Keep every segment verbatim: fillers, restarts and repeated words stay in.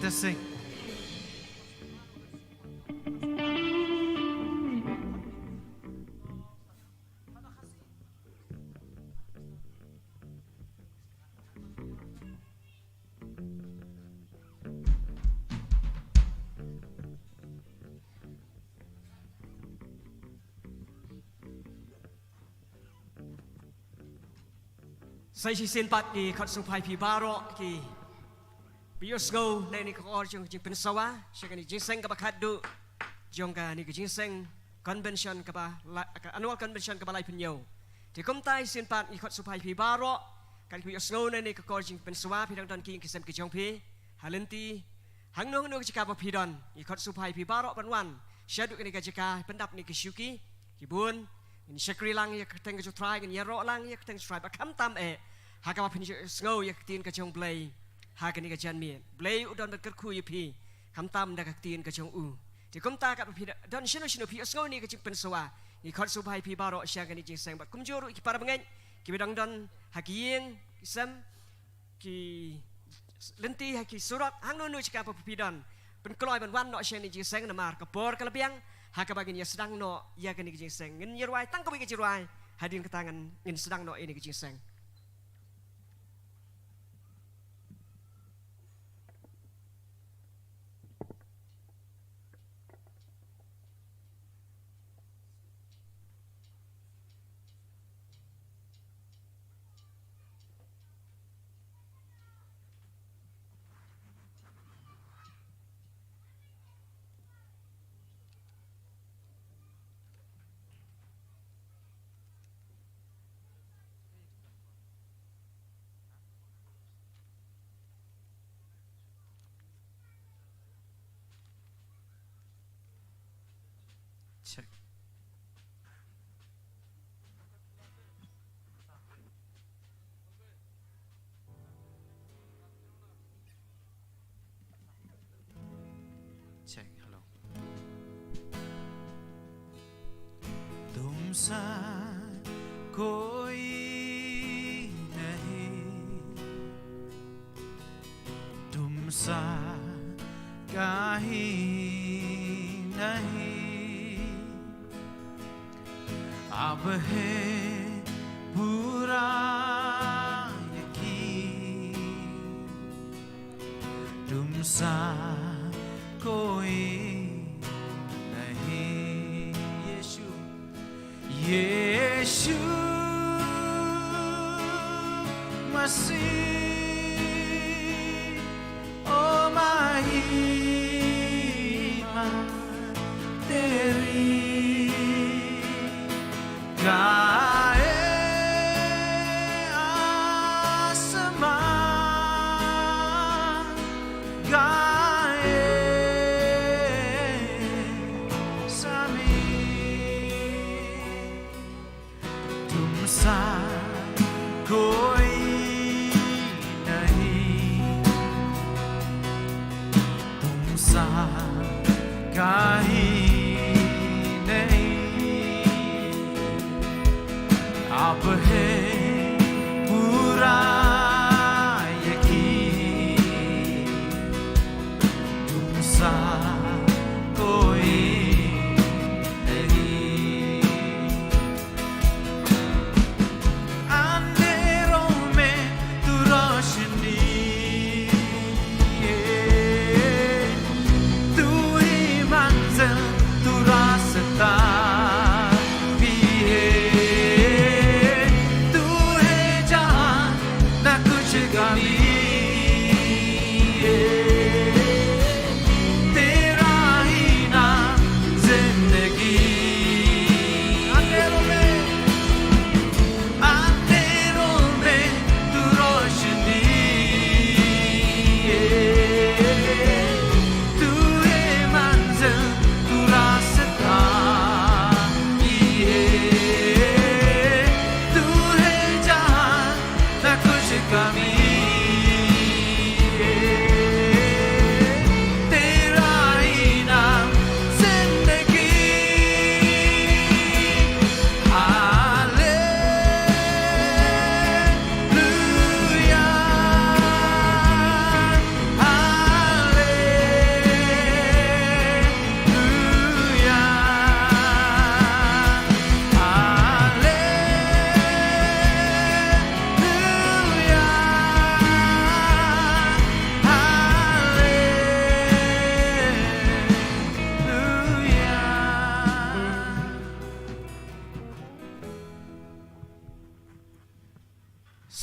Sing. Sa shisien pat ngi khot sngewbha ïa phi baroh kiba ïohsngew na kane ka por jong ka jingpynsawa sha kane ka jingseng kaba khatduh jong kane ka jingseng convention kaba la, ka annual convention kaba laiphew hynñiew. Te kumta shisien pat ngi khot sngewbha ïa phi baroh, kat kiba ïohsngew na kane ka por jingpynsawa, phi dang don ki ïing ki sem ki jong phi ha lynti, hangno hangno ka jaka ba phi don, ngi khot sngewbha ïa phi baroh ban wan shaduh kane ka jaka pyndap ïa kine ki shuki. Ki bun, ngin shakri lang ïa ka kyrteng ka jong U Trai, ngin ïaroh lang ïa ka kyrteng ka jong U Trai, bad khamtam eh ha kaba phin ïohsngew ïa ka ktien ka jong U Blei ha kane ka janmiet. U Blei u don ban kyrkhu ïa phi khamtam da ka ktien ka jong u. Te kumta katba phi don shano shano phi ïohsngew ïa kane ka jingpynsawa, ngi khot sngewbha ïa phi baroh sha kane ka jingseng, bad kumjuh ruh ïa ki para bangeit kiba dang don ha ki ïing ki sem, ki lynti, ha ki surok, hangno hangno jaka ba phi don, pynkloi ban wan noh sha kane ka jingseng namar ka por ka la biang ha kaba ngin ïa sdang noh ïa kane ka jingseng. Ngin ïa rwai tang kawei ka jingrwai, hadien kata ngin, ngin sdang noh ïa kane ka jingseng. Check. Check, hello. तुमसा कोई नहीं, तुमसा कहीं नहीं, अब है पूरा यकीन, तुमसा कोई नहीं। यीशु, यीशु मसीह, ओ महिमा तेरी गाए आसमां, गाए ज़मीन। तुमसा कोई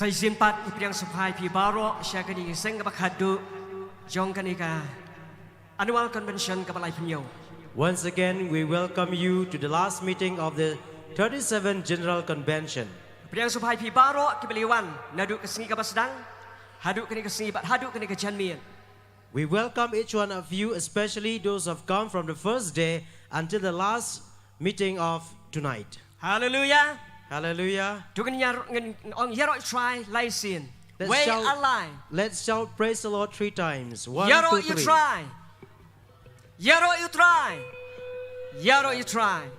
Khublei shibun pat, ngi pdiang sngewbha ïa phi baroh sha kane ka seng kaba khatduh jong kane ka Annual Convention kaba laiphew. Once again, we welcome you to the last meeting of the thirty-seventh General Convention. Pdiang sngewbha ïa phi baroh kiba la wan naduh ka sngi kaba sdang haduh kane ka sngi bad haduh kane ka janmiet. We welcome each one of you, especially those who have come from the first day until the last meeting of tonight. Hallelujah. Hallelujah. To ngin ïa, ngin ong ïaroh ïa U Trai lai sien. Let's Wei shout, ar lai. Let's shout praise the Lord three times. One, ïaroh two, ïa U three. Trai. Ïaroh ïa U Trai. Ïaroh ïa U Trai.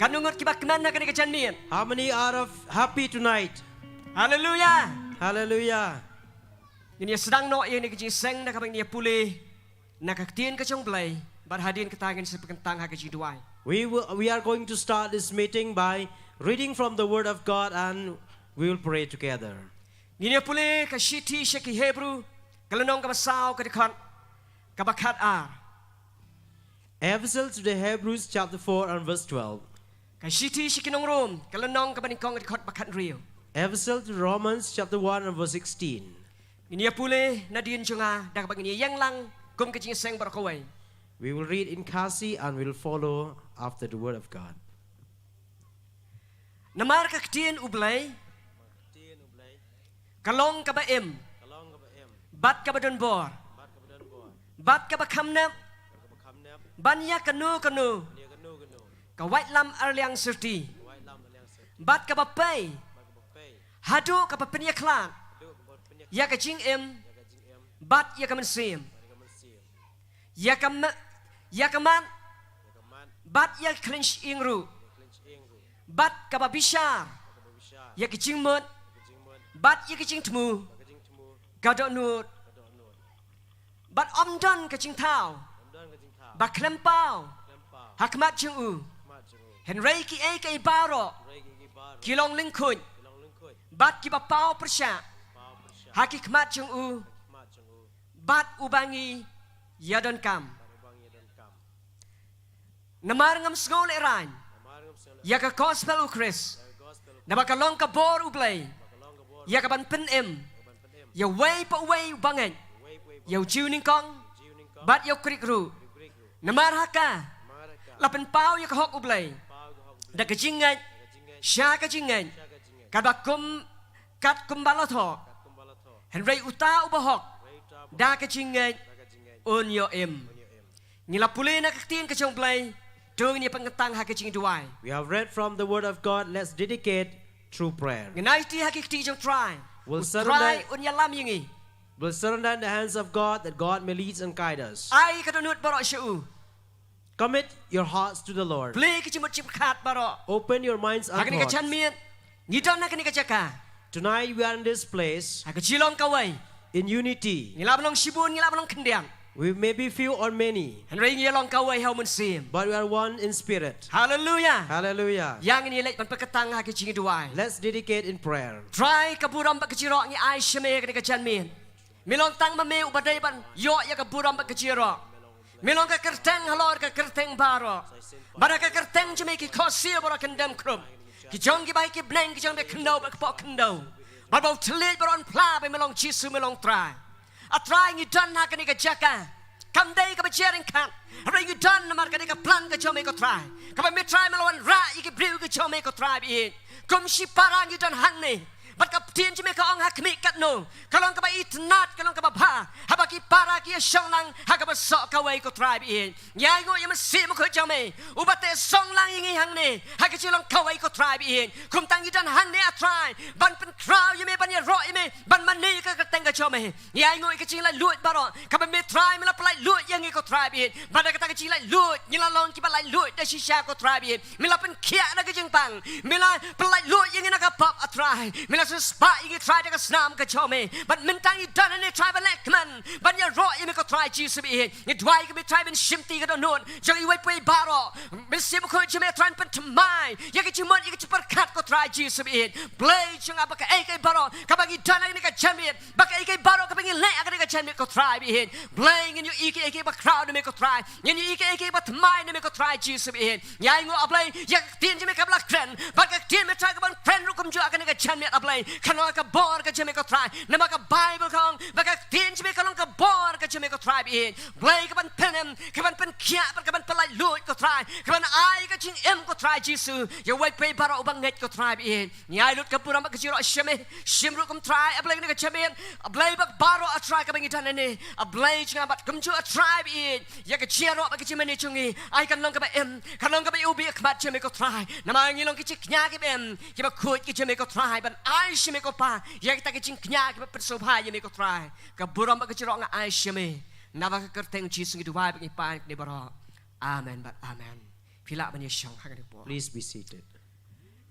Katno ngut kiba kmen ha kane ka janmiet? How many are of happy tonight? Hallelujah. Hallelujah. Ngin ïa sdang noh ïa kane ka jingïaseng da kaba ngin ïa pule na ka ktien ka jong U Blei, bad hadien kata ngin sa pynkyntang ha ka jingduwai. We will, we are going to start this meeting by reading from the Word of God and we will pray together. Ngin ïa pule ka shithi sha ki Hebru, ka lynnong kaba saw, ka dkhot kaba khat ar. Epistles to the Hebrews chapter four and verse twelve. Ka shithi sha ki nong Rom, ka lynnong kaba nyngkong, ka dkhot ba khathynriew. Epistle to Romans chapter one and verse sixteen. Ngin ïa pule nadien jong nga da kaba ngin ïa ïeng lang kum ka jingïaseng baroh kawei. We will read in Khasi and we'll follow after the word of God. Namar ka ktien U Blei ka long kaba im bad kaba don bor bad kaba kham nep ban ïa kano kano ka waitlam arliang syrti bad kaba pei haduh kaba pynïakhlad ïa ka jingim bad ïa ka mynsiem, ïa ka ma-, ïa ka mat bad ïa ka khlieh shyieng ruh, bad kaba bishar ïa ka jingmut bad ïa ka jingthmu ka dohnud. Bad ym don ka jingthaw ba khlem paw ha khmat jong u. Hynrei kiei kiei baroh ki long lyngkhuid bad kiba paw pyrshah ha ki khmat jong u, bad uba ngi ïa donkam. Namar ngam sngew lehraiñ ïa ka gospel U Khrist, naba ka long ka bor U Blei ïa kaban pynim ïa uwei pa uwei uba ngeit, ïa u Jiw nyngkong bad ïa u Krik ruh. Namar ha ka la pynpaw ïa ka hok U Blei da ka jingngeit sha ka jingngeit, katba kum, kat kumba la thoh, hynrei uta uba hok da ka jingngeit un ïoh im. Ngi la pule na ka ktien ka jong U Blei, to ngin ïa pynkyntang ha ka jingduwai. We have read from the word of God, let's dedicate through prayer. Ngin aiti ha ki kti jong U Trai. We'll surrender, U Trai un ïalam ïa ngi. We'll surrender in the hands of God that God may lead and guide us. Ai ka dohnud baroh sha u. Commit your hearts to the Lord. Plie ki jingmut jingpyrkhat baroh. Open your minds and thoughts. Ha kane ka janmiet ngi don ha kane ka jaka. Tonight we are in this place. Ha ka jinglong kawei. In unity. Ngi lah ban long shibun, ngi lah ban long khyndiat. We may be few or many. Hynrei ngi long kawei ha u Mynsiem. But we are one in spirit. Hallelujah. Hallelujah. Ïa ngin ïa leit ban pynkyntang ha ka jingduwai. Let's dedicate in prayer. Trai, ka burom bad ka jingïaroh ngi ai sha me ha kane ka janmiet. Me long tang ma me uba dei ban ïoh ïa ka burom bad ka jingïaroh. Me long ka kyrteng halor ka kyrteng baroh. Bad ha ka kyrteng jong me ki khohsiew baroh kin dem khrup, ki jong ki bai ki bneng, ki jong ba khyndew bad kpoh khyndew. Bad ba u thylliej baroh un phla ba me long Jisu, me long Trai. A Trai, ngi don ha kane ka jaka kam dei kaba jia ryngkat, hynrei ngi don namar ka dei ka plan ka jong me ko Trai, kaba me Trai me la wanrah ïa ki briew ki jong me ko Trai ba ïeit. Kum shipara ngi don hangne. Bad ka ktien jong me ka ong ha khmih katno, ka long kaba itynnad, ka long kaba bha haba ki para ki ïa shong lang ha kaba soh kawei ko Trai ba ïeit. Ngi ainguh ïa u Mynsiem Bakhuid jong me uba te song lang ïa ngi hangne ha ka jinglong kawei ko Trai ba ïeit. Kumta ngi don hangne A Trai ban pynkhraw ïa me, ban ïaroh ïa me, ban mane ïa ka kyrteng ka jong me. Ngi ainguh ïa ka jinglaitluid baroh kaba me Trai me la pynlaitluid ïa ngi ko Trai ba ïeit. Bad da kata ka jinglaitluid ngi la long kiba laitluid da shisha ko Trai ba ïeit. Me la pynkhiah na ka jingpang, me la pynlaitluid ïa ngi na ka pop A Trai. Me la siewspah ïa ngi Trai da ka snam ka jong me. Bad mynta ngi don hangne Trai ban leh kmen ban ïaroh ïa me ko Trai. Trai Jisu baieit. Ngi duwai ko Blei Trai ban shimti ka dohnud jong iwei pa iwei baroh. Mynsiem Bakhuid jong me Trai ban pynthymmai ïa ka jingmut, ïa ka jingpyrkhat ko Trai Jisu baieit. Blei jong nga, ba kaei kaei baroh kaba ngi don ha kane ka janmiet, ba kaei kaei baroh kaba ngi leh ha kane ka janmiet ko Trai baieit, Blei ngin ïohi kaei kaei ba khraw na me ko Trai. Ngin ïohi kaei kaei ba thymmai na me ko Trai Jisu baieit. Ngi ainguh, A Blei, ïa ka ktien jong me kaba la kren, bad ka ktien me Trai kaban kren ruh kumjuh ha kane ka janmiet, A Blei, kan long ka bor ka jong me ko Trai. Namar ka Baibl ka ong ba ka ktien jong me ka long ka bor ka jong me ko Trai baieit. Blei, kaban pynim, kaban pynkhiah, bad kaban pyllait luid ko Trai, kaban ai ka jingim ko Trai Jisu ïa uwei pa uwei baroh uba ngeit ko Trai baieit. Ngi ai lut ka burom bad ka jingïaroh sha me. Shim ruh kum Trai, A Blei, kane ka janmiet, A Blei, bad baroh, A Trai, kaba ngi don hangne, A Blei jong nga, bad kumjuh, A Trai baieit, ïa ka jingïaroh bad ka jingmane jong ngi, ai kan long kaba im, kan long kaba iwbih ha khmat jong me ko Trai. Namar ngi long ki jingkñia kiba im, kiba khuid ki jong me ko Trai, ban ai sha me ko Pa ïa kita ki jingkñia kiba pynsngewbha ïa me ko Trai. Ka burom bad ka jingïaroh nga ai sha me. Naba ka kyrteng Jisu ngi duwai bad ngi pan kane baroh. Amen bad amen. Phi lah ban ïashong ha kane ka por. Please be seated.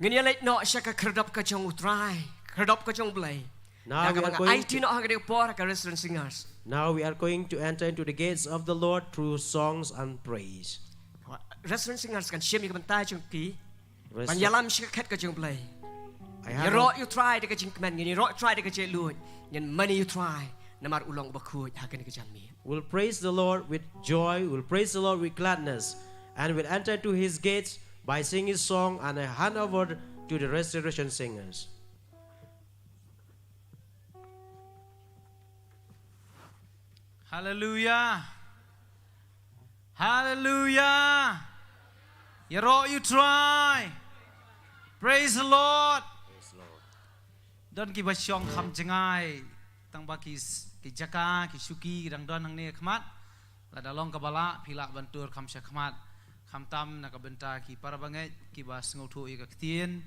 Ngin ïa leit noh sha ka khyrdop ka jong U Trai, khyrdop ka jong U Blei. Now Da we kaba are nga going aiti to, noh ha kane ka por ha ka Resident Singers. Now we are going to enter into the gates of the Lord through songs and praise. Resident Singers kan shim ïa ka bynta jong ki ban Resident ïalam sha ka khet ka jong U Blei. I have a Ïaroh ïa U Trai da ka jingkmen, ngin ïaroh ïa U Trai da ka jingluid, ngin mane ïa U Trai namar u long uba khuid ha kane ka janmiet. We'll praise the Lord with joy, we'll praise the Lord with gladness, and we'll enter to his gates by singing his song, and I hand over to the Restoration Singers. Hallelujah. Hallelujah. Ïaroh ïa U Trai. Praise the Lord. Praise the Lord. Don kiba shong kham jngai, tang ba ki s-, ki jaka, ki shuki, ki dang don hangne ha khmat. Lada long kaba lah, phi lah ban tur kham sha khmat. Khamtam na ka bynta ki para bangeit, kiba sngewthuh ïa ka ktien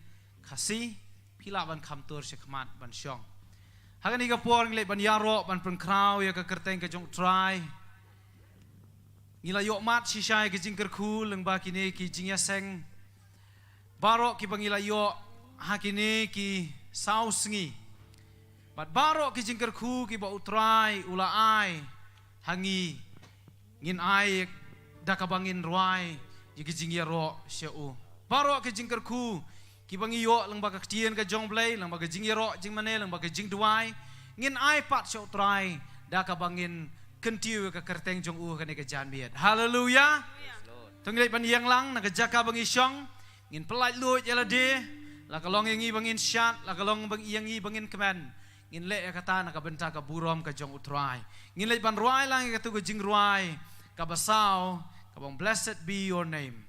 Khasi, phi lah ban kham tur sha khmat ban shong. Ha kane ka por ngi leit ban ïaroh, ban pynkhraw ïa ka kyrteng ka jong U Trai. Ngi la ïoh mad shisha ïa ki jingkyrkhu lyngba kine ki jingïaseng baroh kiba ngi la ïoh ha kine ki saw sngi. Bad baroh ki jingkyrkhu kiba U Trai u la ai ha ngi, ngin ai da kaba ngin rwai ïa ki jingïaroh sha u. Baroh ki jingkyrkhu kiba ngi ïoh lyngba ka ktien ka jong U Blei, lyngba ka jingïaroh jingmane, lyngba ka jingduwai, ngin ai pat sha U Trai da kaba ngin kyntiew ïa ka kyrteng jong u ha kane ka janmiet. Haleluya. Praise the Lord. To ngin leit ban ïeng lang na ka jaka ba ngi shong. Ngin pyllait luid ïa lade, la ka long ïa ngi ba ngin shad, la ka long ba ïa ngi ba ngin kmen. Ngin leh ïa kata na ka bynta ka burom ka jong U Trai. Ngin leit ban rwai lang ïa katu ka jingrwai kaba saw, kaba ong, Blessed be your name.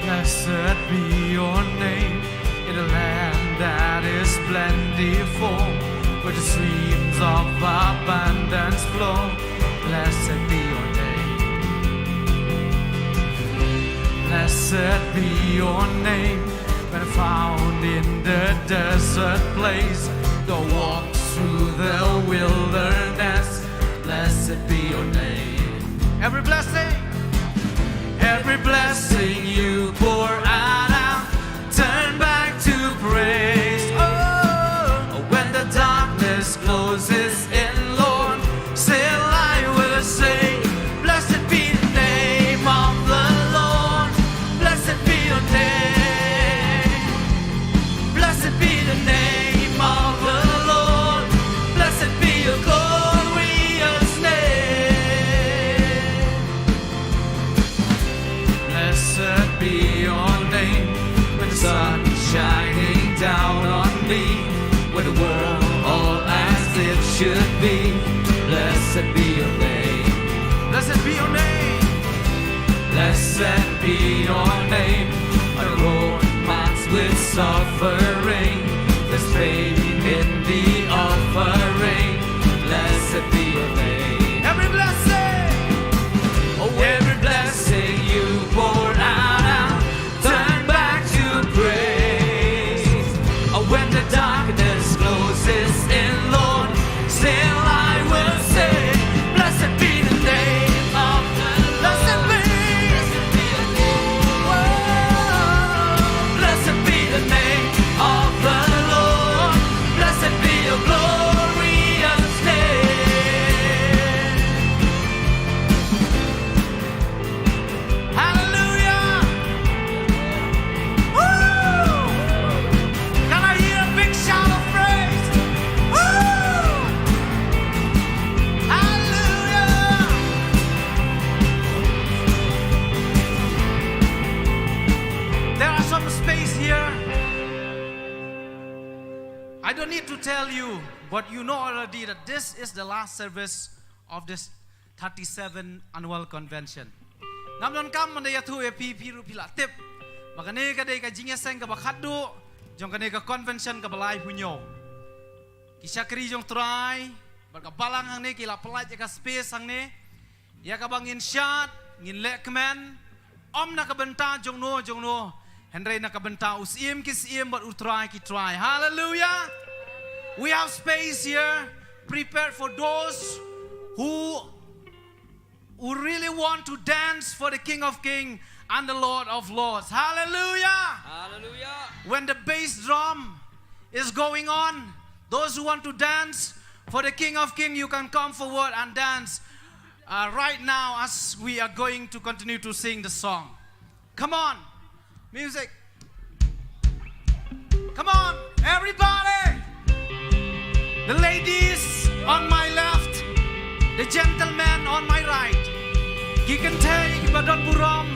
Blessed be your name in a land that is plentiful, where the streams of abundance flow. Blessed be your name. Blessed be your name when found in the desert place. Though walks through the wilderness, blessed be your name. Every blessing, every blessing you pour out, I'll turn back to praise. Oh, when the darkness closes in, Lord, still I will say, Blessed be the name of the Lord. Blessed be your name. Blessed be the name of the Lord. Blessed be your glorious name. Blessed be your name when the sun is shining down on me, with the world all as it should be. Blessed be your name. Blessed be your name. Blessed be your name. A road marked with suffering, there's pain in the offering. Blessed be your name. Every blessing, oh, every blessing you pour out, I'll turn back to praise. I don't need to tell you, but you know already that this is the last service of this thirty-seven annual convention. Ngam donkam ban da ïathuh ïa phi, phi ruh phi la tip ba kane ka dei ka jingïaseng kaba khatduh jong kane ka convention kaba laiphew hynñiew. Ki shakri jong Trai bad ka balang hangne ki la pynlait ïa ka space hangne ïa kaba ngin shad, ngin leh kmen, ym na ka bynta jongno jongno, hynrei na ka bynta u Syiem ki syiem bad u Trai ki trai. Hallelujah. We have space here prepared for those who who really want to dance for the King of Kings and the Lord of Lords. Hallelujah. Hallelujah. When the bass drum is going on, those who want to dance for the King of Kings, you can come forward and dance uh, right now as we are going to continue to sing the song. Come on. Music. Come on, everybody. The ladies on my left, the gentlemen on my right. Ki kynthei kiba don burom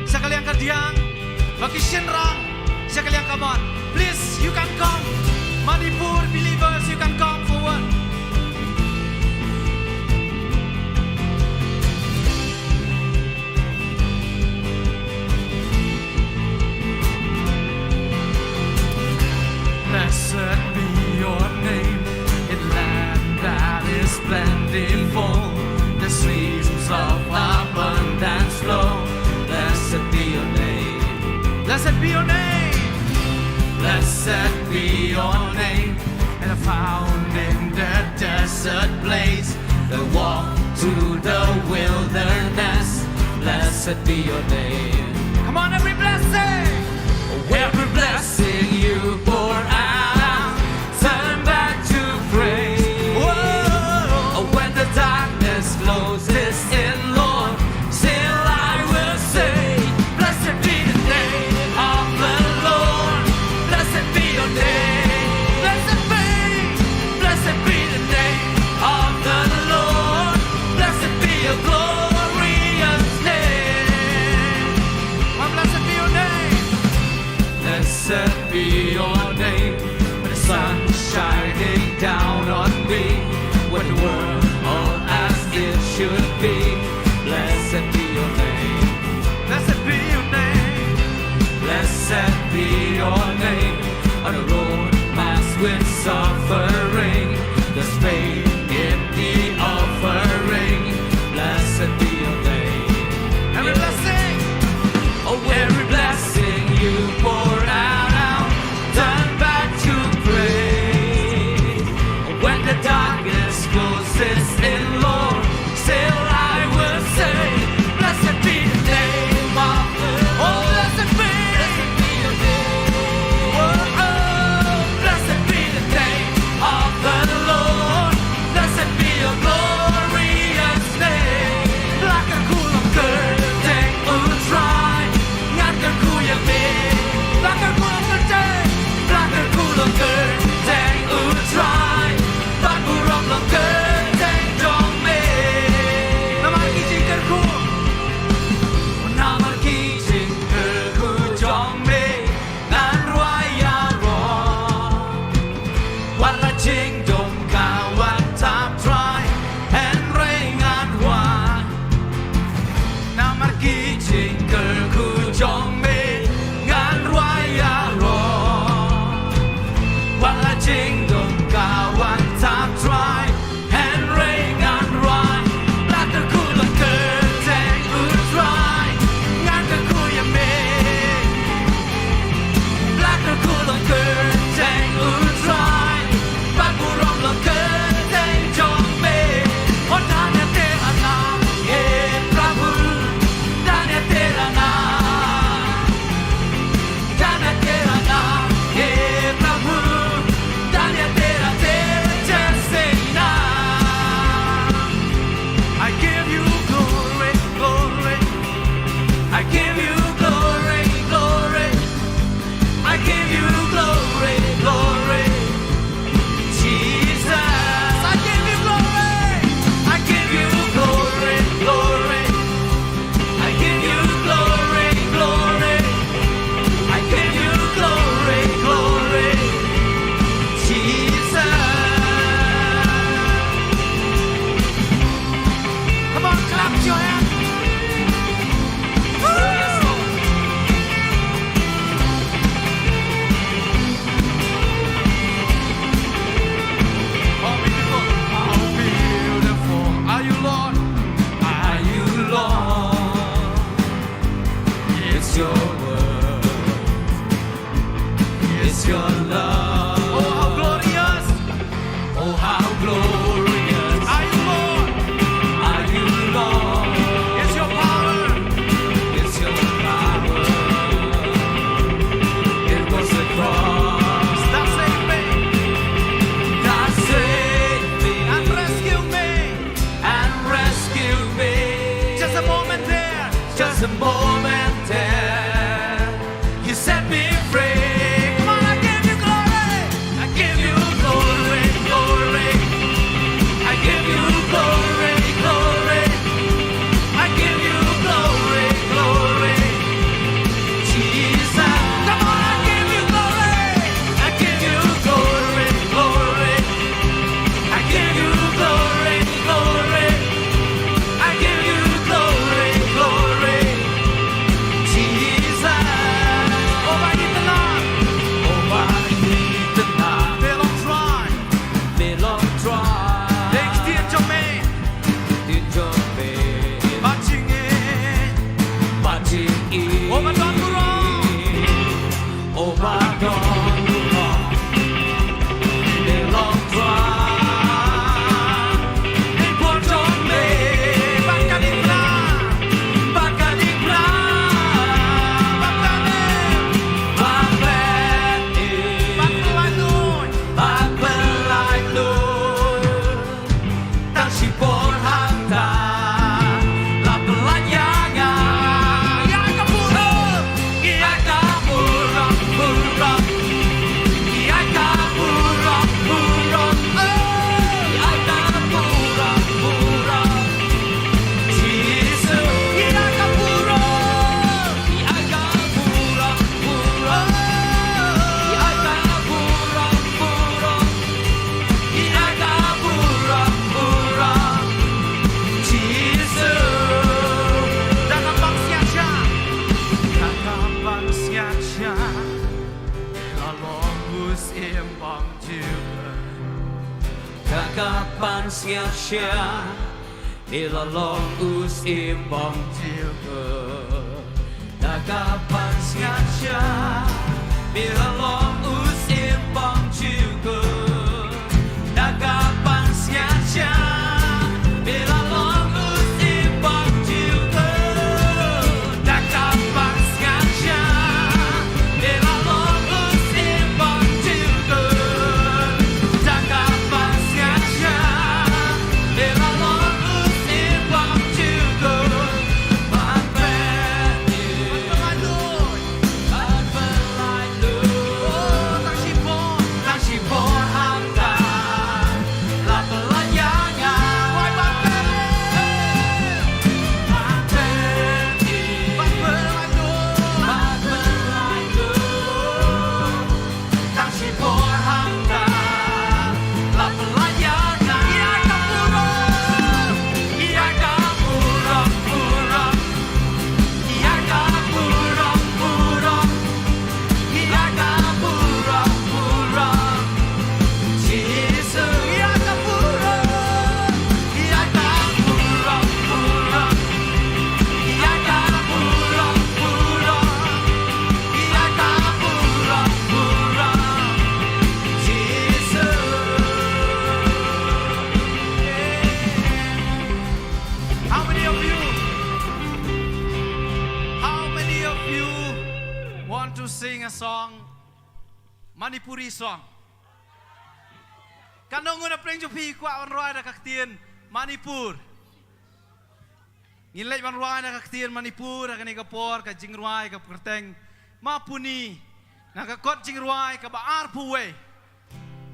sha ka liang ka diang, bad ki shynrang sha ka liang ka mon. Please, you can come. Manipur believers, you can come forward. Blessed be your name in land that is plentiful. The streams of abundance flow. Blessed be your name. Blessed be your name. Blessed be your name. And I found in the desert place the walk through the wilderness. Blessed be your name. Come on, every blessing. Every blessing you pour out, turn back to praise. Whoa. When the darkness closes in, Lord, still I will say, blessed be the name of the Lord. Blessed be your name. Blessed be, blessed be the name of the Lord. Blessed be your glorious name. Oh, blessed be your name. Blessed be your name. When the sun is shining down on me, when the world all as it should be. Blessed be your name. Blessed be your name. Blessed be your name. On the road marked with suffering, there's pain in the offering. Blessed be your name. Every blessing. Oh, every blessing you pour out, turn back to praise. When the darkness closes in, Lord, still I will say, blessed be the name of the Lord. Oh, blessed be, blessed be your name. Oh, oh, blessed be the name of the Lord. Blessed be your glorious name. Ba la kyrkhu long kyrteng U Trai, ngan kyrkhu ïa me. Ba la kyrkhu long kyrteng, ba la kyrkhu long kyrteng U Trai, ban burom long kyrteng jong me. Namar ki jingkyrkhu, namar ki jingkyrkhu jong me, ngan rwai ïaroh. Wat la jingdum ka wan tap Trai, hynrei ngan rwai. Namar ki jingkyrkhu jong me, ngan rwai ïaroh. Wat la jingdum ka wan tap Trai, hynrei ngan rwai. Ba la kyrkhu long kyrteng U Trai, ngan kyrkhu ïa me. Ba la kyrkhu long kyrteng U Trai, ban burom long kyrteng jong me. Oh, धन्य तेरा नाम हे प्रभु, धन्य तेरा नाम। धन्य तेरा नाम हे प्रभु, धन्य तेरा तेज जैसे नाम। I give you glory, glory. I give you glory, glory. I give you glory, glory. Jesus, I give you glory. I give you glory, glory. I give you glory, glory. I give you glory, glory. Jesus. It's your love. Oh, how glorious. Oh, how glorious. Are you, Lord? Are you, Lord? It's your power. It's your power. It was the cross that saved me. That saved me. And rescued me. And rescued me. Just a moment there. Just a moment there. You set me free. Come on, I give you glory. I give you glory, glory. I give you glory, glory. I give you glory, glory. Jesus. Come on, I give you glory. I give you glory, glory. I give you glory, glory. I give you glory, glory. Jesus. Oh, ba ïa ki tnat. Oh, ba ïa ki tnat. Phi long trai. Phi long trai. Dei ktien jong me. Ktien jong me. Bad jingïeit. Bad jingïeit. Oh, ba don burom. Oh, ba don burom. Phi long trai. Dei por jong me. Bad ka diengphna. Bad ka diengphna. Bad ka diengphna. Bad ka diengphna. Bad ka diengphna. Bad ka diengphna. Tang shipor hangta la pyllait ïa nga. Ïa ka burom, ïa ka burom, burom. Ïa ka burom, burom. Oh, ïa ka burom, burom. Jisu, ïa ka burom. Ïa ka burom, burom. Ïa ka burom, burom. Ïa ka burom, burom, Jisu. Da ka ban sngiat shah. Da ka ban sngiat shah. La long u symbong jong u. Da ka ban sngiat shah. Phi la long u symbong jong u. Da ka ban sngiat shah. Phi la long u symbong jong u. Da ka ban sngiat shah. Phi la long u symbong jong u. Da ka ban sngiat shah. Phi la long u symbong jong u. Da ka ban sngiat shah. Tang shipor hangta la pyllait ïa nga. Ïa ka burom, ïa ka burom, burom. Ïa ka burom, burom. Ïa ka burom, burom. Jisu. Ïa ka burom. Ïa ka burom, burom. Ïa ka burom, burom. Ïa ka burom, burom. Jisu. How many of you, how many of you want to sing a song, Manipuri song? Katno ngut na pdeng jong phi kwah ban rwai da ka ktien Manipur? Ngin leit ban rwai da ka ktien Manipur ha kane ka por, ka jingrwai ka kyrteng Mapuni, na ka kot jingrwai kaba arphew wei.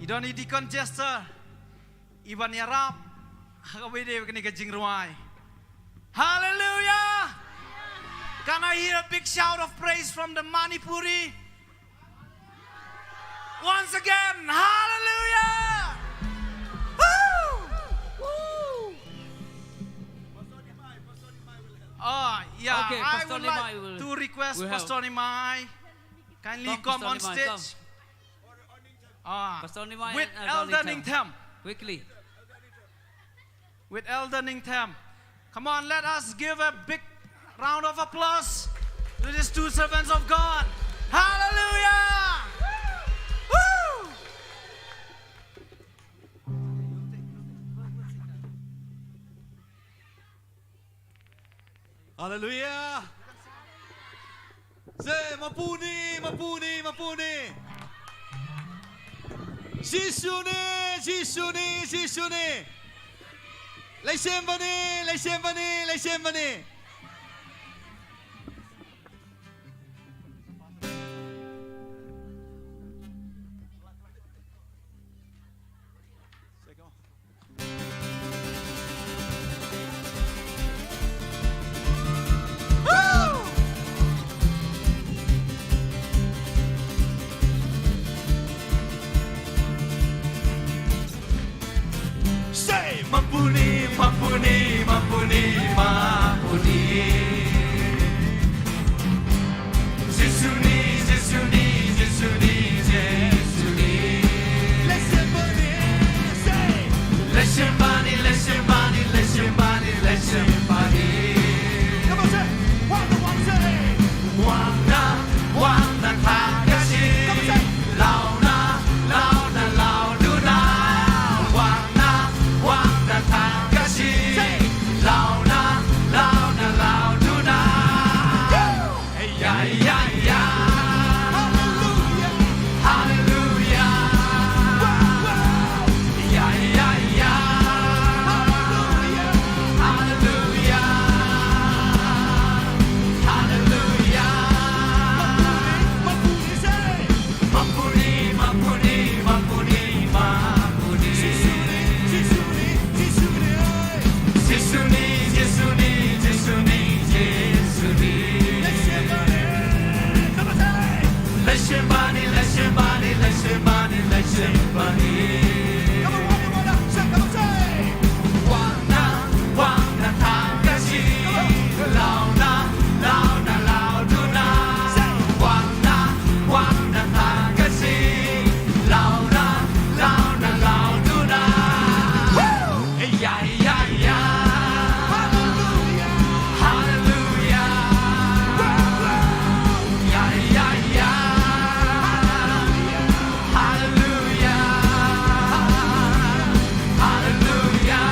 I don i Deacon Jester i ban ïarap ha kaba ïadei bad kane ka jingrwai. Hallelujah! Can I hear a big shout of praise from the Manipuri? Once again, hallelujah! Woo! Woo! Oh, yeah, okay, I Pastor would like Nimai will, to request will have Pastor Nimai kindly come on stage. Come, Pastor Nimai, come. Ah, Pastor Nimai with and Elder Elder Ningthem. Ningthem. Quickly. With Elder Ningthem. Come on, let us give a big round of applause to these two servants of God. Hallelujah! Haleluya. Say, Mapuni, Mapuni, Mapuni. Jisu ne, Jisu ne, Jisu ne. Lashemba ne, lashemba ne, lashemba ne. Say, Mapuni, Mapuni, Mapuni, Mapuni. Jisu ni, Jisu ni, Jisu ni, Jisu ni. Lashemba ne, say. Lashemba ne, lashemba ne, lashemba ne, lashemba ne. Come on, say. One, one, say. Wang na, wang na, ta ka shi. Come on, say. Lau na, lau na, lau du na. Wang na, wang na, ta ka shi. Say. Lau na, lau na, lau du na. Hey, ya, ya, ya. Hallelujah. Hallelujah. Wow, wow. Ya, ya, ya. Hallelujah. Hallelujah. Hallelujah. Mapuni, Mapuni, say. Mapuni, Mapuni, Mapuni, Mapuni. Jisu ni, Jisu ni, Jisu ni, hey. Jisu ni, Jisu ni, Jisu ni, Jisu ni. Lashemba ne. Come on, say. Lashemba ne, lashemba ne, lashemba ne, lashemba ne. Come on, one, one, one, say, come on, say. Wang na, wang na, ta ka shi. Lau na, lau na, lau du na. Wang na, wang na, ta ka shi. Lau na, lau na, lau du na. Woo! Hey, ya, ya, ya. Hallelujah. Hallelujah. Woo, woo. Ya, ya, ya. Hallelujah. Hallelujah. Hallelujah.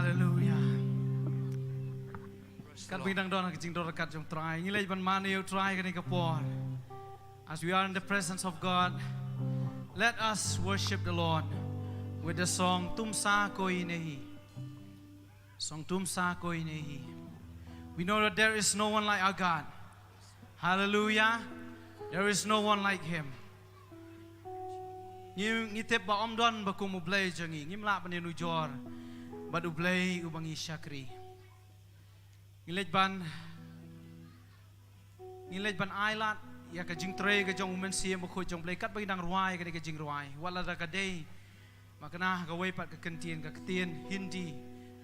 Hallelujah. Katba ngi dang don ha ka jingdon ryngkat jong U Trai, ngi leit ban mane ïa U Trai kane ka por. As we are in the presence of God, let us worship the Lord with the song Tum Sa Koi Nahi. Song Tum Sa Koi Nahi. We know that there is no one like our God. Hallelujah. There is no one like him. Ngi, ngi tip ba ym don ba kum U Blei jong ngi. Ngim lah ban ïanujor bad U Blei uba ngi shakri. Ngi leit ban, ngi leit ban ailad ïa ka jingtrei ka jong U Mynsiem Bakhuid jong U Blei katba ngi dang rwai kane ka jingrwai. Wat la da ka dei ba kane kawei pat ka kyntien, ka ktien Hindi.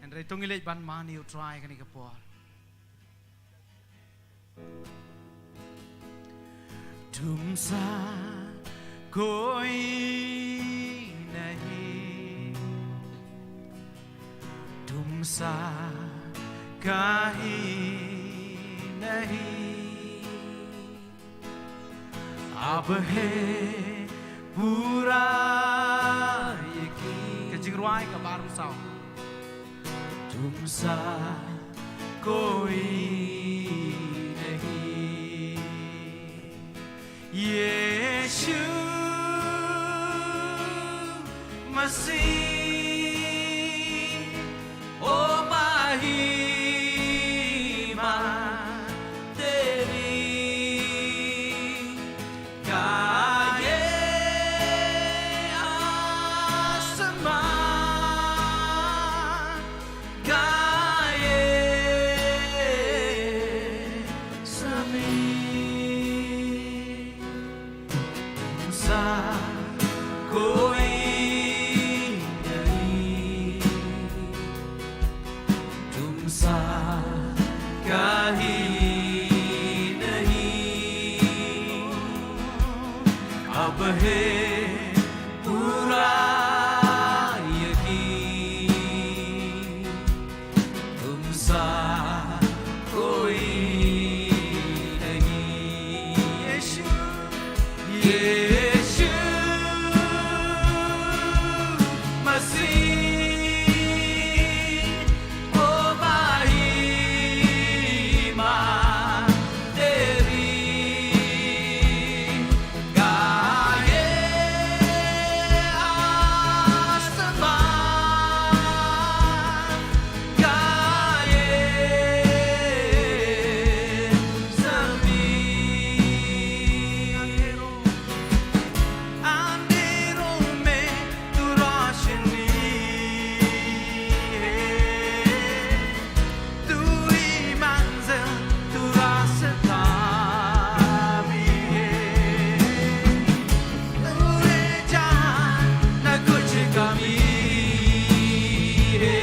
Hynrei to ngi leit ban mane ïa U Trai kane ka por. तुमसा कोई नहीं, तुमसा कहीं नहीं, अब है पूरा यकीन. Ka jingrwai ka bar saw. तुमसा कोई नहीं, यीशु मसीह, ओ महिमा तेरी, गाए आसमां, गाए ज़मीं. तुमसा कोई नहीं, तुमसा कहीं नहीं, अब है पूरा यकीन. तुमसा कोई नहीं, यीशु, यीशु मसीह, ओ महिमा तेरी, गाए आसमां, गाए ज़मीं. अंधेरों में तू रोशनी है, तू ही मंजिल, तू रास्ता भी है। तू है जहां, ना कुछ कमी है।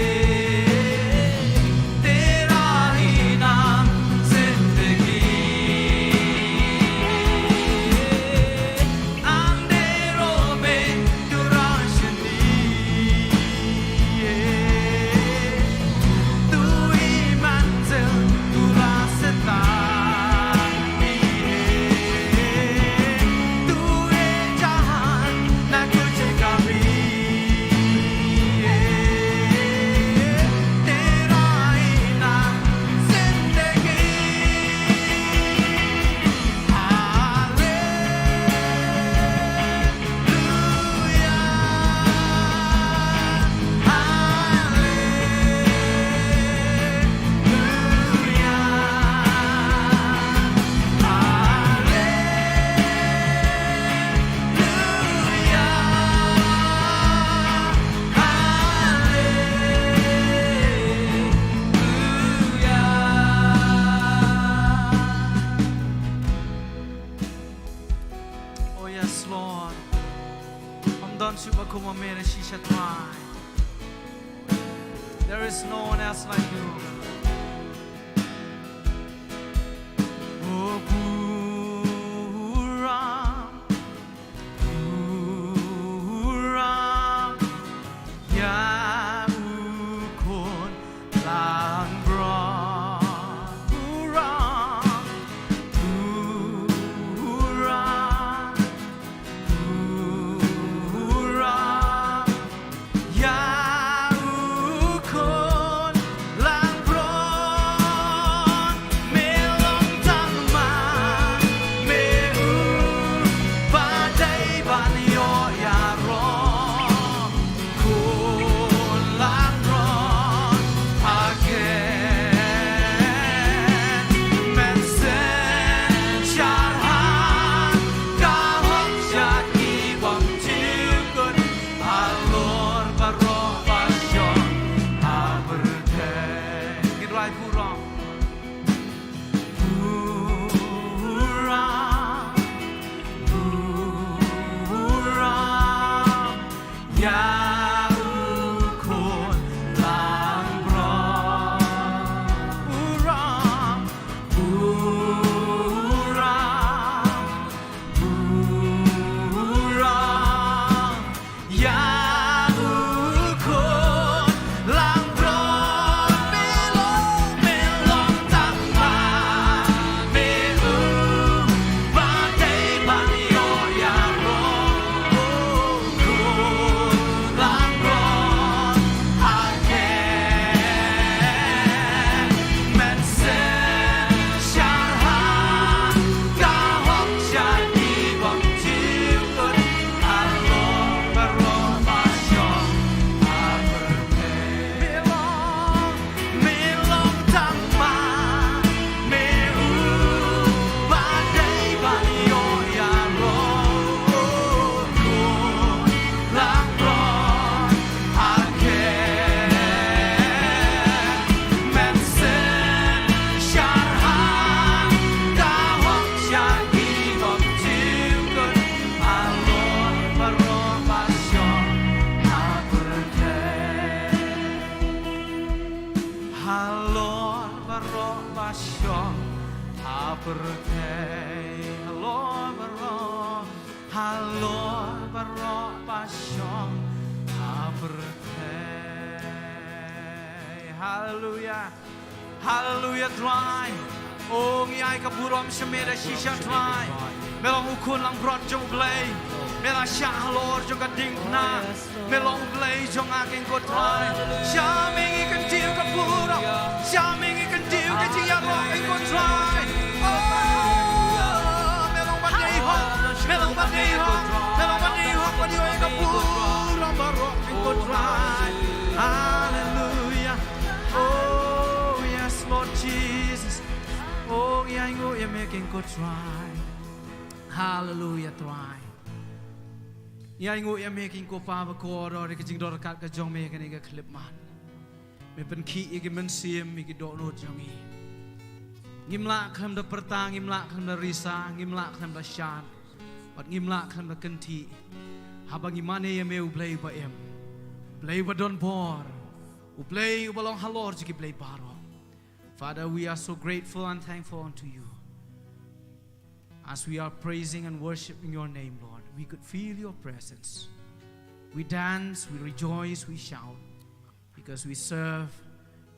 तेरा ही नाम जिंदगी है। अंधेरों में तू रोशनी है, तू ही मंजिल, तू रास्ता भी है, तू है जहां, ना कुछ कमी है, तेरा ही नाम जिंदगी। हालेलुया, हालेलुया, हालेलुया, हालेलुया. Oh yes, Lord. Ym don shuh ba kum ma me, shisha Trai. There is no one else like you. Oh, pura, pura, ïa u khun langbrot. Pura, pura, pura, ïa u khun Ïa u khun langbrot. U rong, u rong, u rong. Ïa u khun langbrot, me long, me long tang ma, me u ba dei ban ïoh ïaroh. Halor baroh ba shong ha pyrthei. Halor baroh, halor baroh ba shong ha pyrthei. Haleluya. Haleluya, Trai. O, ngi ai ka burom sha me da shisha, Trai. Me long u khun langbrot jong U Blei. Me la shah halor jong ka diengphna. Me long U Blei jong nga, Kynrad Trai. Sha me ngi kyntiew ka burom. Sha me ngi kyntiew ka jingïaroh, Kynrad Trai. Oh, me long ba dei hok. Me long ba dei hok. Me long ba dei hok ban ïoh ïa ka burom baroh, Kynrad Trai. Haleluya. Oh, yes, Lord Jesus. Oh, ngi ainguh ïa me, Kynrad Trai. Haleluya, Trai. Ngi ainguh ïa me, Kynrad Kpa bakordor, ïa ka jingdon ryngkat ka jong me ha kane ka khyllipmat. Me pynkhih ïa ki mynsiem, ïa ki dohnud jong ngi. Ngim lah khlem da pyrta, ngim lah khlem da risa, ngim lah khlem da shad. Bad ngim lah khlem da kynthih. Haba ngi mane ïa me, U Blei uba im, U Blei uba don bor, U Blei uba long halor jong ki blei baroh. Father, we are so grateful and thankful unto you. As we are praising and worshiping your name, Lord, we could feel your presence. We dance, we rejoice, we shout, because we serve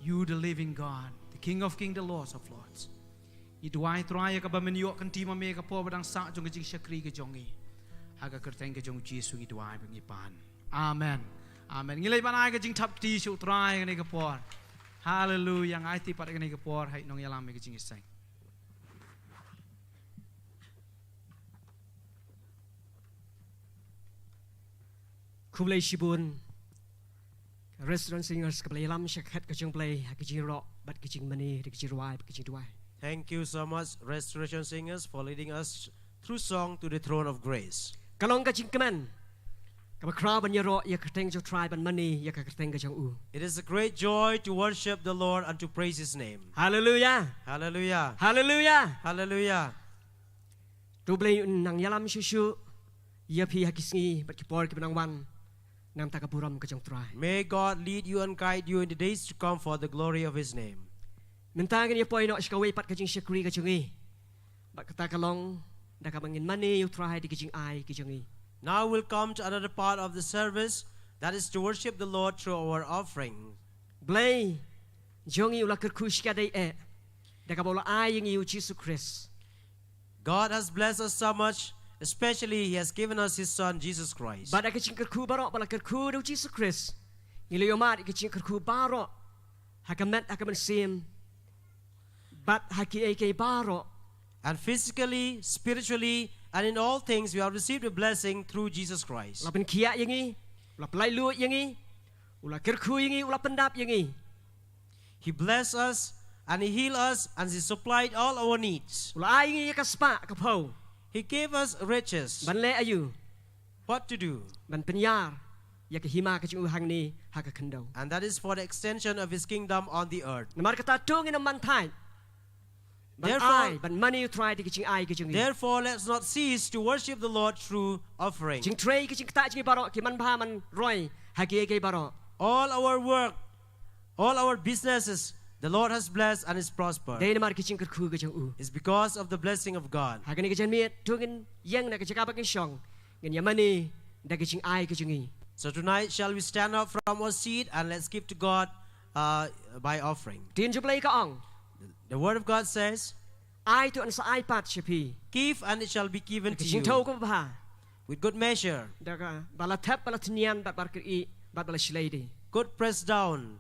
you, the living God, the King of kings, the Lords of lords. Ngi duwai, Trai, ïa kaba men ïoh kynti ma me ha ka por ba dang sah jong ka jingshakri ka jong ngi. Ha ka kyrteng ka jong U Jisu ngi duwai bad ngi pan. Amen. Amen. Ngi leit ban ai ka jingthap kti sha U Trai ha kane ka por. Haleluya. Ngi aiti pat ha kane ka por ha i nongïalam ïa ka jingïaseng. Khublei shibun. Restaurant Singers, kaba la ïalam sha ka khet ka jong U Blei ha ka jingïaroh bad ka jingmane, da ka jingrwai bad ka jingduwai. Thank you so much, Restoration Singers, for leading us through song to the throne of grace. Ka long ka jingkmen kaba khraw ban ïaroh ïa ka kyrteng jong U Trai, ban mane ïa ka kyrteng ka jong u. It is a great joy to worship the Lord and to praise his name. Haleluya. Haleluya. Haleluya. Haleluya. To U Blei un nang ïalam shuh shuh ïa phi ha ki sngi bad ki por kiba nang wan, na ka bynta ka burom ka jong U Trai. May God lead you and guide you in the days to come for the glory of his name. Mynta ngin ïa poi noh sha kawei pat ka jingshakri ka jong ngi. Bad kata ka long da kaba ngin mane ïa U Trai da ki jingai ki jong ngi. Now we'll come to another part of the service, that is to worship the Lord through our offering. Blei jong ngi u la kyrkhu shikatdei eh da kaba u la ai ïa ngi U Jisu Khrist. God has blessed us so much, especially he has given us his son Jesus Christ. Bad da ka jingkyrkhu baroh ba la kyrkhu da U Jisu Khrist, ngi la ïohmad ïa ka jingkyrkhu baroh ha ka met, ha ka mynsiem, bad ha kiei kiei baroh. And physically, spiritually, and in all things, we have received a blessing through Jesus Christ. U la pynkhiah ïa ngi, u la pyllait luid ïa ngi, u la kyrkhu ïa ngi, u la pyndap ïa ngi. He blessed us and he healed us and he supplied all our needs. U la ai ïa ngi ïa ka spah ka phew. He gave us riches. Ban leh aïu? What to do? Ban pynïar ïa ka hima ka jong u hangne ha ka khyndew. And that is for the extension of his kingdom on the earth. Namar kata to ngin ym ban thait Ban Therefore, ai, ban mane U Trai da ki jingai ki jong ngi. Therefore, let's not cease to worship the Lord through offering. Jingtrei ki jingktah jong ngi baroh ki man bha man roi ha kiei kiei baroh. All our work, all our businesses, the Lord has blessed and is prospered. Dei namar ki jingkyrkhu ki jong U. It's because of the blessing of God. Ha kane ka janmiet, to ngin ïeng na ka jaka ba ngin shong, ngin ïa mane da ki jingai ki jong ngi. So tonight, shall we stand up from our seat and let's give to God, uh, by offering? Ktien jong U Blei ka ong, The word of God says, ai to yn sa ai pat sha phi. Give and it shall be given to you. Ka jingthew kaba bha. With good measure. Da kaba la thep, ba la tynñian, bad ba la kyrieh, bad ba la shlei de. Good pressed down,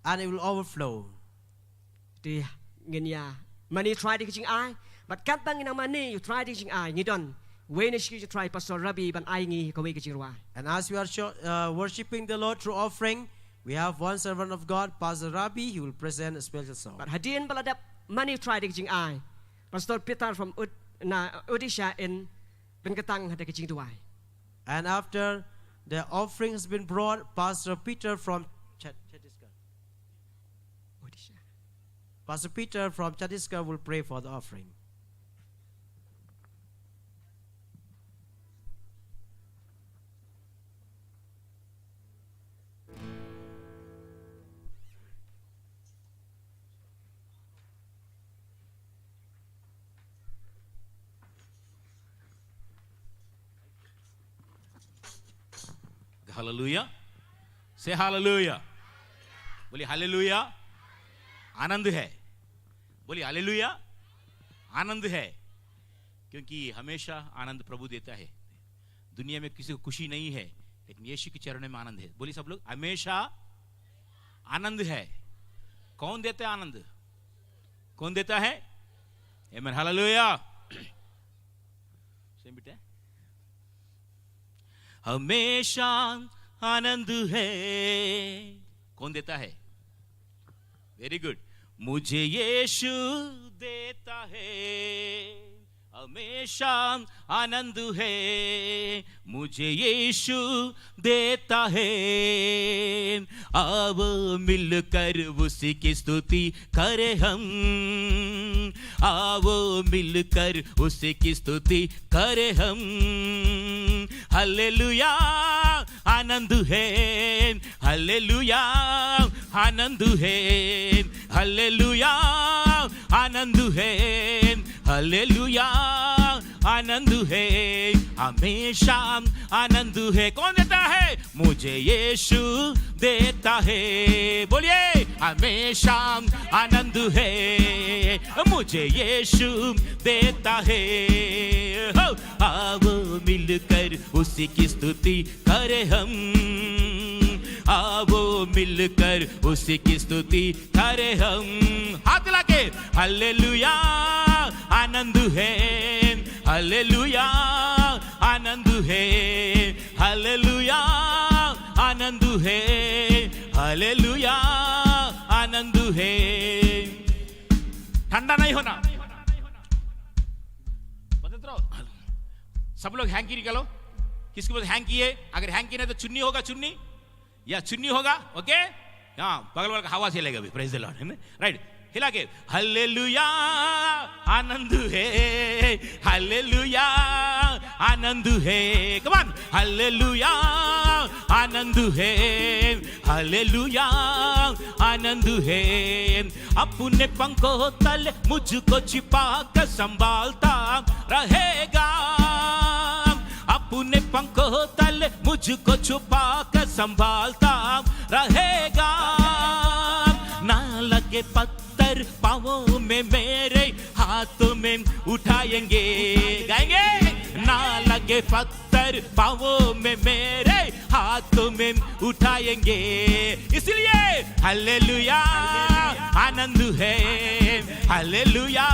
and it will overflow. Te ngin ïa mane U Trai da ki jingai, bad katba ngin nang mane U Trai da ki jingai, ngi don uwei na ki jong U Trai, Pastor Rabi, ban ai ngi kawei ka jingrwai. And as we are sho-, uh, worshiping the Lord through offering, we have one servant of God, Pastor Rabi. He will present a special song. Bad hadien ba la dep mane U Trai da ki jingai, Pastor Peter from Od-, na Odisha yn pynkyntang ha ka jingduwai. And after the offering has been brought, Pastor Peter from Chhat-, Chhattisgarh. Odisha. Pastor Peter from Chhattisgarh will pray for the offering. Hallelujah. Say hallelujah. बोलिए हालेलुया। आनंद है। बोलिए हालेलुया। आनंद है। क्योंकि हमेशा आनंद प्रभु देता है। दुनिया में किसी को खुशी नहीं है, लेकिन यीशु के चरणों में आनंद है। बोलिए सब लोग, हमेशा आनंद है। कौन देता है आनंद? कौन देता है? आमेन, हालेलुया। सेम बेटा। हमेशा आनंद है। कौन देता है? वेरी गुड। मुझे यीशु देता है, हमेशा आनंद है। मुझे यीशु देता है। आओ मिलकर उसी की स्तुति करें हम, आओ मिलकर उसी की स्तुति करें हम। हालेलुया, आनंद है। हालेलुया, आनंद है। हालेलुया, आनंद है। हालेलुया, आनंद है। हमेशा आनंद है। कौन देता है? मुझे यीशु देता है। बोलिए, हमेशा आनंद है, मुझे यीशु देता है। हो, आओ मिलकर उसी की स्तुति करें हम, आओ मिलकर उसी की स्तुति करें हम। हाथ हिला के, हालेलुया, आनंद है, हालेलुया, आनंद है, हालेलुया, आनंद है, हालेलुया, आनंद है। ठंडा नहीं होना। बदलते रहो। सब लोग हैंकी निकालो। किसके पास हैंकी है? अगर हैंकी नहीं तो चुन्नी होगा, चुन्नी। या चुन्नी होगा, ओके? हाँ, बगल वाले का हवा चलेगा अभी, praise the Lord, है ना? राइट, हिला के, हालेलुया, आनंद है, हालेलुया, आनंद है। Come on, हालेलुया, आनंद है, हालेलुया, आनंद है। अपने पंखों तले मुझको छिपा कर संभालता रहेगा, अपने पंखों तले मुझको छुपा कर संभालता रहेगा। ना लगे पत्थर पाँवों में मेरे, हाथों में उठाएंगे, गाएंगे। ना लगे पत्थर पाँवों में मेरे, हाथों में उठाएंगे। इसलिए हालेलुया, आनंद है, हालेलुया,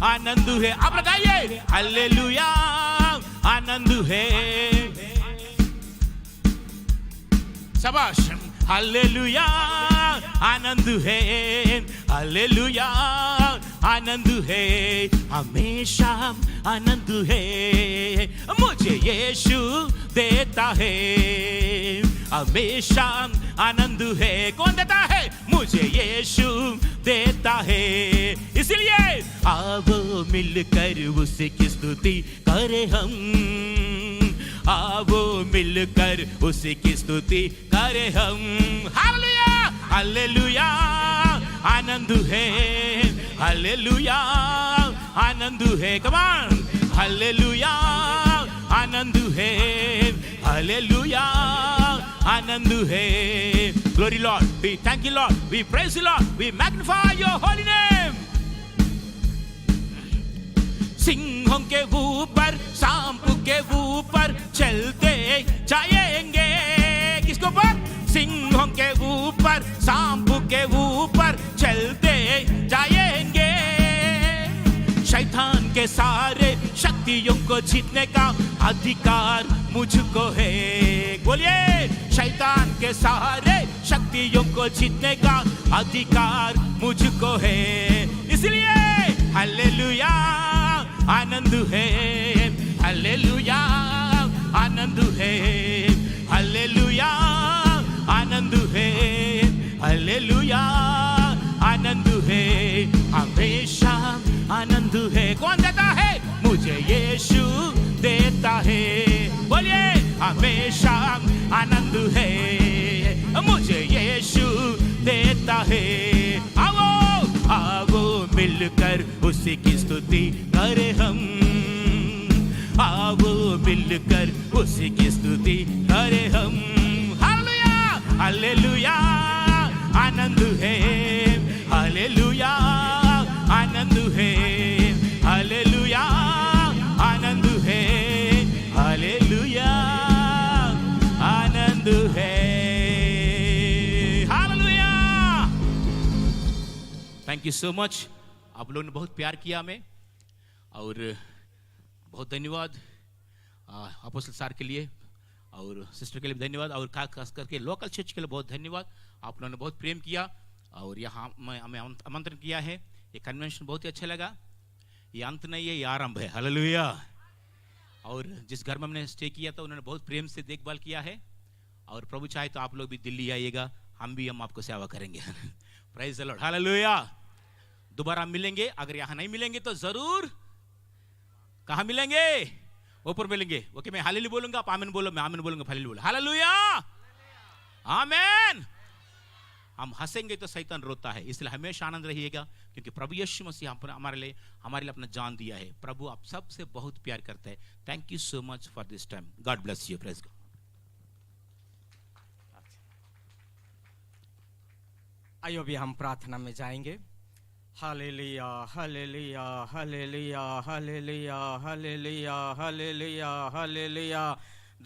आनंद है। आप लोग गाइए, हालेलुया, आनंद है। शाबाश। हालेलुया, आनंद है, हालेलुया, आनंद है, हमेशा आनंद है, मुझे यीशु देता है, हमेशा आनंद है। कौन देता है? मुझे यीशु देता है। इसीलिए आओ मिलकर उसकी स्तुति करें हम, आओ मिलकर उसकी स्तुति करें हम। हालेलुया, हालेलुया, आनंद है। हालेलुया, आनंद है। Come on, हालेलुया, आनंद है। हालेलुया, आनंद है। Glory Lord, we thank you Lord, we praise you Lord, we magnify your holy name। सिंहों के ऊपर, सांप के ऊपर चलते जाएंगे। किसके ऊपर? सिंहों के ऊपर, सांप के ऊपर चलते जाएंगे। शैतान के सारे शक्तियों को जीतने का अधिकार मुझको है। बोलिए, शैतान के सारे शक्तियों को जीतने का अधिकार मुझको है। इसलिए हालेलुया, आनंद है। हालेलुया, आनंद है। हालेलुया, आनंद है। हालेलुया, आनंद है। हमेशा आनंद है। कौन देता है? मुझे यीशु देता है। बोलिए, हमेशा आनंद है, मुझे यीशु देता है। आओ, आओ मिलकर उसी की स्तुति करें हम, आओ मिलकर उसी की स्तुति करें हम। हालेलुया, हालेलुया, आनंद है। हालेलुया, आनंद है। हालेलुया, आनंद है। हालेलुया, आनंद है। हालेलुया। Thank you so much। आप लोगों ने बहुत प्यार किया हमें, और बहुत धन्यवाद अपोस्टल सर के लिए, और सिस्टर के लिए भी धन्यवाद, और खास खास करके लोकल चर्च के लिए बहुत धन्यवाद। आप लोगों ने बहुत प्रेम किया और यहाँ हमें हमें आमंत- आमंत्रण किया है। ये कन्वेंशन बहुत ही अच्छा लगा। ये अंत नहीं है, ये आरंभ है। हालेलुया। और जिस घर में हमने स्टे किया था, उन्होंने बहुत प्रेम से देखभाल किया है, और प्रभु चाहे तो आप लोग भी दिल्ली आइएगा, हम भी हम आपको सेवा करेंगे। Praise the Lord। हालेलुया। दोबारा मिलेंगे, अगर यहाँ नहीं मिलेंगे तो जरूर कहाँ मिलेंगे? ऊपर मिलेंगे। ओके, मैं हालेलुया बोलूंगा, आप आमीन बोलो, मैं आमीन बोलूंगा, हालेलुया बोलो। हालेलुया, आमीन। हम हंसेंगे तो शैतान रोता है, इसलिए हमेशा आनंद रहिएगा, क्योंकि प्रभु यीशु मसीह हम- हमारे लिए हमारे लिए अपना जान दिया है। प्रभु आप सबसे बहुत प्यार करते हैं। Thank you so much for this time। God bless you। Praise God। आइए, अभी हम प्रार्थना में जाएंगे। हालेलुया, हालेलुया, हालेलुया, हालेलुया, हालेलुया, हालेलुया, हालेलुया।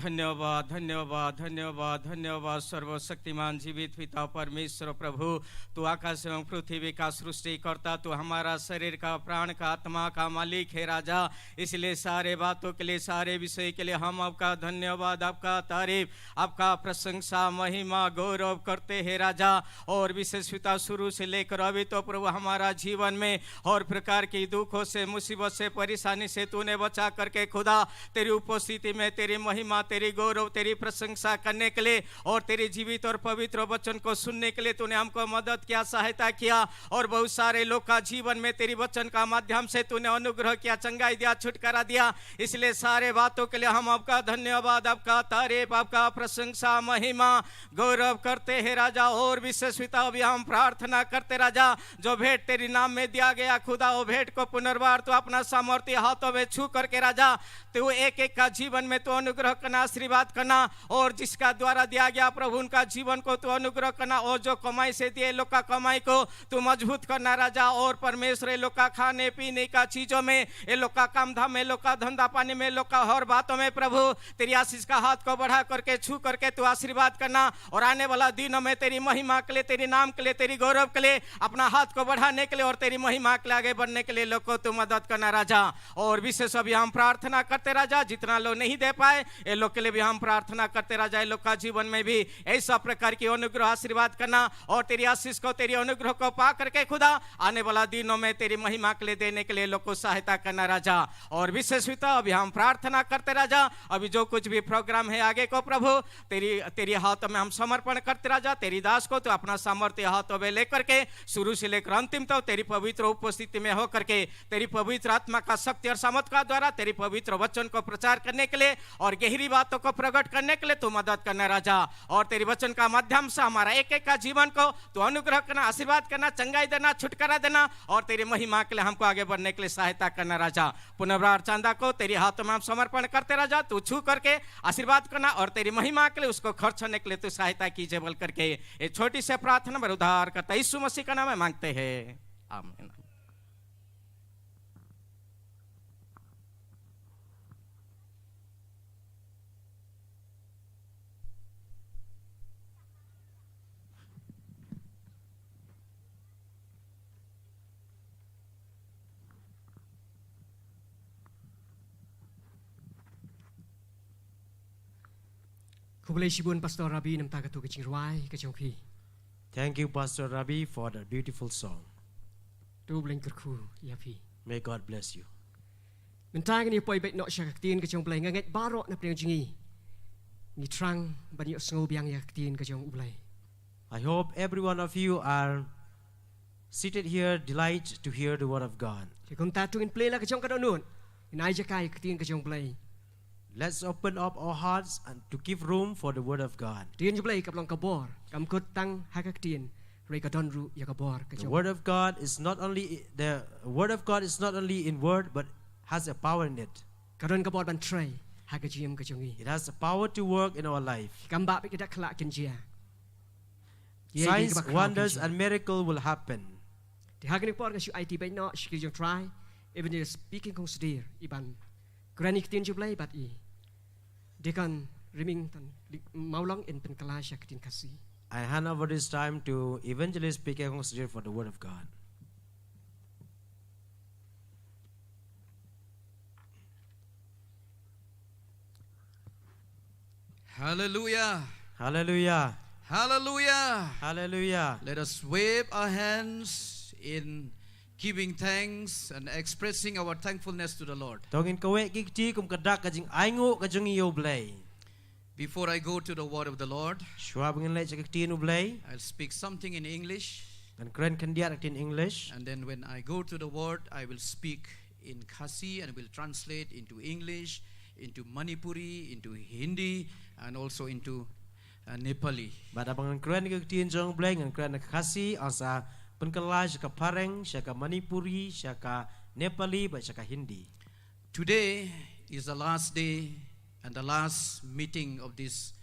धन्यवाद, धन्यवाद, धन्यवाद, धन्यवाद, सर्वशक्तिमान जीवित पिता परमेश्वर प्रभु, तू आकाश एवं पृथ्वी का सृष्टिकर्ता, तू हमारा शरीर का, प्राण का, आत्मा का मालिक है राजा। इसलिए सारे बातों के लिए, सारे विषय के लिए हम आपका धन्यवाद, आपका तारीफ, आपका प्रशंसा, महिमा, गौरव करते हैं राजा। और विशेष पिता, शुरू से लेकर अभी तो प्रभु हमारा जीवन में हर प्रकार की दुखों से, मुसीबत से, परेशानी से तूने बचा करके खुदा, तेरी उपस्थिति में तेरी महिमा, तेरी गौरव, तेरी प्रशंसा करने के लिए और तेरी जीवित और पवित्र वचन को सुनने के लिए तूने हमको मदद किया, सहायता किया। और बहुत सारे लोग का जीवन में तेरी वचन का माध्यम से तूने अनुग्रह किया, चंगाई दिया, छुटकारा दिया। इसलिए सारे बातों के लिए हम आपका धन्यवाद, आपका तारीफ, आपका प्रशंसा, महिमा, गौरव करते हैं राजा। और विशेष पिता, अभी हम प्रार्थना करते राजा, जो भेंट तेरी नाम में दिया गया खुदा, वो भेंट को पुनर्बार तू अपना सामर्थ्य हाथों में छू करके राजा, तू एक एक का जीवन में तू अनुग्रह करना, आशीर्वाद करना, और जिसका द्वारा दिया गया प्रभु, उनका जीवन को तू अनुग्रह करना, और जो कमाई से दिए लोग का कमाई को तू मजबूत करना राजा। और परमेश्वर, ये लोग का खाने पीने का चीजों में, ये लोग का काम धाम में, लोग का धंधा पानी में, लोग का हर बातों में प्रभु, तेरी आशीष का हाथ को बढ़ा करके, छू करके तू आशीर्वाद करना, और आने वाला दिनों में तेरी महिमा के लिए, तेरी नाम के लिए, तेरी गौरव के लिए, अपना हाथ को बढ़ाने के लिए और तेरी महिमा के लिए आगे बढ़ने के लिए लोग को तू मदद करना राजा। और विशेष अभी हम प्रार्थना करते राजा, जितना लोग नहीं दे पाए, ये लोग के लिए भी हम प्रार्थना करते राजा, इन लोग का जीवन में भी ऐसा प्रकार की अनुग्रह आशीर्वाद करना और तेरी आशीष को, तेरी अनुग्रह को पा करके खुदा आने वाला दिनों में तेरी महिमा के लिए देने के लिए लोग को सहायता करना राजा। और विशेष हुई तो अभी हम प्रार्थना करते राजा, अभी जो कुछ भी प्रोग्राम है आगे को प्रभु तेरी, तेरी हाथों में हम समर्पण करते राजा। तेरी दास को तू अपना सामर्थ्य हाथों में लेकर के शुरू से लेकर अंतिम तक तेरी पवित्र उपस्थिति में होकर के तेरी पवित्र आत्मा का शक्ति और सामर्थ का द्वारा तेरी पवित्र वचन को प्रचार करने के लिए और गहरी बातों को प्रकट करने के लिए तू मदद करना राजा। और तेरी वचन का माध्यम से हमारा एक एक का जीवन को तू अनुग्रह करना, आशीर्वाद करना, चंगाई देना, छुटकारा देना और तेरी महिमा के लिए हमको आगे बढ़ने के लिए सहायता करना राजा। पुनर्वार चंदा को तेरे हाथों में हम समर्पण करते राजा, तू छू करके आशीर्वाद करना और तेरी महिमा के लिए उसको खर्च होने के लिए तू सहायता कीजिए बोल करके ये छोटी सी प्रार्थना मेरे उद्धारकर्ता यीशु मसीह का नाम में मांगते हैं, आमीन। Khublei shibun Pastor Rabi namta katu ka jingrwai ka jong phi. Thank you, Pastor Rabi, for the beautiful song. To U Blei kyrkhu ïa phi. May God bless you. Mynta ngin ïa poi beit noh sha ka ktien ka jong U Blei, nga ngeit baroh na pdeng jong ngi ngi thrang ban ïohsngew biang ïa ka ktien ka jong U Blei. I hope every one of you are seated here, delight to hear the word of God. Te kumta to ngin plie la ka jong ka dohnud, ngin ai jaka ïa ka ktien ka jong U Blei. Let's open up our hearts and to give room for the word of God. Ktien jong U Blei ka long ka bor, kam kut tang ha ka ktien, hynrei ka don ruh ïa ka bor ka jong. The word of God is not only, the word of God is not only in word but has a power in it. Ka don ka bor ban trei ha ka jingim ka jong ngi. It has the power to work in our life. Kam ba bad ki dak khlak kin jia. Signs, wonders and miracle will happen. Te ha kane ka por nga shu aiti beit noh sha ki jong trai, Evangelist P K Khongsdir, i ban kren ïa ka ktien jong U Blei bad i Deacon Remington Mawlong in pynkylla sha ka ktien Khasi. I hand over this time to Evangelist P K Khongsdir for the word of God. Hallelujah. Hallelujah. Hallelujah. Hallelujah. Let us wave our hands in giving thanks and expressing our thankfulness to the Lord. To ngin kaweh ki kti kum ka dak ka jingainguh ka jong ngi ïa U Blei. Before I go to the word of the Lord, shuwa ba ngin leit sha ka ktien U Blei, I'll speak something in English. Ngan kren khyndiat ha ka ktien English. And then when I go to the word, I will speak in Khasi and will translate into English, into Manipuri, into Hindi, and also into, uh, Nepali. Bad haba ngan kren ka ktien jong U Blei, ngan kren ha ka Khasi, ngan sa pynkylla sha ka Phareng, sha ka Manipuri, sha ka Nepali, bad sha ka Hindi. Today is the last day and the last meeting of this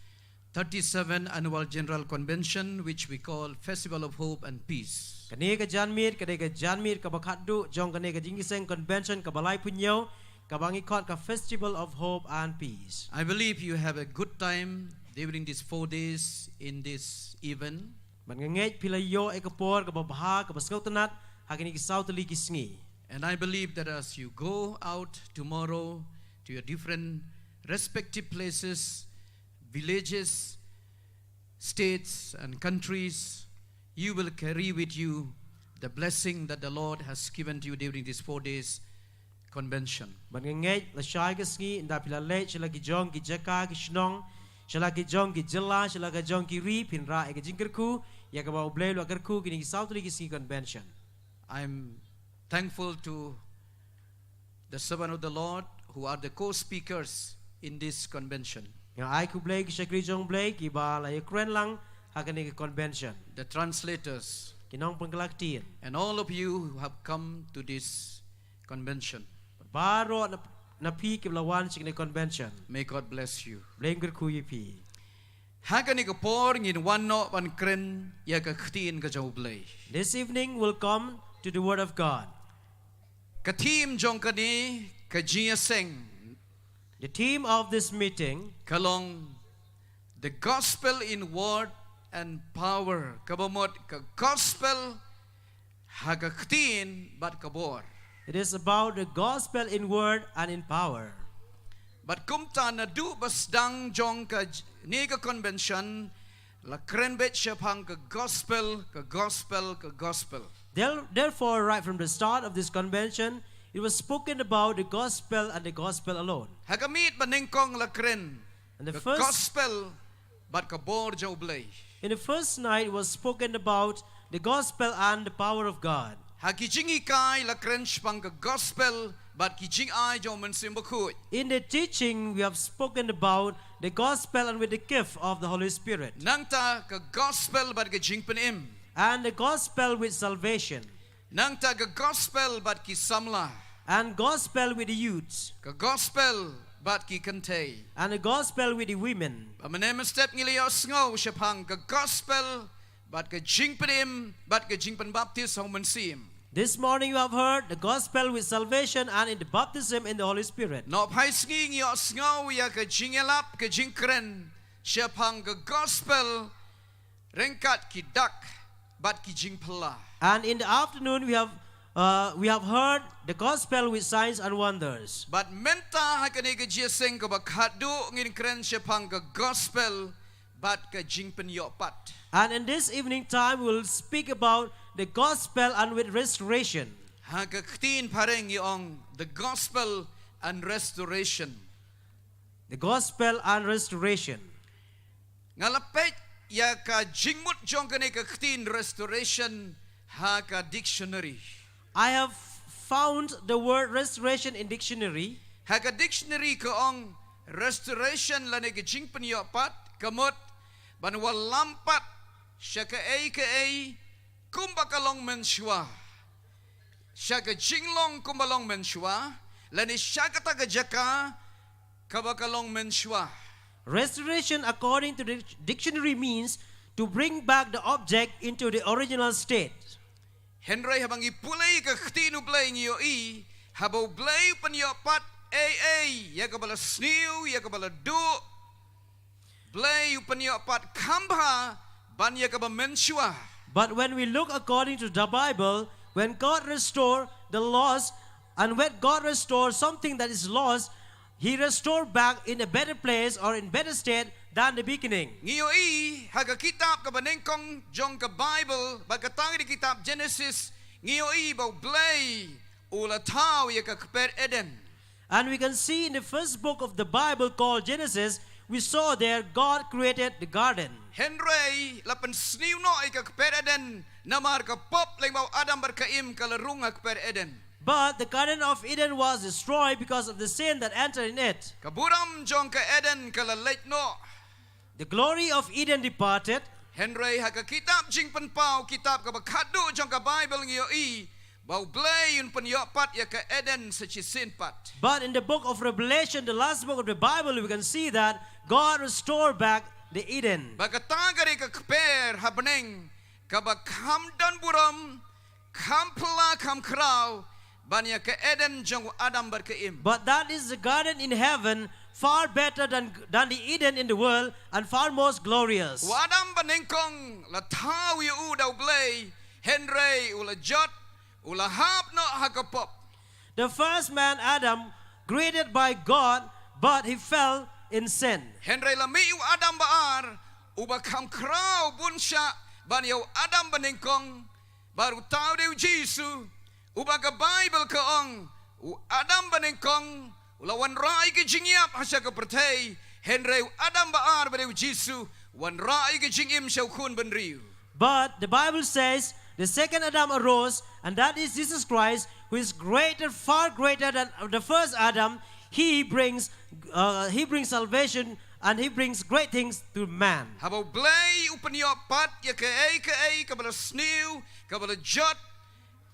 thirty-seven Annual General Convention, which we call Festival of Hope and Peace. Kane ka janmiet, kane ka janmiet kaba khatduh jong kane ka jingïaseng convention kaba laiphew hynñiew, kaba ngi khot ka Festival of Hope and Peace. I believe you have a good time during these four days in this event. Bad nga ngeit phi la ïoh ïa ka por kaba bha, kaba sngewtynnat ha kine ki saw tylli ki sngi. And I believe that as you go out tomorrow to your different respective places, villages, states and countries, you will carry with you the blessing that the Lord has given to you during these four days convention. Bad nga ngeit lashai ka sngi ynda phi la leit sha la ki jong ki jaka ki shnong, sha la ki jong ki jylla, sha la ki jong ki ri, phin rah ïa ka jingkyrkhu ïa kaba U Blei u la kyrkhu kine ki saw tylli ki sngi convention. I'm thankful to the servant of the Lord who are the co-speakers in this convention. Nga ai khublei ki shakri jong U Blei kiba la ïakren lang ha kane ka convention. The translators. Ki nongpynkylla ktien. And all of you who have come to this convention. Baroh na, na phi kiba la wan sha kane ka convention. May God bless you. Blei un kyrkhu ïa phi. Ha kane ka por ngin wan noh ban kren ïa ka ktien ka jong U Blei. This evening we'll come to the word of God. Ka theme jong kane ka jingïaseng. The theme of this meeting. Ka long the gospel in word and power. Kaba mut ka gospel ha ka ktien bad ka bor. It is about the gospel in word and in power. Bad kumta naduh ba sdang jong kane ka convention, la kren beit shaphang ka gospel, ka gospel, ka gospel. There- Therefore, right from the start of this convention, it was spoken about the gospel and the gospel alone. Ha ka miet ba nyngkong la kren, and the first, gospel bad ka bor jong U Blei. In the first night was spoken about the gospel and the power of God. Ha ki jinghikai la kren shaphang ka gospel bad ki jingai jong U Mynsiem Bakhuid. In the teaching, we have spoken about the gospel and with the gift of the Holy Spirit. Nangta ka gospel bad ka jingpynim. And the gospel with salvation. Nangta ka gospel bad ki samla. And gospel with the youths. Ka gospel bad ki kynthei. And the gospel with the women. Ba mynne mynstep ngi la ïohsngew shaphang ka gospel bad ka jingpynim bad ka jingpynbaptis ha U Mynsiem. This morning you have heard the gospel with salvation and in the baptism in the Holy Spirit. Nohphai sngi ngi ïohsngew ïa ka jingïalap, ka jingkren shaphang ka gospel ryngkat ki dak bad ki jingphylla. And in the afternoon, we have, uh, we have heard the gospel with signs and wonders. Bad mynta ha kane ka jingïaseng kaba khatduh ngin kren shaphang ka gospel bad ka jingpynïohpat. And in this evening time, we will speak about the gospel and with restoration. Ha ka ktien phareng ngi ong the gospel and restoration. The gospel and restoration. Nga la peit ïa ka jingmut jong kane ka ktien restoration ha ka dictionary. I have found the word restoration in dictionary. Ha ka dictionary ka ong restoration lane ka jingpynïohpat ka mut ban wallam pat sha kaei kaei kumba ka long mynshuwa, sha ka jinglong kumba long mynshuwa, lane sha kata ka jaka kaba ka long mynshuwa. Restoration, according to the dictionary, means to bring back the object into the original state. Hynrei haba ngi pule ïa ka ktien U Blei ngi ïohi, haba U Blei u pynïohpat ei ei ïa kaba la sniew, ïa kaba la duh, Blei u pynïohpat kham bha ban ïa kaba mynshuwa. But when we look according to the Bible, when God restore the lost, and when God restore something that is lost, He restore back in a better place or in better state than the beginning. Ngi ïohi ha ka kitab kaba nyngkong jong ka Bible, bad kata ka dei kitab Genesis, ngi ïohi ba U Blei u la thaw ïa ka kper Eden. And we can see in the first book of the Bible called Genesis, we saw there God created the garden. Hynrei la pynsniew noh ïa ka kper Eden namar ka pop lyngba u Adam bad ka Im ka la rung ha kper Eden. But the Garden of Eden was destroyed because of the sin that entered in it. Ka burom jong ka Eden ka la leit noh. The glory of Eden departed. Hynrei ha ka kitab Jingpynpaw, kitab kaba khatduh jong ka Bible, ngi ïohi ba U Blei un pynïoh pat ïa ka Eden sa shisien pat. But in the book of Revelation, the last book of the Bible, we can see that God restored back the Eden. Ba kata ka dei ka kper ha bneng kaba kham don burom, kham phylla, kham khraw ban ïa ka Eden jong u Adam bad ka Im. But that is the garden in heaven, far better than, than the Eden in the world, and far most glorious. U Adam banyngkong la thaw ïa u da U Blei, hynrei u la jot, u la hap noh ha ka pop. The first man, Adam, created by God, but he fell in sin. Hynrei la mih u Adam ba ar, uba kham khraw bun shah ban ïa u Adam banyngkong, bad uta u dei u Jisu, uba ka Bible ka ong, u Adam banyngkong u la wanrah ïa ka jingïap ha sha ka pyrthei, hynrei u Adam ba ar ba dei u Jisu u wanrah ïa ka jingim sha u khun bynriew. But the Bible says, the second Adam arose, and that is Jesus Christ, who is greater, far greater than the first Adam. He brings, uh, he brings salvation and he brings great things to man. Haba U Blei u pynïoh pat ïa kaei kaei kaba la sniew, kaba la jot,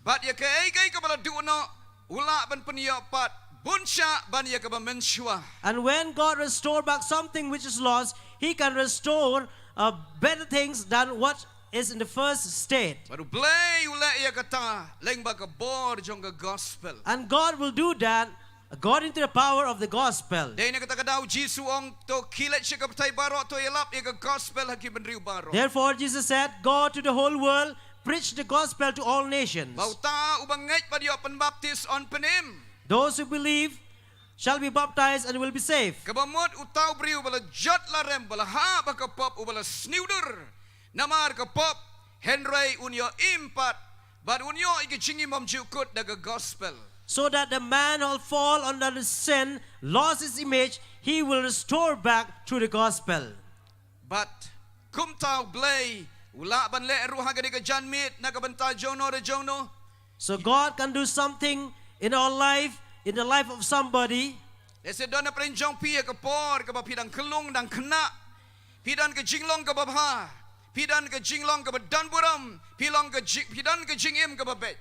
bad ïa kaei kaei kaba la duh noh, u lah ban pynïoh pat bun shah ban ïa kaba mynshuwa. And when God restore back something which is lost, he can restore, uh, better things than what is in the first state. Bad U Blei u leh ïa kata lyngba ka bor jong ka gospel. And God will do that according to the power of the gospel. Dei na kata ka daw U Jisu u ong, to khie leit sha ka pyrthei baroh, to ïalap ïa ka gospel ha ki bynriew baroh. Therefore Jesus said, "Go to the whole world, preach the gospel to all nations." Ba uta uba ngeit bad ïoh pynbaptis un pynim. Those who believe shall be baptized and will be saved. Kaba mut uta u briew ba la jot la rem, ba la hap ha ka pop, uba la sniewdur namar ka pop, hynrei un ïoh im pat, bad un ïoh ïa ka jingim bymjukut da ka gospel. So that the man who fall under the sin, lost his image, he will restore back through the gospel. Bad kumta u Blei u lah ban leh ruh ha kane ka janmiet na ka bynta jong no re jong no. So God can do something in our life, in the life of somebody. Lehse don hapdeng jong phi ha ka por kaba phi dang khyllung dang khynnah, phi don ka jinglong kaba bha, phi don ka jinglong kaba don burom, phi long ka jing, phi don ka jingim kaba beit.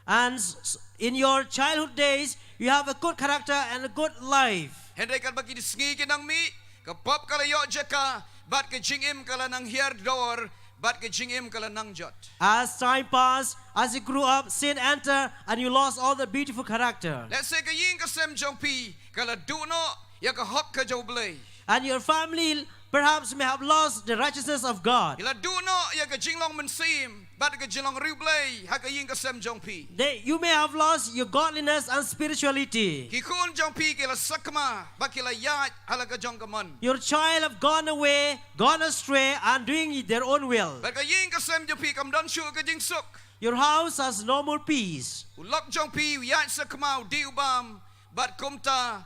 And s- s- in your childhood days, you have a good character and a good life. Hynrei katba ki sngi ki nang mih, ka pop ka la ïoh jaka, bad ka jingim ka la nang hiar dor, bad ka jingim ka la nang jot. As time passed, as you grew up, sin entered, and you lost all the beautiful character. Lehse ka ïing ka sem jong phi ka la duh noh ïa ka hok ka jong u Blei. And your family perhaps may have lost the righteousness of God. Ki la duh noh ïa ka jinglong mynsiem bad ka jinglong riewblei ha ka ïing ka sem jong phi. They, you may have lost your godliness and spirituality. Ki khun jong phi ki la sakma bad ki la ïaid ha la ka jong ka mon. Your child have gone away, gone astray, and doing their own will. Bad ka ïing ka sem jong phi kam don shuh ka jingsuk. Your house has no more peace. U lok jong phi u ïaid sakma, u dih u bam, bad kumta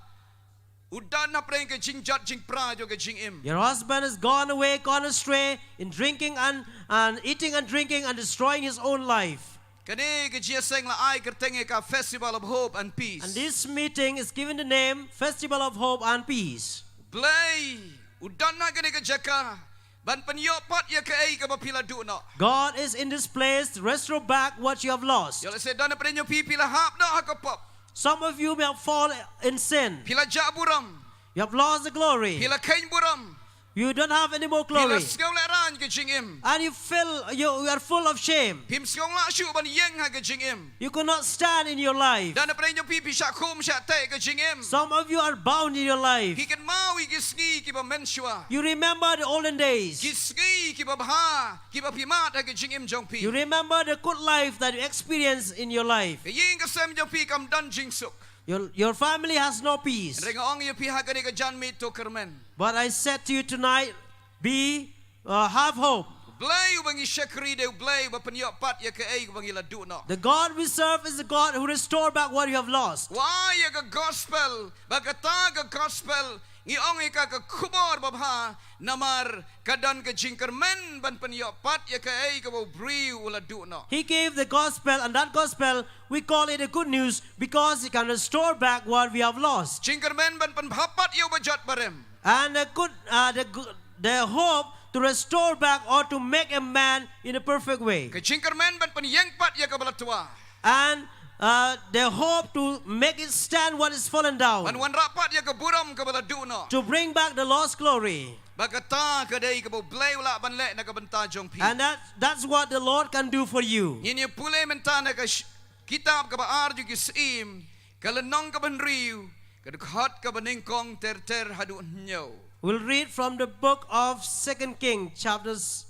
u don hapdeng ka jingjot jingpra jong ka jingim. Your husband has gone away, gone astray in drinking and, and eating and drinking and destroying his own life. Kane ka jingïaseng la ai kyrteng ïa ka Festival of Hope and Peace. And this meeting is given the name Festival of Hope and Peace. Blei u don ha kane ka jaka ban pynïoh pat ïa kaei kaba phi la duh noh. God is in this place to restore back what you have lost. Ïoh lehse don hapdeng jong phi phi la hap noh ha ka pop. Some of you may have fallen in sin. Phi la jah burom. You have lost the glory. Phi la kheiñ burom. You don't have any more glory. Phi la sngew lehraiñ ka jingim. And you feel you, you are full of shame. Phim sngew lah shuh ban ïeng ha ka jingim. You could not stand in your life. Don hapdeng jong phi phi shah khum shah teh ka jingim. Some of you are bound in your life. Phi kynmaw ïa ki sngi kiba mynshuwa. You remember the olden days. Ki sngi kiba bha kiba phi mad ha ka jingim jong phi. You remember the good life that you experienced in your life. Ka ïing ka sem jong phi kam don jingsuk. Your, your family has no peace. Hynrei nga ong ïa phi ha kane ka janmiet, to kyrmen. But I said to you tonight, be, uh, have hope. U Blei uba ngi shakri dei U Blei uba pynïoh pat ïa kaei kaba ngi la duh noh. The God we serve is the God who restore back what you have lost. U ai ïa ka gospel, bad kata ka gospel ngi ong ïa ka ka khubor babha, namar ka don ka jingkyrmen ban pynïoh pat ïa kaei kaba u briew u la duh noh. He gave the gospel, and that gospel, we call it a good news because it can restore back what we have lost. Jingkyrmen ban pynbha pat ïa uba jot ba rem. And a good, uh, the, go- the hope to restore back or to make a man in a perfect way. Ka jingkyrmen ban pynïeng pat ïa kaba la twa. And uh, the hope to make it stand what is fallen down. Ban wanrah pat ïa ka burom kaba la duh noh. To bring back the lost glory. Bad kata ka dei kaba U Blei u lah ban leh na ka bynta jong phi. And that, that's what the Lord can do for you. Ngin ïa pule mynta na ka sh- kitab kaba ar jong ki Syiem, ka lynnong kaba hynriew, ka dkhot kaba nyngkong ter ter haduh hynñiew. We'll read from the book of Second King, chapter s-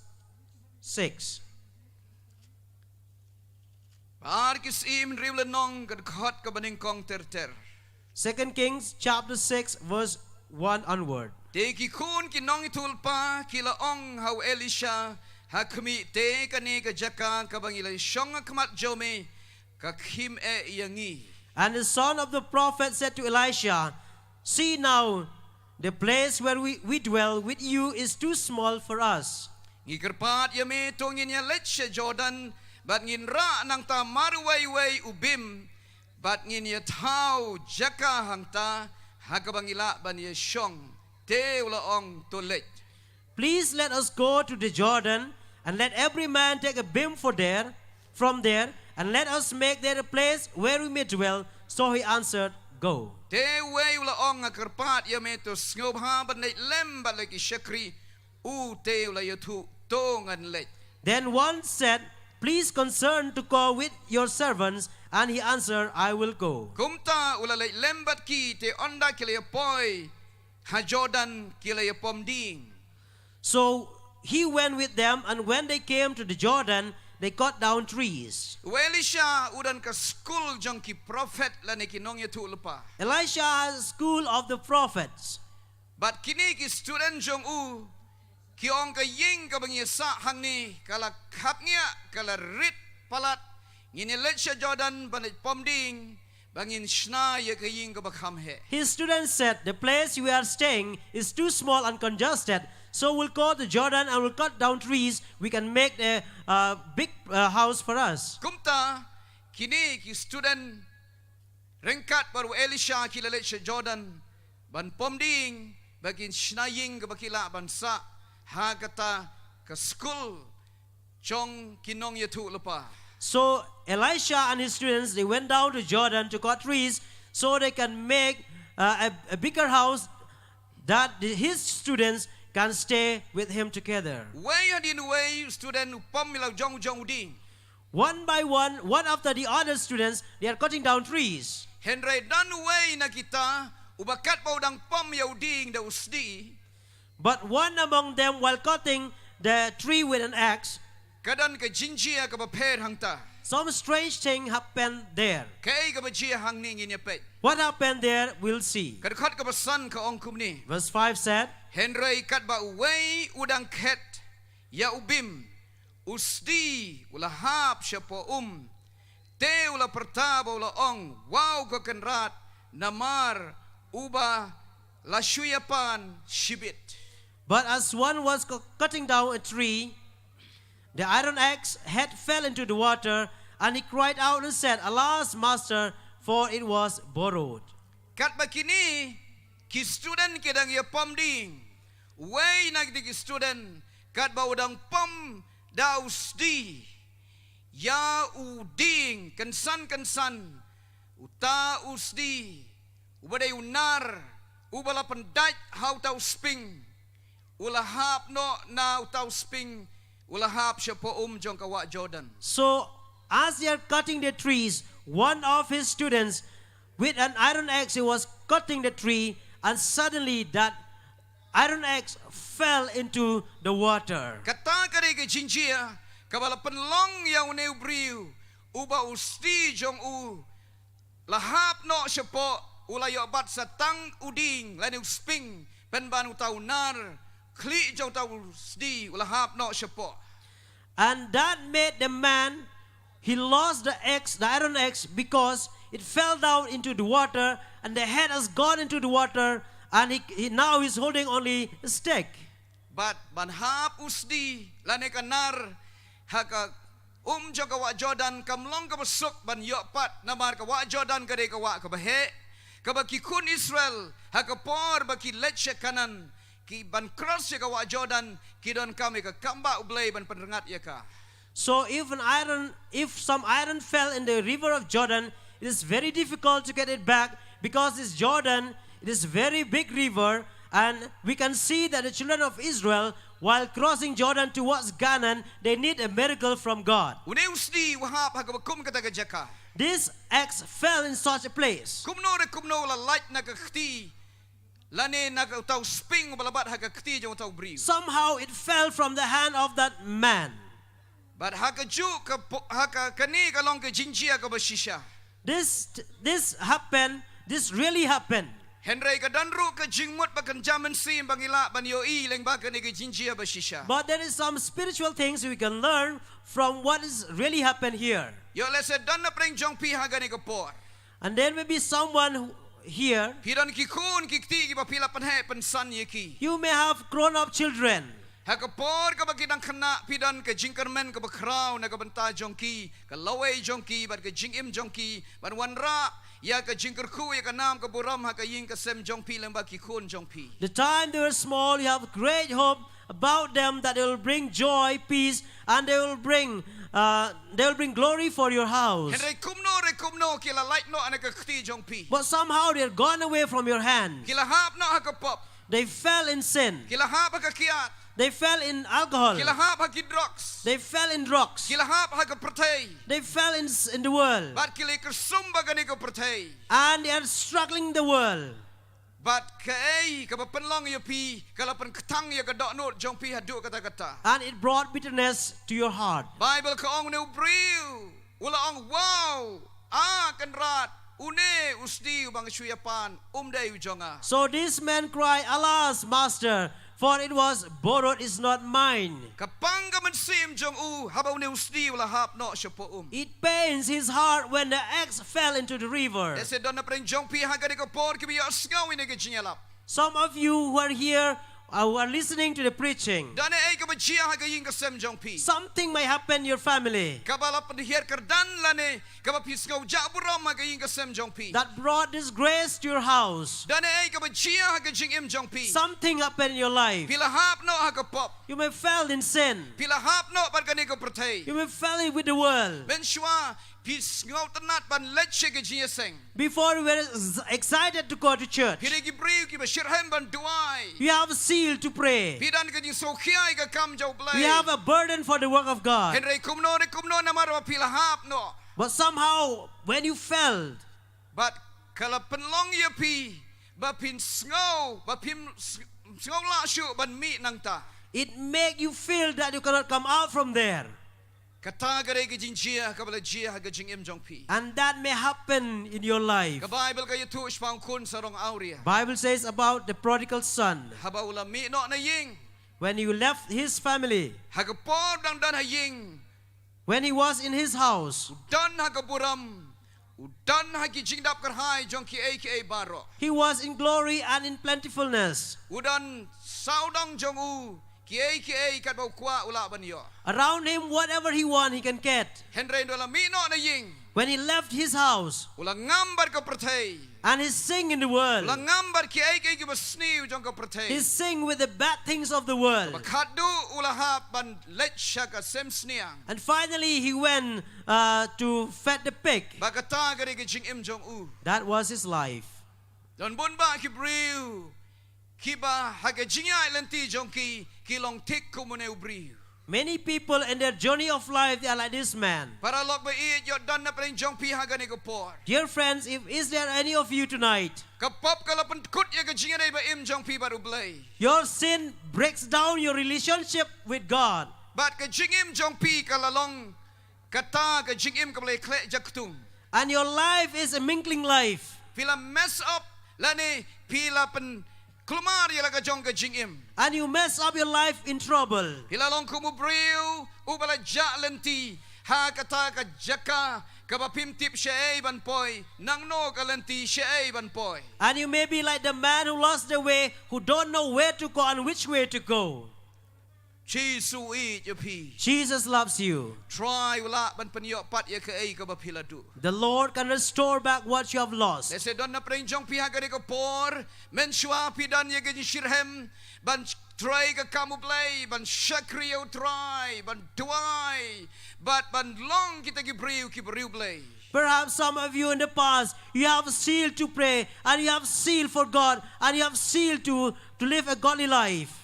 six. Ar ki Syiem hynriew lynnong, ka dkhot kaba nyngkong ter ter. Second Kings chapter six verse one onward. Te ki khun ki nongïathuhlypa ki la ong ha u Elisha, ha khmih, te kane ka jaka kaba ngi la shong ha khmat jong me ka khim eh ïa ngi. And the son of the prophet said to Elisha, see now, the place where we, we dwell with you is too small for us. Ngi kyrpad ïa me, to ngin ïa leit sha Jordan bad ngin rah nangta marwei wei u bim, bad ngin ïa thaw jaka hangta ha kaba ngi lah ban ïa shong. Te u la ong, to leit. Please let us go to the Jordan, and let every man take a beam for there, from there, and let us make there a place where we may dwell. So he answered, go. Te uwei u la ong, nga kyrpad ïa me, to sngewbha ban leit lem bad la ki shakri. U te u la ïathuh, to ngan leit. Then one said, please concern to go with your servants, and he answered, I will go. Kumta u la leit lem bad ki, te ynda ki la ïa poi ha Jordan ki la ïa pom ding. So he went with them, and when they came to the Jordan, They cut down trees. U Elisha u don ka skul jong ki prophet lane ki nongïathuhlypa. Elisha has a school of the prophets. Bad kine ki student jong u ki ong ka ïing kaba ngi sah hangne ka la khapngiah, ka la rit palat, ngin ïaleit sha Jordan ban leit pom dieng, ba ngin shna ïa ka ïing kaba kham heh. His students said, "The place we are staying is too small and congested, so we'll go to Jordan and we'll cut down trees. We can make a, uh, big, uh, house for us." Kumta, kine ki student ryngkat bad u Elisha ki la leit sha Jordan ban pom dieng, ba kin shna ïing kaba ki lah ban sah ha kata ka skul jong ki nongïathuhlypa. So Elisha and his students, they went down to Jordan to cut trees so they can make, uh, a, a bigger house that the, his students can stay with him together. Wei hadien wei u student u pom ïa la u jong u jong u dieng. One by one, one after the other, students, they are cutting down trees. Hynrei don wei na kita uba katba u dang pom ïa u dieng da u sdi. But one among them, while cutting the tree with an axe, ka don ka jingjia kaba pher hangta. Some strange thing happened there. Kaei kaba jia hangne ngin ïa peit. What happened there, we'll see. Ka dkhot kaba san ka ong kumne. Verse five said, Hynrei katba uwei u dang khet ïa u bim, u sdi u la hap shapoh um, te u la pyrta bad u la ong, "Wow, ko Kynrad, namar uba la shu ïapan shibit." But as one was cu-, cutting down a tree, the iron axe head fell into the water, and he cried out and said, "Alas, master, for it was borrowed." Katba kine ki student ki dang ïa pom dieng, uwei na kine ki student katba u dang pom da u sdi ïa u dieng kynsan kynsan, uta u sdi uba dei u nar uba la pyndait ha uta u sping, u la hap noh na uta u sping, u la hap shapoh um jong ka wah Jordan. So, as they are cutting the trees, one of his students with an iron axe, he was cutting the tree, and suddenly that iron axe fell into the water. Kata ka dei ka jingjia kaba la pynlong ïa une u briew uba u sdi jong u la hap noh shapoh, u la ïoh bat sa tang u dieng lane u sping, pynban uta u nar khlieh jong uta u sdi u la hap noh shapoh. And that made the man, he lost the axe, the iron axe, because it fell down into the water, and the head has gone into the water, and he, he now he's holding only a stick. Bad ban hap u sdi lane ka nar ha ka um jong ka wah Jordan kam long kaba suk ban ïoh pat, namar ka wah Jordan ka dei ka wah kaba heh, kaba ki khun Israel ha ka por ba ki leit sha Kanaan, ki ban cross sha ka wah Jordan, ki donkam ïa ka kambah U Blei ban pynrngat ïa ka. So if an iron, if some iron fell in the river of Jordan, it is very difficult to get it back because this Jordan, it is very big river, and we can see that the children of Israel, while crossing Jordan towards Canaan, they need a miracle from God. Une u sdi u hap ha kaba kum kata ka jaka. This axe fell in such a place. Kumno re kumno u la lait na ka kti lane na ka uta u sping uba la bat ha ka kti jong uta u briew. Somehow it fell from the hand of that man. Bad ha kajuh ka po-, ha ka, kane ka long ka jingjia kaba shisha. This, this happened, this really happened. Hynrei ka don ruh ka jingmut ba kynja mynsiem ba ngi lah ban ïohi lyngba kane ka jingjia ba shisha. But there is some spiritual things we can learn from what is really happened here. Ïoh lehse don na pdeng jong phi ha kane ka por. And there may be someone who, here. Phi don ki khun ki kti kiba phi la pynheh pynsan ïa ki. You may have grown up children. Ha ka por kaba ki dang khynnah phi don ka jingkyrmen kaba khraw na ka bynta jong ki, ka lawei jong ki bad ka jingim jong ki, ban wanrah ïa ka jingkyrkhu ïa ka nam ka burom ha ka ïing ka sem jong phi lyngba ki khun jong phi. The time they were small, you have great hope about them that they will bring joy, peace, and they will bring, uh, they will bring glory for your house. Hynrei kumno re kumno ki la lait noh na ka kti jong phi. But somehow they are gone away from your hand. Ki la hap noh ha ka pop. They fell in sin. Ki la hap ha ka kiad. They fell in alcohol. Ki la hap ha ki drugs. They fell in drugs. Ki la hap ha ka pyrthei. They fell in s-, in the world. Bad ki la kyrsum bad kane ka pyrthei. And they are struggling in the world. Bad kaei kaba pynlong ïa phi ka la pynkthang ïa ka dohnud jong phi haduh katta katta. And it brought bitterness to your heart. Baibl ka ong, une u briew u la ong, "Wow, ah Kynrad, une u sdi uba nga shu ïa pan um dei u jong nga." So this man cried, "Alas, master, for it was borrowed, is not mine." Ka pang ka mynsiem jong u haba une u sdi u la hap noh shapoh um. It pains his heart when the axe fell into the river. Lehse don na pdeng jong phi ha kane ka por kiba ïohsngew ïa kane ka jingïalap. Some of you who are here, uh, who are listening to the preaching, Don ei kaba jia ha ka ïing ka sem jong phi. Something may happen in your family Kaba la pynhiar kyrdan lane kaba phi sngew jah burom ha ka ïing ka sem jong phi. That brought disgrace to your house. Don ei kaba jia ha ka jingim jong phi. Something happened in your life. Phi la hap noh ha ka pop. You may fell in sin. Phi la hap noh bad kane ka pyrthei. You may fell in with the world. Mynshuwa phi sngewtynnat ban leit sha ka jingïaseng. Before you were excited to go to church. Phi dei ki briew kiba shitrhem ban duwai. You have a zeal to pray. Phi don ka jingsngewkhia ïa ka kam jong U Blei. You have a burden for the work of God. Hynrei kumno re kumno namar ba phi la hap noh. But somehow, when you fell, Bad ka la pynlong ïa phi ba phin sngew, ba phin s- sngew lah shuh ban mih nangta. It make you feel that you cannot come out from there. Kata ka dei ka jingjia kaba la jia ha ka jingim jong phi. And that may happen in your life. Ka Baibl ka ïathuh shaphang u khun sarong awria. Bible says about the prodigal son. Haba u la mih noh na ïing. When he left his family. Ha ka por dang don ha ïing. When he was in his house. U don ha ka burom. U don ha ki jingdap kyrhai jong kiei kiei baroh. He was in glory and in plentifulness. U don sawdong jong u kiei kiei katba u kwah u lah ban ïoh. Around him, whatever he want, he can get. Hynrei haba u la mih noh na ïing. When he left his house. U la ngam bad ka pyrthei. And he sing in the world. U la ngam bad kiei kiei kiba sniew jong ka pyrthei. He sing with the bad things of the world. Bad khatduh u la hap ban leit sha ka sem sniang. And finally he went uh, to fed the pig. Bad kata ka dei ka jingim jong u. That was his life. Don bun bah ki briew kiba ha ka jingïaid lynti jong ki ki long thik kum une u briew. Many people in their journey of life, they are like this man. Paralok ba ïeit, ïoh don na pdeng jong phi ha kane ka por. Dear friends, if is there any of you tonight, Ka pop ka la pynkut ïa ka jingïadei ba im jong phi bad U Blei. Your sin breaks down your relationship with God. Bad ka jingim jong phi ka la long kata ka jingim kaba la khleh jaktung. And your life is a mingling life. Phi la mess up lane phi la pynkulmar ïa la ka jong ka jingim. And you mess up your life in trouble. Phi la long kum u briew uba la jah lynti ha kata ka jaka kaba phim tip shaei ban poi, nangno ka lynti shaei ban poi. And you may be like the man who lost the way, who don't know where to go and which way to go. Jisu u ïeit ïa phi. Jesus loves you. Trai u lah ban pynïoh pat ïa kaei kaba phi la duh. The Lord can restore back what you have lost. Lehse don na pdeng jong phi ha kane ka por, mynshuwa phi don ïa ka jingshitrhem ban trei ka kam U Blei, ban shakri ïa U Trai, ban duwai, bad ban long kita ki briew kiba riewblei. Perhaps some of you in the past, you have zeal to pray and you have zeal for God and you have zeal to, to live a godly life.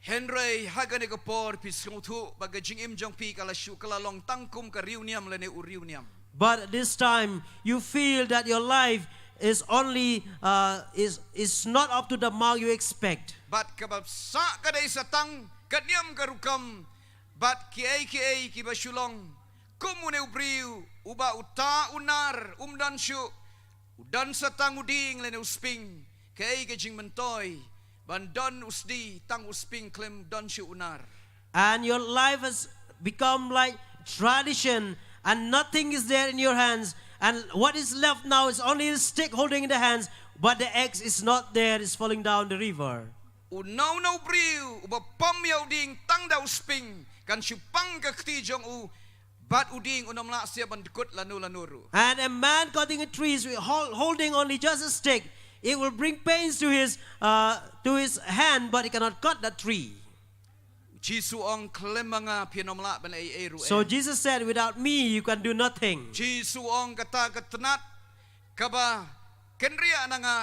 Hynrei ha kane ka por phi sngewthuh ba ka jingim jong phi ka la shu ka la long tang kum ka riewniam lane u riewniam. But this time, you feel that your life is only uh, is is not up to the mark you expect. Bad kaba sah ka dei sa tang ka niam ka rukom bad kiei kiei kiba shu long kum une u briew uba uta u nar um don shuh, u don sa tang u dieng lane u sping, kaei ka jingmyntoi ban don u sdi tang u sping khlem don shuh u nar. And your life has become like tradition and nothing is there in your hands, and what is left now is only a stick holding in the hands, but the axe is not there, it's falling down the river. Uno uno u briew uba pom ïa u dieng tang da u sping kan shu pang ka kti jong u, bad u dieng un ym lah shuh ban dkut lano lano ruh. And a man cutting a tree is hol- holding only just a stick. It will bring pains to his uh, to his hand, but he cannot cut that tree. Jisu ong, khlem ma nga phin ym lah ban ei ei ruh. So Jesus said, "Without me, you can do nothing." Jisu ong, kata ka tnat kaba kynriah na nga,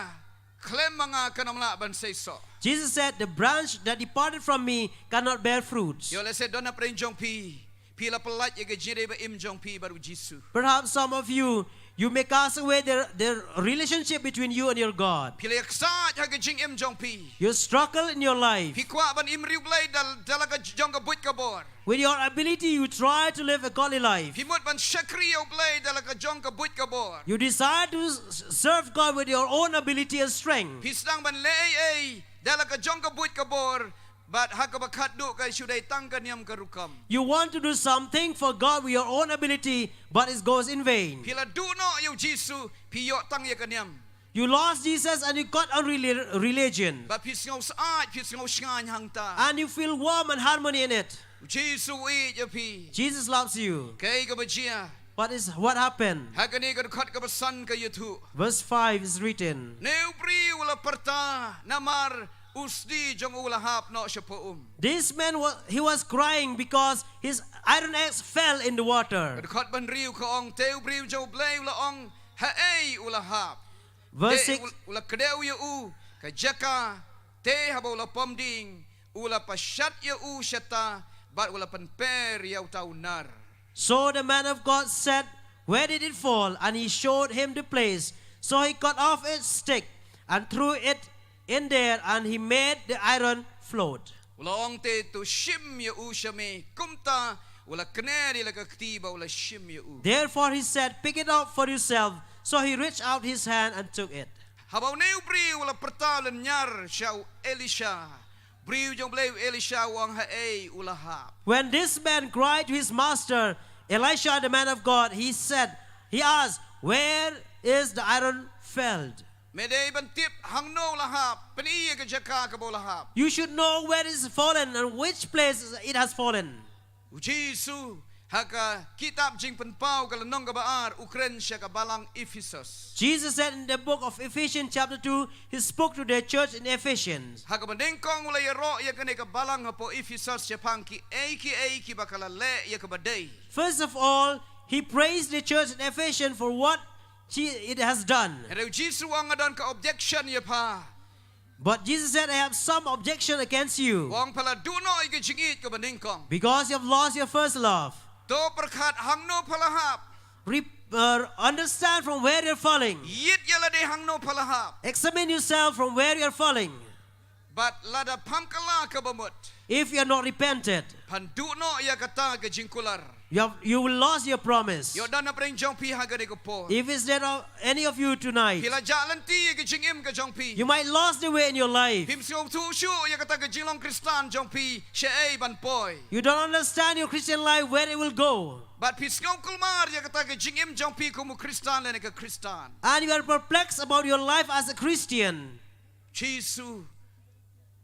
khlem ma nga kan ym lah ban seisoh. Jesus said, "The branch that departed from me cannot bear fruits." Ïoh lehse don na pdeng jong phi, phi la pyllait ïa ka jingïadei ba im jong phi bad u Jisu. Perhaps some of you, You may cast away the, the relationship between you and your God. Phi la ïaksaid ha ka jingim jong phi. You struggle in your life. Phi kwah ban im riewblei da, da la ka jong ka buit ka bor. With your ability, you try to live a godly life. Phi mut ban shakri ïa U Blei da la ka jong ka buit ka bor. You desire to s-, serve God with your own ability and strength. Phi sdang ban leh ei ei da la ka jong ka buit ka bor. Bad ha kaba khatduh ka shu dei tang ka niam ka rukom. You want to do something for God with your own ability, but it goes in vain. Phi la duh noh ïa U Jisu, phi ïoh tang ïa ka niam. You lost Jesus and you got on reli-, religion. Bad phi sngew syaid, phi sngew shngaiñ hangta. And you feel warm and harmony in it. U Jisu u ïeit ïa phi. Jesus loves you. Kaei kaba jia? What is, what happened? Ha kane ka dkhot kaba san ka ïathuh. Verse five is written. Une u briew u la pyrta namar u sdi jong u la hap noh shapoh um. This man was, he was crying because his iron axe fell in the water. Ka dkhot ba hynriew ka ong, te u briew jong U Blei u la ong, haei u la hap? Verse six. Te u, u la kdew ïa u ka jaka, te haba u la pom ding, u la pashat ïa u shata, bad u la pynper ïa uta u nar. So the man of God said, "Where did it fall?" And he showed him the place. So he cut off its stick and threw it in there, and he made the iron float. U la ong, te to shim ïa u sha me. Kumta u la kner ïa la ka kti bad u la shim ïa u. Therefore he said, "Pick it up for yourself." So he reached out his hand and took it. Haba une u briew u la pyrta lynñiar sha u Elisha, briew jong U Blei u Elisha u ong, haei u la hap? When this man cried to his master, Elisha, the man of God, he said, he asked, "Where is the iron felled?" Me dei ban tip hangno u la hap, pyni ïa ka jaka kaba u la hap. You should know where it is fallen and which place it has fallen. U Jisu ha ka kitab Jingpynpaw ka lynnong kaba ar u kren sha ka balang Ephesus. Jesus said in the book of Ephesians chapter two, he spoke to the church in Ephesians. Ha kaba nyngkong u la ïaroh ïa kane ka balang hapoh Ephesus shaphang kiei kiei kiba ka la leh ïa kaba dei. First of all, he praised the church in Ephesians for what she, it has done. Hynrei U Jisu u ong, nga don ka objection ïa pha. But Jesus said, "I have some objection against you." U ong, pha la duh noh ïa ka jingïeit kaba nyngkong. Because you have lost your first love. To pyrkhat hangno pha la hap. Re-, uh, understand from where you're falling. Ïit ïa lade hangno pha la hap. Examine yourself from where you're falling. Bad lada pham kylla kaba mut, if you are not repented, phan duh noh ïa kata ka jingkular. You have, you will lose your promise. Ïoh don napdeng jong phi ha kane ka por. If is there of any of you tonight, phi la jah lynti ïa ka jingim ka jong phi. You might lose the way in your life. Phim sngewthuh shuh ïa kata ka jinglong Khristan jong phi shaei ban poi. You don't understand your Christian life, where it will go. Bad phi sngew kulmar ïa kata ka jingim jong phi kum u Khristan lane ka Khristan. And you are perplexed about your life as a Christian. Jisu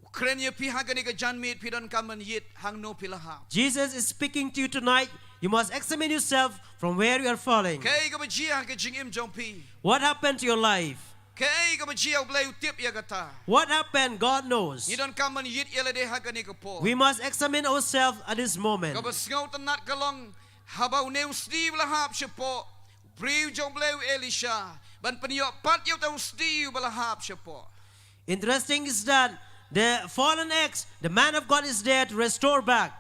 u kren ïa phi ha kane ka janmiet, phi donkam ban ïit hangno phi la hap. Jesus is speaking to you tonight. You must examine yourself from where you are falling. Kaei kaba jia ha ka jingim jong phi? What happened to your life? Kaei kaba jia, U Blei u tip ïa kata? What happened? God knows. Ngi donkam ban ïit ïa lade ha kane ka por. We must examine ourselves at this moment. Kaba sngewtynnat ka long, haba une u sdi u la hap shapoh, u briew jong U Blei u Elisha ban pynïoh pat ïa uta u sdi uba la hap shapoh. Interesting is that the fallen axe, the man of God is there to restore back.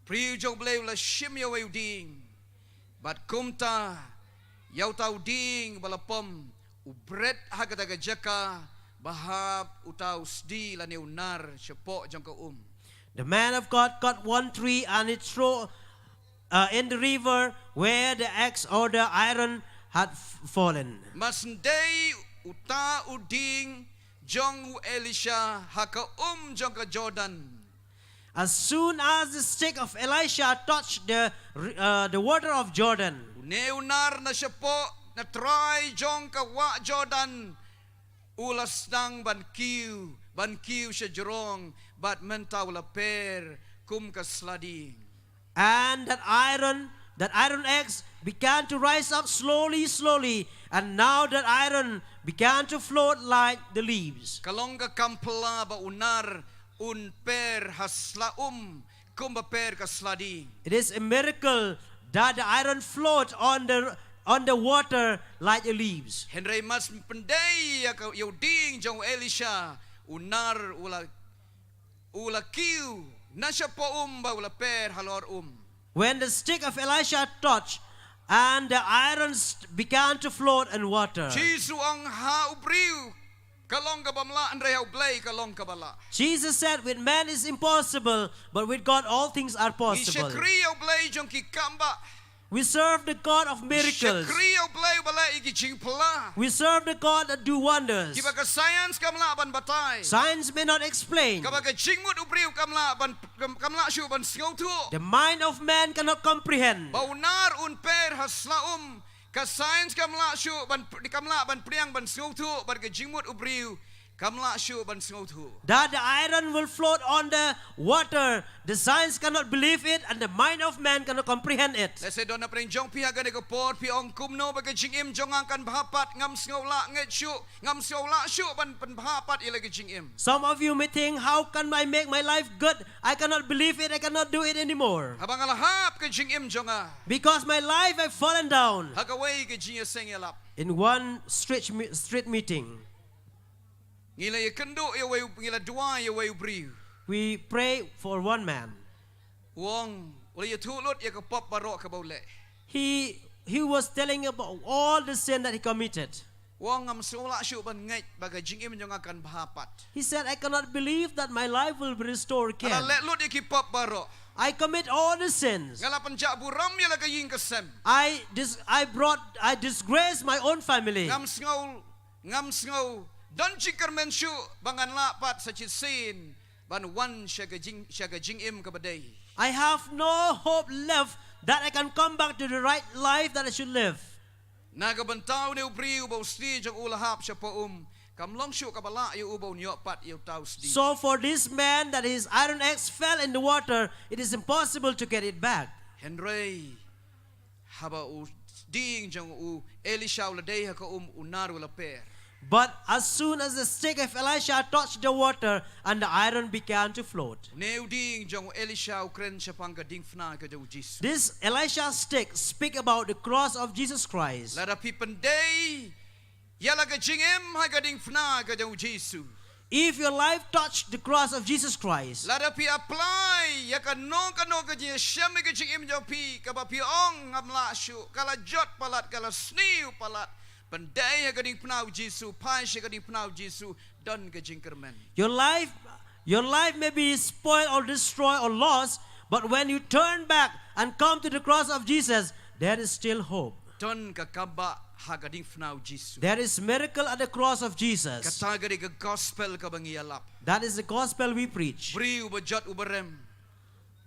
Briew jong U Blei u la shim ïa uwei u dieng. Bad kumta, ïa uta u dieng ba la pom, u bret ha kata ka jaka ba hap uta u sdi lane u nar shapoh jong ka um. The man of God cut one tree and it throw, uh, in the river where the axe or the iron had f-, fallen. Mas ndei uta u dieng jong u Elisha ha ka um jong ka Jordan. As soon as the stick of Elisha touched the r-, uh, the water of Jordan, une u nar na shapoh na trai jong ka wah Jordan u la sdang ban kiew, ban kiew sha jrong, bad mynta u la per kum ka sla dieng. And that iron, that iron axe began to rise up slowly, slowly, and now that iron began to float like the leaves. Ka long ka kam phylla ba u nar un per ha sla um kumba per ka sla dieng. It is a miracle that the iron float on the, on the water like the leaves. Hynrei mas pyndei ïa ka, ïa u dieng jong u Elisha, u nar u la, u la kiew na shapoh um bad u la per halor um. When the stick of Elisha touched, And the iron st- began to float in water. Jisu ong ha u briew ka long kaba ym lah, hynrei ha u Blei ka long kaba lah. Jesus said, "With man is impossible, but with God all things are possible." Ngi shakri ïa u Blei jong ki kambah. We serve the God of miracles. Ngi shakri ïa u Blei uba leh ïa ki jingphylla. We serve the God that do wonders. Kiba ka science kam lah ban batai. Science may not explain. Kaba ka jingmut u briew kam lah ban, kam, kam lah shuh ban sngewthuh. The mind of man cannot comprehend. Ba u nar un per ha sla um, ka science kam lah shuh ban, kam lah ban pdiang ban sngewthuh, bad ka jingmut u briew kam lah shuh ban sngewthuh. That the iron will float on the water, the science cannot believe it, and the mind of man cannot comprehend it. Lehse don na pdeng jong phi ha kane ka por, phi ong, kumno ba ka jingim jong nga kan bha pat, ngam sngew lah ngeit shuh, ngam sngew lah shuh ban pynbha pat ïa la ka jingim. Some of you may think, "How can I make my life good? I cannot believe it, I cannot do it anymore." Haba nga la hap ka jingim jong nga. Because my life have fallen down. Ha kawei ka jingïaseng ïalap. In one street, me- street meeting, ngi la ïakynduh ïa uwei u, ngi la duwai ïa uwei u briew. We pray for one man. U ong, u la ïathuh lut ïa ka pop baroh kaba u leh. He, he was telling about all the sin that he committed. U ong, ngam sngew lah shuh ban ngeit ba ka jingim jong nga kan bha pat. He said, "I cannot believe that my life will be restored again. Nga la leh lut ïa ki pop baroh. I commit all the sins. Nga la pynjah burom ïa la ka ïing ka sem. I dis- I brought, I disgrace my own family. Ngam sngew, ngam sngew don jingkyrmen shuh ba ngan lah pat sa shisien ban wan sha ka jing, sha ka jingim kaba dei." I have no hope left that I can come back to the right life that I should live. Na ka bynta une u briew ba u sli jong u la hap shapoh um, kam long shuh kaba lah ïa u ba un ïoh pat ïa uta u sli. So for this man that his iron axe fell in the water, it is impossible to get it back. Hynrei haba u dieng jong u Elisha u la dei ha ka um, u nar u la per. But as soon as the stick of Elisha touched the water, and the iron began to float. Une u dieng jong u Elisha u kren shaphang ka diengphna ka jong u Jisu. This Elisha stick speak about the cross of Jesus Christ. Lada phi pyndei ïa la ka jingim ha ka diengphna ka jong u Jisu. If your life touched the cross of Jesus Christ, lada phi apply ïa kano kano ka jingïashem ha ka jingim jong phi, kaba phi ong ngam lah shuh, ka la jot palat, ka la sniew palat, pyndei ha ka diengphna u Jisu, phai sha ka diengphna u Jisu, don ka jingkyrmen. Your life, your life may be spoiled or destroyed or lost, but when you turn back and come to the cross of Jesus, there is still hope. Don ka kambah ha ka diengphna u Jisu. There is miracle at the cross of Jesus. Kata ka dei ka gospel kaba ngi ïalap. That is the gospel we preach. Briew ba jot u ba rem.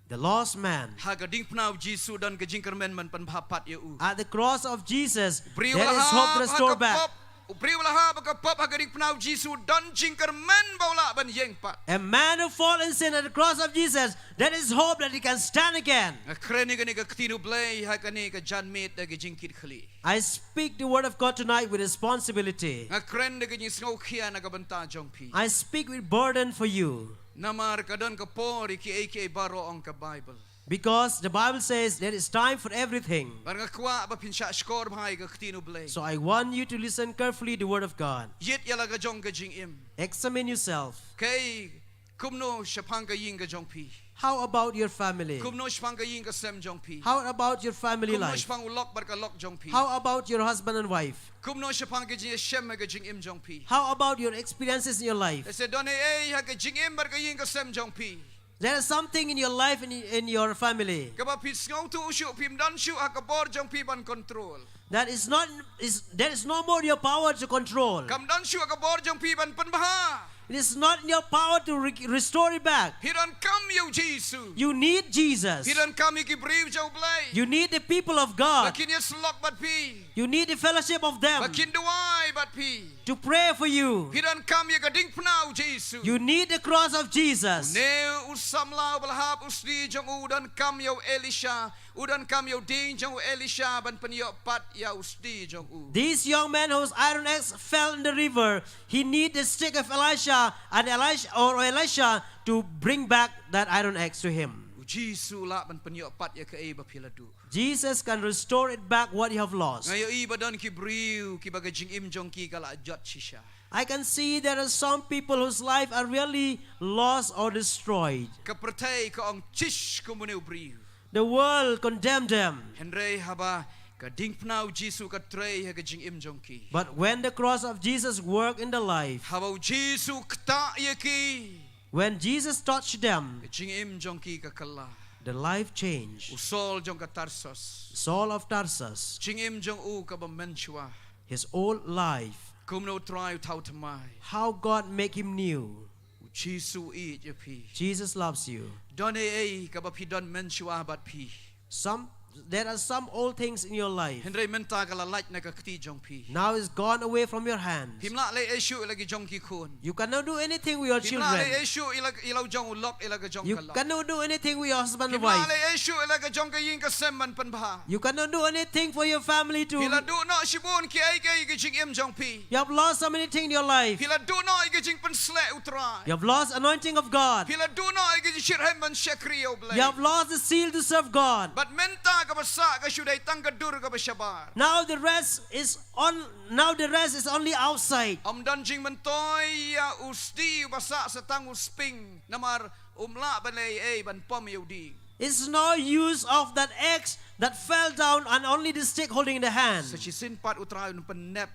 The lost man. Ha ka diengphna u Jisu don ka jingkyrmen ban pynbha pat ïa u. At the cross of Jesus, there is hope to restore back. Briew la hap ha ka pop, u briew la hap ha ka pop, ha ka diengphna u Jisu don jingkyrmen ba u lah ban ïeng pat. A man who fall in sin at the cross of Jesus, there is hope that he can stand again. Nga kren ïa kane ka ktien u Blei ha kane ka janmiet da ka jingkitkhlieh. I speak the word of God tonight with responsibility. Nga kren da ka jingsngewkhia na ka bynta jong phi. I speak with burden for you. Namar ka don ka por ïa kiei kiei baroh, ong ka Bible. Because the Bible says there is time for everything. Bad nga kwah ba phin shah shkor bha ïa ka ktien u Blei. So I want you to listen carefully the word of God. Ïit ïa la ka jong ka jingim. Examine yourself. Kaei, kumno shaphang ka ïing ka jong phi? How about your family? Kumno shaphang ka ïing ka sem jong phi? How about your family life? Kumno shaphang u lok bad ka lok jong phi? How about your husband and wife? Kumno shaphang ka jingïashem ha ka jingim jong phi? How about your experiences in your life? Lehse don ei ei ha ka jingim bad ka ïing ka sem jong phi. There is something in your life, in, in your family. Kaba phi sngewthuh shuh, phim don shuh ha ka bor jong phi ban control. That is not, is, there is no more your power to control. Kam don shuh ha ka bor jong phi ban pynbha. It is not in your power to re- restore it back. Phi donkam ïa u Jisu. You need Jesus. Phi donkam ïa ki briew jong u Blei. You need the people of God. Ba kin ïasyllok bad phi. You need the fellowship of them. Ba kin duwai bad phi. To pray for you. Phi donkam ïa ka diengphna u Jisu. You need the cross of Jesus. Une u samla uba la hap u sli jong u, u donkam ïa u Elisha. U donkam ïa u dieng jong u Elisha ban pynïoh pat ïa u sli jong u. This young man whose iron axe fell in the river, he need the stick of Elisha and Elisha, or Elisha, to bring back that iron axe to him. U Jisu u lah ban pynïoh pat ïa kaei ba phi la duh. Jesus can restore it back what you have lost. Nga ïohi ba don ki briew kiba ka jingim jong ki ka la jot shisha. I can see there are some people whose life are really lost or destroyed. Ka pyrthei ka ong, "Chish, kum une u briew." The world condemned them. Hynrei haba Ka diengphna u Jisu ka trei ha ka jingim jong ki. But when the cross of Jesus worked in the life, Haba u Jisu ktah ïa ki, when Jesus touched them, ka jingim jong ki ka kylla. The life U changed. Saul jong ka Tarsus, Saul of Tarsus, jingim jong u kaba mynshuwa. his old life, Kumno u Trai u thaw thymmai? how God make him new. U Jisu u ïeit ïa phi. Jesus loves you. Don ei ei kaba phi don mynshuwa bad phi. Some there are some old things in your life. Hynrei mynta ka la lait na ka kti jong phi. Now it's gone away from your hand. Phim lah leh ei ei shuh ïa la ki jong ki khun. You cannot do anything with your Phim lah leh ei children. ei shuh ïa la, ïa la u jong u lok, ïa la ka jong You ka lok. Cannot do anything with your husband and Phim lah wife. leh ei ei shuh ïa la ka jong ka ïing ka sem ban pynbha. You cannot do anything for your family too. Phi la duh noh shibun ki ei ki ei ha ka jingim jong phi. You have lost so many things in your life. Phi la duh noh ïa ka jingpynsleh u Trai. You have lost anointing of God. Phi la duh noh ïa ka jingshitrhem ban shakri ïa u Blei. You have lost the zeal to serve God. Bad mynta kaba sah ka shu dei tang ka dur kaba shabar. Now the rest is on. Now the rest is only outside. Ym don jingmyntoi ïa u sdi uba sah sa tang u spring. Namar um lah ban leh ei ei ban pom ïa u dieng. It's no use of that axe that fell down and only the stick holding in the hand. Sa shisien pat u Trai un pynnep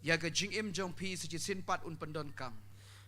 ïa ka jingim jong phi, sa shisien pat un pyndonkam.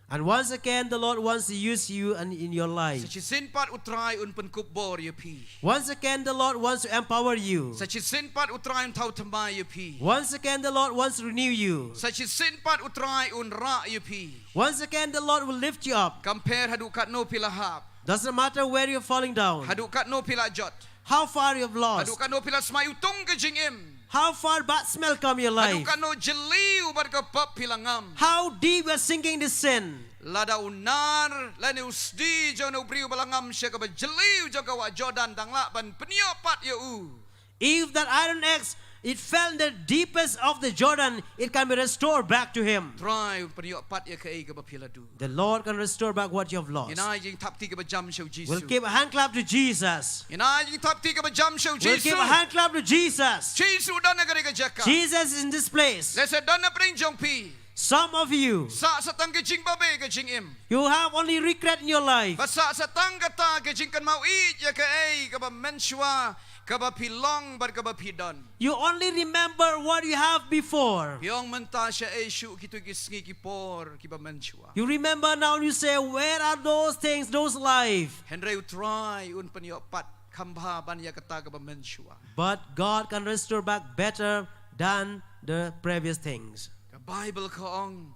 And once again, the Lord wants to use you and in your Sa life. shisien pat u Trai un pynkup bor ïa phi. Once again, the Lord wants to empower you. Sa shisien pat u Trai un thaw thymmai ïa phi. Once again, the Lord wants to renew you. Sa shisien pat u Trai un rah ïa phi. Once again, the Lord will lift you up. Kam pher haduh katno phi la hap. Doesn't matter where you're falling down, Haduh katno phi la jot. How far you've lost, Haduh katno phi la smai utung ka jingim. How far bad smell come your Haduh life, katno jylliew bad ka pop phi la ngam. How deep you're sinking this sin. Lada u nar lane u sdi jong u briew ba la ngam sha kaba jylliew jong ka wah Jordan dang lah ban pynïoh pat ïa u. If that iron axe, it fell in the deepest of the Jordan, it can be restored back to him. Trai un pynïoh pat ïa kaei kaba phi la duh. The Lord can restore back what you have lost. Ngin ai jingthap kti kaba jam sha u Jisu. We'll give a hand clap to Jesus. Ngin ai jingthap kti kaba jam sha u We'll Jisu. Give a hand clap to Jesus. Jisu don ha kane ka jaka. Jesus is in this place. Lehse don na pdeng jong phi. Some of you, Sah sa tang ka jingbabe ka jingim. You have only regret in your life. Ba sah sa tang kata ka jingkynmaw ïeit ïa kaei kaba mynshuwa, kaba phi long bad kaba phi don. You only remember what you have before. Phi ong mynta shaei shuh kito ki sngi ki por kiba mynshuwa. You remember now and you say, "Where are those things, those life?" Hynrei u Trai un pynïoh pat kham bha ban ïa kata kaba mynshuwa. But God can restore back better than the previous things. Ka Baibl ka ong,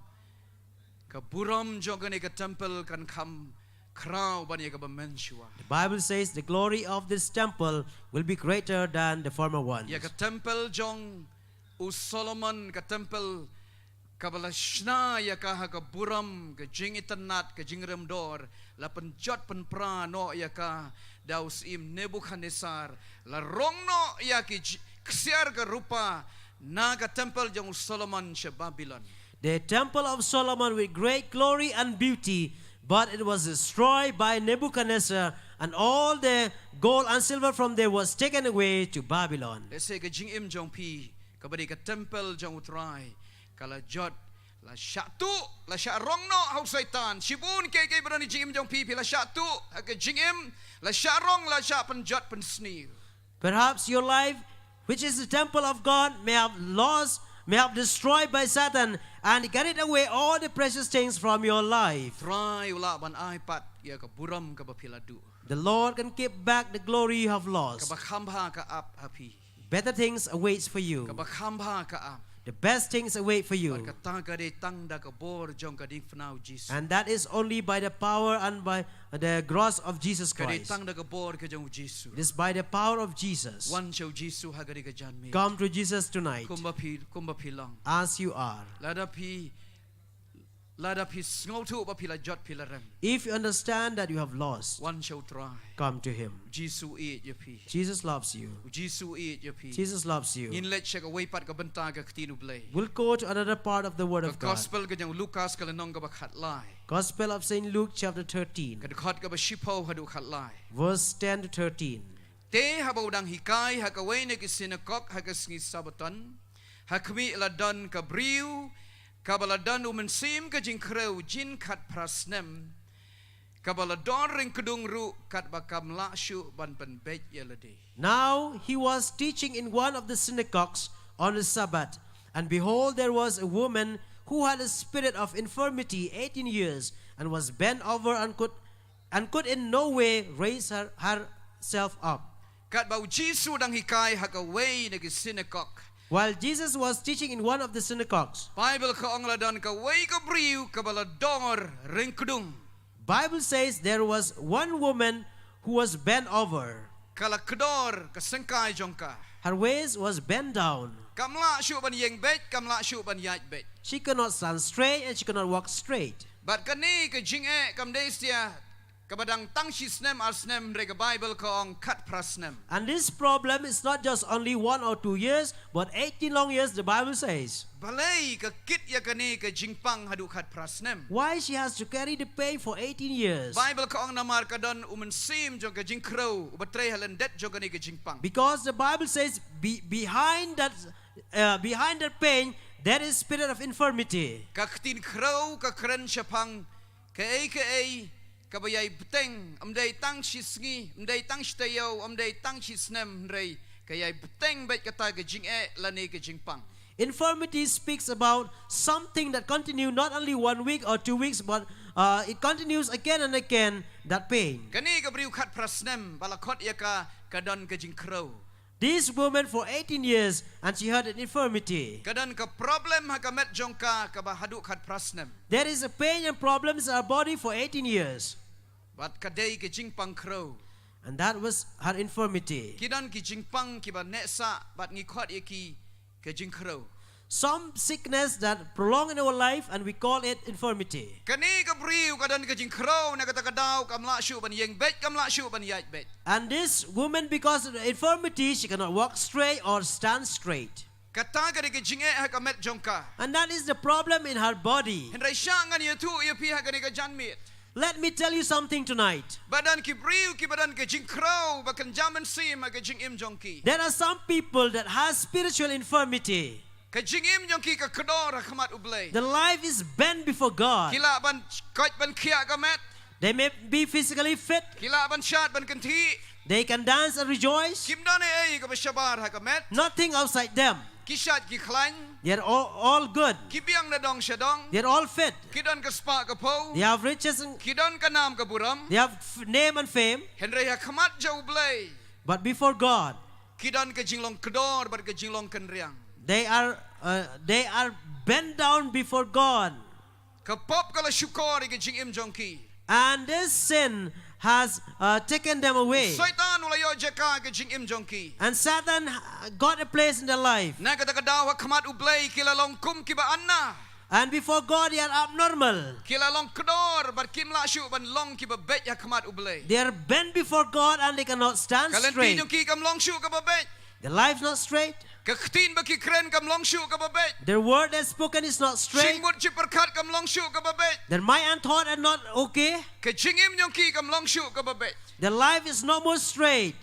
ka burom jong kane ka templ kan kham khraw ban ïa kaba mynshuwa. The Bible says the glory of this temple will be greater than the former ones. Ïa ka templ jong u Solomon, ka templ kaba la shna ïa ka ha ka burom, ka jingitynnad, ka jingrem dor, la pynjot pynpra noh ïa ka da u syiem Nebukhadnessar, la rong noh ïa ki j-, ksiar ka rupa na ka templ jong u Solomon sha Babilon. The temple of Solomon with great glory and beauty, but it was destroyed by Nebuchadnezzar, and all the gold and silver from there was taken away to Babylon. Lehse ka jingim jong phi, kaba dei ka templ jong u Trai, ka la jot, la shah tuh, la shah rong noh ha u Soitan. Shibun kiei kiei ba don ha ka jingim jong phi, phi la shah tuh ha ka jingim, la shah rong, la shah pynjot pynsniew. Perhaps your life, which is the temple of God, may have lost, may have destroyed by Satan, and he carried away all the precious things from your life. Trai u lah ban ai pat ïa ka burom kaba phi la duh. The Lord can keep back the glory you have lost. Kaba kham bha ka ap ha phi. Better things awaits for you. Kaba kham bha ka ap. The best things await for you. Bad kata ka dei tang da ka bor jong ka diengphna u Jisu. And that is only by the power and by the cross of Jesus Christ. Ka dei tang da ka bor ka jong u Jisu. It is by the power of Jesus. Wan sha u Jisu ha kane ka janmiet. Come to Jesus tonight. Kumba phi, kumba phi long. As you are. Lada phi Lada phi sngewthuh ba phi la jot phi la rem. If you understand that you have lost, wan sha u Trai. Come to him. Jisu u ïeit ïa phi. Jesus loves you. U Jisu u ïeit ïa phi. Jesus loves you. Ngin leit sha kawei pat ka bynta ka ktien u Blei. We'll go to another part of the word of God. Ka gospel ka jong u Lukas ka lynnong kaba khatlai. Gospel of Saint Luke chapter thirteen. Ka dkhot kaba shiphew haduh khatlai. Verse ten to thirteen. Te haba u dang hikai ha kawei na ki synagog ha ka sngi Sabbaton, ha khmih la don ka briew kaba la don u mynsiem ka jingkhrew jin khatphra snem. Kaba la dor ryngkdung ruh katba kam lah shuh ban pynbeit ïa lade. Now he was teaching in one of the synagogues on the Sabbath, and behold, there was a woman who had a spirit of infirmity eighteen years, and was bent over and could and could in no way raise her, herself up. Katba u Jisu dang hikai ha kawei na ki synagogue. While Jesus was teaching in one of the synagogues, Bible ka ong la don kawei ka briew kaba la dor ryngkdung. Bible says there was one woman who was bent over. Ka la kdor ka syngkai jong ka. Her waist was bent down. Kam lah shuh ban ïeng beit, kam lah shuh ban ïaid beit. She could not stand straight and she could not walk straight. Bad kane ka jingeh kam dei satia kaba dang tang shi snem ar snem, hynrei ka Bible ka ong khatphra snem. And this problem is not just only one or two years, but eighteen long years, the Bible says. Balei ka kit ïa kane ka jingpang haduh khatphra snem? Why she has to carry the pain for eighteen years? Bible ka ong namar ka don u mynsiem jong ka jingkhrew uba trei ha lyndet jong kane ka jingpang. Because the Bible says, be, behind that, uh, behind that pain, there is spirit of infirmity. Ka ktien khrew ka kren shaphang kaei kaei kaba ïai bteng, ym dei tang shi sngi, ym dei tang shi taïew, ym dei tang shi snem, hynrei ka ïai bteng beit kata ka jingeh lane ka jingpang. Infirmity speaks about something that continue not only one week or two weeks, but, uh, it continues again and again, that pain. Kane ka briew khatphra snem ba la khot ïa ka, ka don ka jingkhrew. This woman for eighteen years, and she had an infirmity. Ka don ka problem ha ka met jong ka kaba haduh khatphra snem. There is a pain and problems in her body for eighteen years. Bad ka dei ka jingpang khrew. And that was her infirmity. Ki don ki jingpang kiba neh sah bad ngi khot ïa ki ka jingkhrew. Some sickness that prolong in our life and we call it infirmity. Kane ka briew ka don ka jingkhrew, na kata ka daw kam lah shuh ban ïeng beit, kam lah shuh ban ïaid beit. And this woman, because of the infirmity, she cannot walk straight or stand straight. Kata ka dei ka jingeh ha ka met jong ka. And that is the problem in her body. Hynrei shah ngan ïathuh ïa phi ha kane ka janmiet. Let me tell you something tonight. Ba don ki briew kiba don ka jingkhrew ba kynja mynsiem ha ka jingim jong ki. There are some people that has spiritual infirmity. Ka jingim jong ki ka kdor ha khmat U Blei. The life is bent before God. Ki lah ban koit ban khiah ka met. They may be physically fit. Ki lah ban shad ban kynthih. They can dance and rejoice. Kim don ei ei kaba shabar ha ka met. Nothing outside them. Ki shad ki khlaiñ. They are all, all good. Ki biang na dong sha dong. They are all fit. Ki don ka spah ka phew. They have riches and Ki don ka nam ka burom. They have f- name and fame. Hynrei ha khmat jong U Blei. But before God, Ki don ka jinglong kdor bad ka jinglong kynriang. They are, uh, they are bent down before God. Ka pop ka la shukor ïa ka jingim jong ki. And this sin has, uh, taken them away. Soitan u la ïoh jaka ha ka jingim jong ki. And Satan, uh, got a place in their life. Na kata ka daw ha khmat U Blei ki la long kum kiba anna. And before God, they are abnormal. Ki la long kdor bad kim lah shuh ban long kiba beit ha khmat U Blei. They are bent before God and they cannot stand straight. Ka lynti jong ki kam long shuh kaba beit. Their life not straight. Ka ktien ba ki kren kam long shuh kaba beit. Their word that's spoken is not straight. Jingmut jingpyrkhat kam long shuh kaba beit. Their mind and thought are not okay. Ka jingim jong ki kam long shuh kaba beit. Their life is no more straight.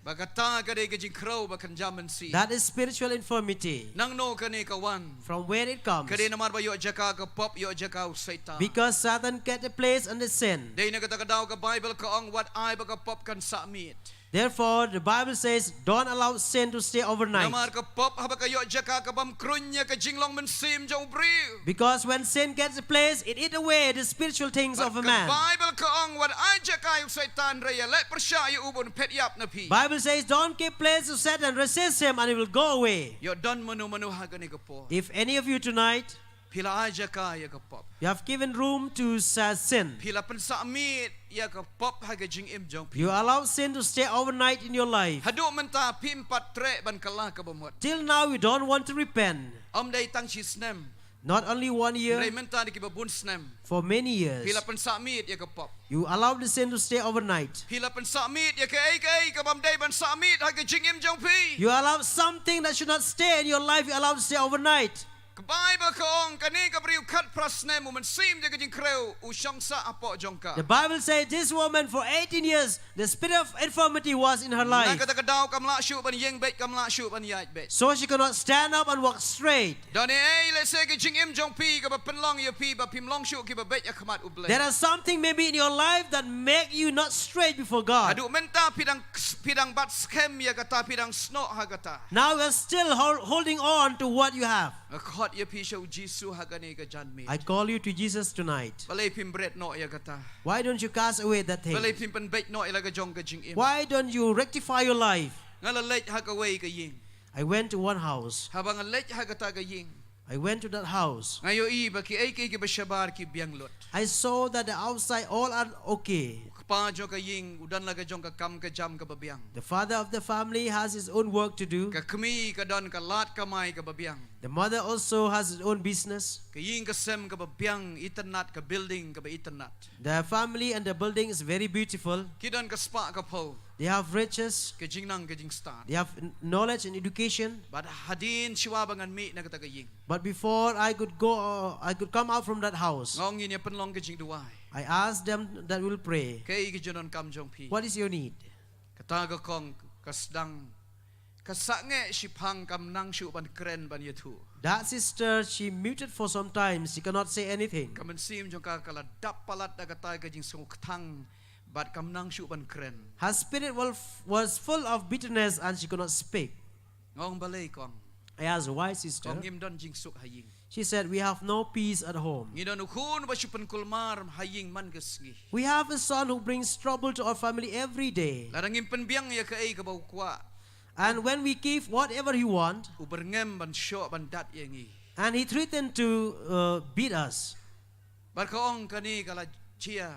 Ba kata ka dei ka jingkhrew ba kynja mynsiem. That is spiritual infirmity. Nangno kane ka wan? From where it comes? Ka dei namar ba ïoh jaka ka pop, ïoh jaka u Soitan. Because Satan get a place under sin. Dei na kata ka daw ka Bible ka ong wat ai ba ka pop kan sah miet. Therefore, the Bible says, "Don't allow sin to stay overnight." Namar ka pop haba ka ïoh jaka ka bam kruiñ ïa ka jinglong mynsiem jong u briew. Because when sin gets a place, it eat away the spiritual things of a man. Bad ka Bible ka ong wat ai jaka ïa u Soitan, hynrei ïaleh pyrshah ïa u ba un phet ïap na phi. Bible says, "Don't give place to Satan, resist him and he will go away." Ïoh don mano mano ha kane ka por. If any of you tonight, Phi la ai jaka ïa ka pop. You have given room to sa-, sin. Phi la pynsah miet ïa ka pop ha ka jingim jong phi. You allow sin to stay overnight in your life. Haduh mynta phim pat treh ban kylla kaba mut. Till now you don't want to repent. Ym dei tang shi snem. Not only one year. Hynrei mynta dei kiba bun snem. For many years. Phi la pynsah miet ïa ka pop. You allow the sin to stay overnight. Phi la pynsah miet ïa kaei kaei kabym dei ban sah miet ha ka jingim jong phi. You allow something that should not stay in your life, you allow to stay overnight. Ka Baibl ka ong, kane ka briew khatphra snem u mynsiem jong ka jingkhrew u shong sah hapoh jong ka. The Bible says this woman for eighteen years, the spirit of infirmity was in her life. Na kata ka daw kam lah shuh ban ïeng beit, kam lah shuh ban ïaid beit. So she could not stand up and walk straight. Don ei ei lehse ka jingim jong phi kaba pynlong ïa phi ba phim long shuh kiba beit ha khmat U Blei. There is something maybe in your life that make you not straight before God. Haduh mynta phi dang, phi dang bat skhem ïa kata, phi dang snoh ha kata. Now you are still hol-, holding on to what you have. Nga khot ïa phi sha U Jisu ha kane ka janmiet. I call you to Jesus tonight. Balei phim bret noh ïa kata? Why don't you cast away that thing? Balei phim pynbeit noh ïa la ka jong ka jingim? Why don't you rectify your life? Nga la leit ha kawei ka ïing. I went to one house. Haba nga leit ha kata ka ïing, I went to that house. Nga ïohi ba kiei kiei kiba shabar ki biang lut. I saw that the outside all are okay. U kpa jong ka ïing u don la ka jong ka kam ka jam kaba biang. The father of the family has his own work to do. Ka kmie ka don ka lad kamai kaba biang. The mother also has his own business. Ka ïing ka sem kaba biang, itynnad, ka building kaba itynnad. The family and the building is very beautiful. Ki don ka spah ka phew. They have riches, ka jingnang ka jingstad. They have n-, knowledge and education. Bad hadien shuwa ba ngan mih na kata ka ïing, but before I could go, uh, I could come out from that house, nga ong ngin ïa pynlong ka jingduwai. I asked them that we'll pray. Kaei ka jingdonkam jong phi? What is your need? Kata ka kong ka sdang ka sangeh shiphang, kam nang shuh ban kren ban ïathuh. That sister, she muted for some time. She cannot say anything. Ka mynsiem jong ka ka la dap palat da kata ka jingsngewkthang bad kam nang shuh ban kren. Her spirit was, was full of bitterness and she could not speak. Nga ong balei kong? I asked, "Why, sister?" Kong, ngim don jingsuk ha ïing. She said, "We have no peace at home. Ngi don u khun ba shu pynkulmar ha ïing man ka sngi. We have a son who brings trouble to our family every day. Lada ngim pynbiang ïa kaei kaba u kwah, and when we give whatever he want, u byrngem ban shoh ban dat ïa ngi." And he threatened to, uh, beat us. Bad ka ong kane ka la jia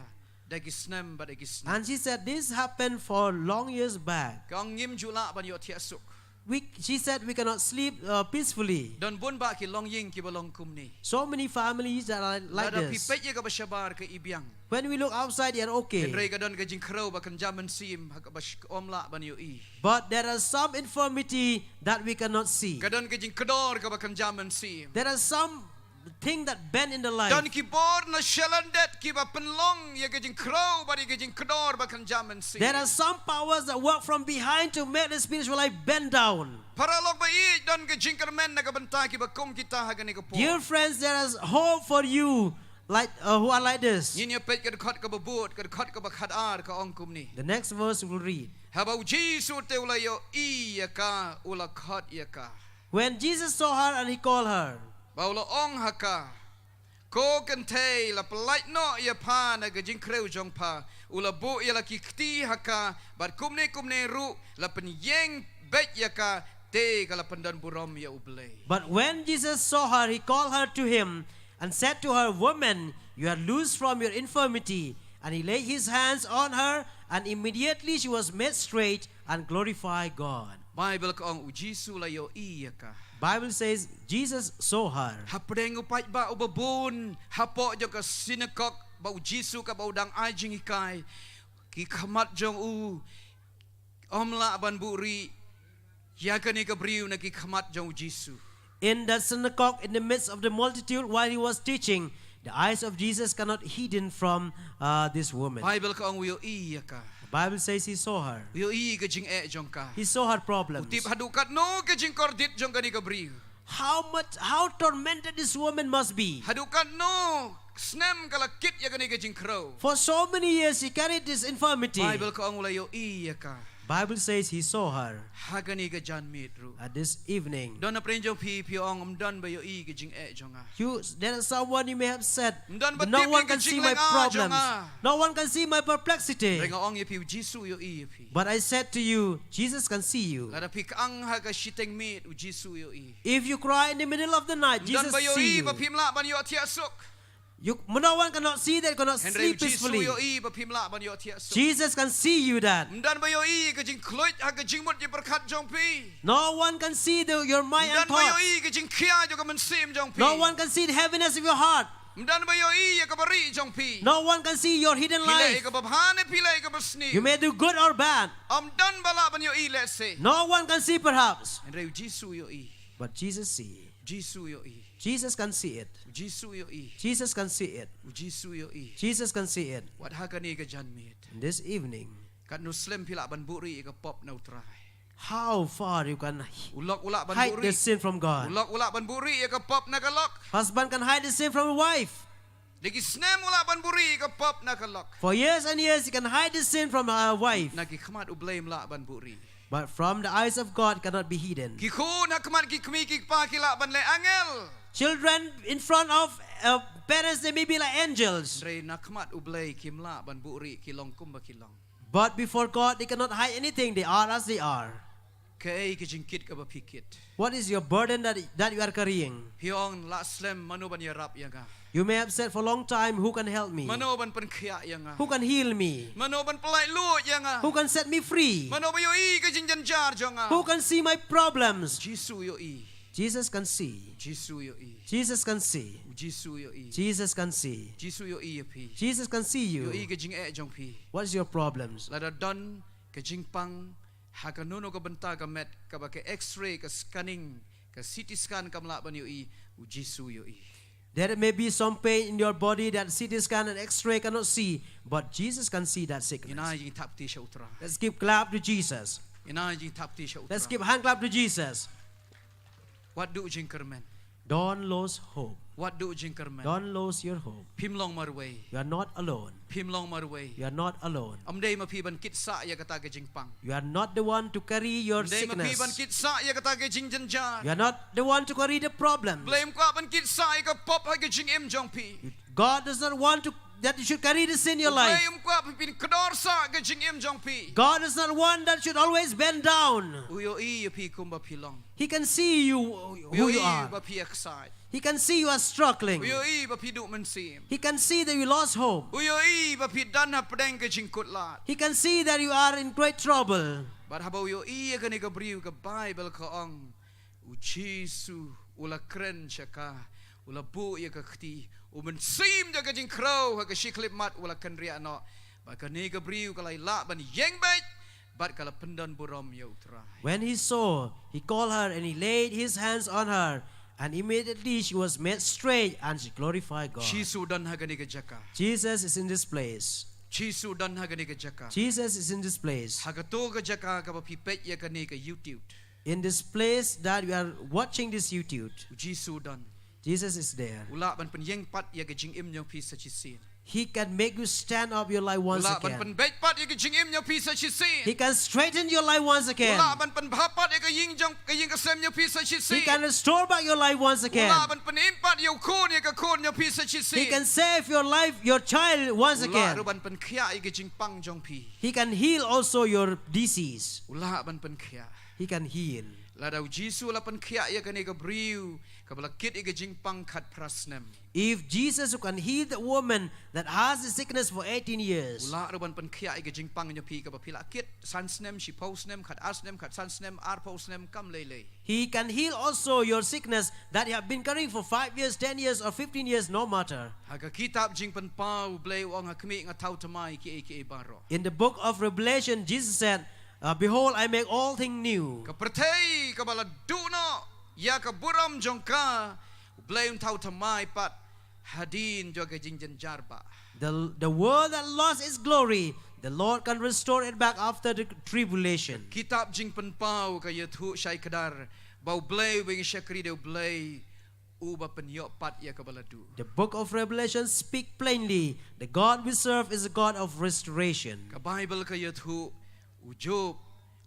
da ki snem bad da ki snem. And she said, "This happened for long years back." Ka ong ngim ju lah ban ïohthiah suk. We, she said, "We cannot sleep, uh, peacefully." Don bun bah ki longïing kiba long kumne. So many families that are like this. Lada phi peit ïa kaba shabar ka ibiang. When we look outside, they are okay. Hynrei ka don ka jingkhrew ba kynja mynsiem ha kaba sh-, ym lah ban ïohi. But there are some infirmity that we cannot see. Ka don ka jingkdor kaba kynja mynsiem. There are some thing that bend in the life. Don ki bor na shalyndet kiba pynlong ïa ka jingkhrew bad ïa ka jingkdor ba kynja mynsiem. There are some powers that work from behind to make the spiritual life bend down. Paralok ba ïeit, don ka jingkyrmen na ka bynta kiba kum kita ha kane ka por. Dear friends, there is hope for you, like, uh, who are like this. Ngin ïa peit ka dkhot kaba bud, ka dkhot kaba khatar, ka ong kumne. The next verse we'll read. Haba U Jisu te u la ïohi ïa ka, u la khot ïa ka. When Jesus saw her and he called her. Bad u la ong ha ka, "Ko kynthei, la pyllait noh ïa pha na ka jingkhrew jong pha." U la buh ïa la ki kti ha ka, bad kumne kumne ruh la pynïeng beit ïa ka, te ka la pyndonburom ïa U Blei. But when Jesus saw her, he called her to him and said to her, "Woman, you are loosed from your infirmity." And he laid his hands on her, and immediately she was made straight and glorified God. Baibl ka ong U Jisu la ïohi ïa ka. Bible says Jesus saw her. Hapdeng u paidbah uba bun hapoh jong ka synagog ba U Jisu kaba u dang ai jinghikai, ki khmat jong u ym lah ban buhrieh ïa kane ka briew na ki khmat jong U Jisu. In the synagogue, in the midst of the multitude, while he was teaching, the eyes of Jesus cannot hidden from, uh, this woman. Baibl ka ong u ïohi ïa ka. The Bible says he saw her. U ïohi ka jingeh jong ka. He saw her problems. U tip haduh katno ka jingkordit jong kane ka briew. How much, how tormented this woman must be. Haduh katno snem ka la kit ïa kane ka jingkhrew. For so many years she carried this infirmity. Baibl ka ong u la ïohi ïa ka. Bible says he saw her. Ha kane ka janmiet ruh. At this evening. Don na pdeng jong phi, phi ong, "Ym don ba ïohi ka jingeh jong nga." You, there is someone you may have said, "No one can see my problems. No one can see my perplexity." Hynrei nga ong ïa phi, U Jisu u ïohi ïa phi. But I said to you, Jesus can see you. Lada phi kyang ha ka shiteng miet, U Jisu u ïohi. If you cry in the middle of the night, Jesus see you. Ym don ba ïohi ba phim lah ban ïohthiah suk. You, no one cannot see that, cannot sleep peacefully. Hynrei U Jisu u ïohi ba phim lah ban ïohthiah suk. Jesus can see you that. Ym don ba ïohi ka jingkhluit ha ka jingmut jingpyrkhat jong phi. No one can see the, your mind and thoughts. Ym don ba ïohi ka jingkhia jong ka mynsiem jong phi. No one can see the heaviness of your heart. Ym don ba ïohi ïa ka barieh jong phi. No one can see your hidden life. Phi leh ïa kaba bha ne phi leh ïa kaba sniew. You may do good or bad. Ym don ba lah ban ïohi lehse. No one can see perhaps. Hynrei U Jisu u ïohi. But Jesus see. Jisu ïohi. Jesus can see it. Jisu ïohi. Jesus can see it. Jisu ïohi. Jesus can see it. Wat ha kane ka janmiet. This evening. Katno slem phi lah ban buhrieh ïa ka pop na u Trai. How far you can U lok u lah ban hide the buhrieh. Sin from God. U lok u lah ban buhrieh ïa ka pop na ka lok. Husband can hide the sin from wife. Da ki snem u lah ban buhrieh ïa ka pop na ka lok. For years and years, he can hide the sin from her wife. Na ki khmat U Blei um lah ban buhrieh. But from the eyes of God cannot be hidden. Ki khun ha khmat ki kmie ki kpa ki lah ban leh angel. Children in front of uh, parents, they may be like angels. Hynrei na khmat U Blei kim lah ban buhrieh, ki long kumba ki long. But before God, they cannot hide anything. They are as they are. Kaei ka jingkit kaba phi kit? What is your burden that, that you are carrying? Phi ong, lah slem, mano ban ïarap ïa nga? You may have said for a long time, "Who can help me? Mano ban pynkhiah ïa nga? Who can heal me? Mano ban pyllait luid ïa nga? Who can set me free? Mano ba ïohi ka jingjynjar jong nga?" Who can see my problems? Jisu ïohi. Jesus can see. Jisu ïohi. Jesus can see. Jisu ïohi. Jesus can see. Jisu ïohi ïa phi. Jesus can see you. Ïohi ka jingeh jong phi. What's your problems? Lada don ka jingpang ha kano kano ka bynta ka met, kaba ka X-ray, ka scanning, ka C T scan kam lah ban ïohi, U Jisu ïohi. There may be some pain in your body that C T scan and X-ray cannot see, but Jesus can see that sickness. Ngin ai jingthap kti sha U Trai. Let's give clap to Jesus. Ngin ai jingthap kti sha U Trai. Let's give hand clap to Jesus. Wat duh jingkyrmen. Don't lose hope. Wat duh jingkyrmen. Don't lose your hope. Phim long marwei. You are not alone. Phim long marwei. You are not alone. Ym dei ma phi ban kit sah ïa kata ka jingpang. You are not the one to carry your sickness. Ym dei ma phi ban kit sah ïa kata ka jingjynjar. You are not the one to carry the problem. Blei um kwah ban kit sah ïa ka pop ha ka jingim jong phi. God does not want to that you should carry the sin in your life. Blei um kwah phi pynkdor sah ka jingim jong phi. God does not want that you should always bend down. U ïohi ïa phi kumba phi long. He can see you, who you are. U ïohi ba phi exhaust. He can see you are struggling. U ïohi ba phi duh mynsiem. He can see that you lost hope. U ïohi ba phi don hapdeng ka jingkutlad. He can see that you are in great trouble. Bad haba u ïohi ïa kane ka briew, ka Baibl ka ong, U Jisu u la kren sha ka, u la buh ïa ka kti, u mynsiem da ka jingkhrew ha ka shi khyllipmat u la kynriah noh. Bad kane ka briew ka la ïa lah ban ïeng beit, bad ka la pyndon burom ïa U Trai. When he saw, he called her and he laid his hands on her, and immediately she was made straight and she glorified God. Jisu don ha kane ka jaka. Jesus is in this place. Jisu don ha kane ka jaka. Jesus is in this place. Ha kato ka jaka kaba phi peit ïa kane ka YouTube. In this place that we are watching this YouTube, U Jisu don. Jesus is there. U lah ban pynïeng pat ïa ka jingim jong phi sa shisien. He can make you stand up your life once again. U lah ban pynbeit pat ïa ka jingim jong phi sa shisien. He can straighten your life once again. U lah ban pynbha pat ïa ka ïing jong, ka ïing ka sem jong phi sa shisien. He can restore back your life once again. U lah ban pynim pat ïa u khun ïa ka khun jong phi sa shisien. He can save your life, your child once again. U lah ruh ban pynkhiah ïa ka jingpang jong phi. He can heal also your disease. U lah ban pynkhiah. He can heal. Lada U Jisu u la pynkhiah ïa kane ka briew kaba la kit ïa ka jingpang khatphra snem. If Jesus can heal the woman that has the sickness for eighteen years, u lah ruh ban pynkhiah ïa ka jingpang jong phi kaba phi la kit san snem, shiphew snem, khatar snem, khatsan snem, arphew snem, kam lei lei. He can heal also your sickness that you have been carrying for five years, ten years, or fifteen years, no matter. Ha ka kitab Jingpynpaw, U Blei u ong, ha khmih, nga thaw thymmai kiei kiei baroh. In the book of Revelation, Jesus said, uh, "Behold, I make all things new." Ka pyrthei kaba la duh noh ïa ka burom jong ka, U Blei un thaw thymmai pat hadien jong ka jingjynjar bah. The, the world that lost its glory, the Lord can restore it back after the tribulation. Kitab Jingpynpaw ka ïathuh shai kdar ba U Blei uba ïeng shakri dei U Blei uba pynïoh pat ïa kaba la duh. The book of Revelation speak plainly, the God we serve is a God of restoration. Ka Baibl ka ïathuh, u Job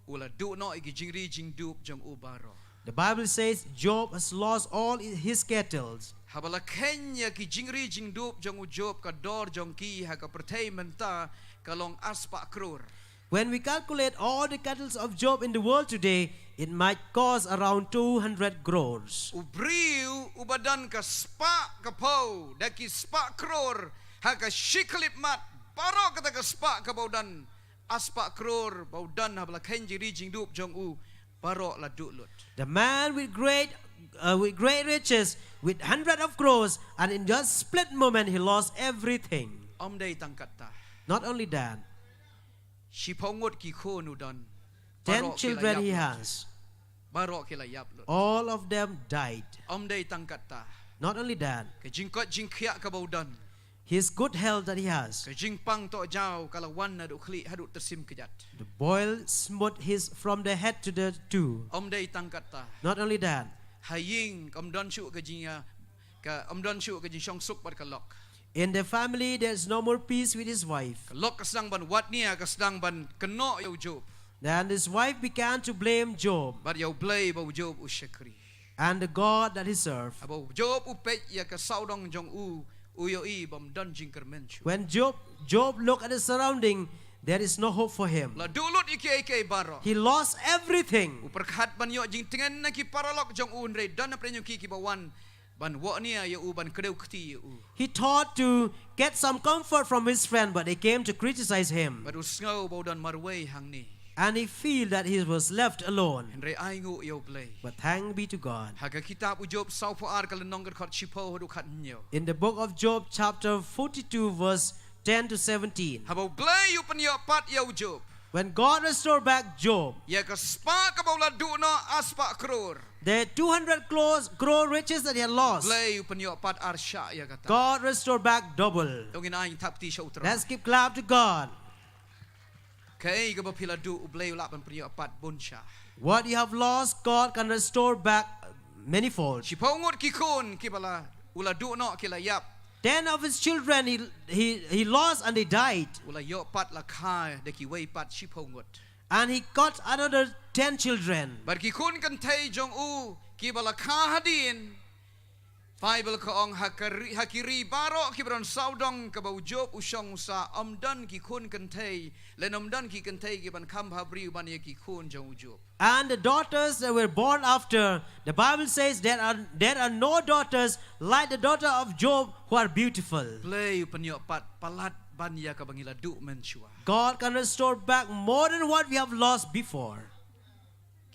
u la duh noh ïa ki jingri jingdup jong u baroh. The Bible says Job has lost all his cattles. Haba la kheiñ ïa ki jingri jingdup jong u Job, ka dor jong ki ha ka pyrthei mynta ka long arspah klur. When we calculate all the cattles of Job in the world today, it might cost around two hundred crores. U briew uba don ka spah ka phew da ki spah klur ha ka shi khyllipmat, baroh kata ka spah kaba u don, arspah klur ba u don, haba la kheiñ jingri jingdup jong u, baroh la duh lut. The man with great, uh, with great riches, with hundred of crores, and in just split moment he lost everything. Ym dei tang katta. Not only that. Shiphew ngut ki khun u don. Ten children he has. Baroh ki la ïap lut. Baroh ki la ïap lut. All of them died. Ym dei tang katta. Not only that, ka jingkoit jingkhiah kaba u don, his good health that he has, ka jingpang tohjaw ka la wan naduh khlieh haduh tyrsim kjat. The boil smote his from the head to the toe. Ym dei tang katta. Not only that, ha ïing kam don shuh ka jingïa, ka ym don shuh ka jingshongsuk bad ka lok. In the family, there is no more peace with his wife. Ka lok ka sdang ban wad nia, ka sdang ban kynnoh ïa u Job. Then his wife began to blame Job. Bad ïa U Blei ba u Job u shakri. And the God that he served. Haba u Job u peit ïa ka sawdong jong u, u ïohi bym don jingkyrmen shuh. When Job, Job looked at the surrounding, there is no hope for him. La duh lut ïa kiei kiei baroh. He lost everything. U pyrkhat ban ïoh jingtngen na ki paralok jong u, hynrei don na pdeng jong ki kiba wan ban wad nia ïa u, ban kdew kti ïa u. He thought to get some comfort from his friend, but they came to criticize him. Bad u sngew ba u don marwei hangne. And he feel that he was left alone. Hynrei ai nguh ïa U Blei. But thank be to God. Ha ka kitab u Job sawphew ar, ka lynnong ka dkhot shiphew haduh khathynñiew. In the book of Job, chapter forty-two, verse ten to seventeen. Haba U Blei u pynïoh pat ïa u Job. When God restored back Job, ïa ka spah kaba u la duh noh ar spah klur, the two hundred crore, crore riches that he had lost, Blei u pynïoh pat ar shah ïa kata. God restored back double. To ngin ai thapti sha U Trai. Let's keep clap to God. Kaei kaba phi la duh, U Blei u lah ban pynïoh pat bun shah. What you have lost, God can restore back manifold. Shiphew ngut ki khun kiba la, u la duh noh ki la ïap. Ten of his children he, he, he lost and they died. U la ïoh pat la kha da kiwei pat shiphew ngut. And he got another ten children. Bad ki khun kynthei jong u kiba la kha hadien, Baibl ka ong ha ka ri, ha ki ri baroh kiba don sawdong kaba u Job u shong u sah, ym don ki khun kynthei, lane ym don ki kynthei kiban kham bhabriew ban ïa ki khun jong u Job. And the daughters that were born after, the Bible says there are, there are no daughters like the daughter of Job who are beautiful. Blei u pynïoh pat palat ban ïa kaba ngi la duh mynshuwa. God can restore back more than what we have lost before.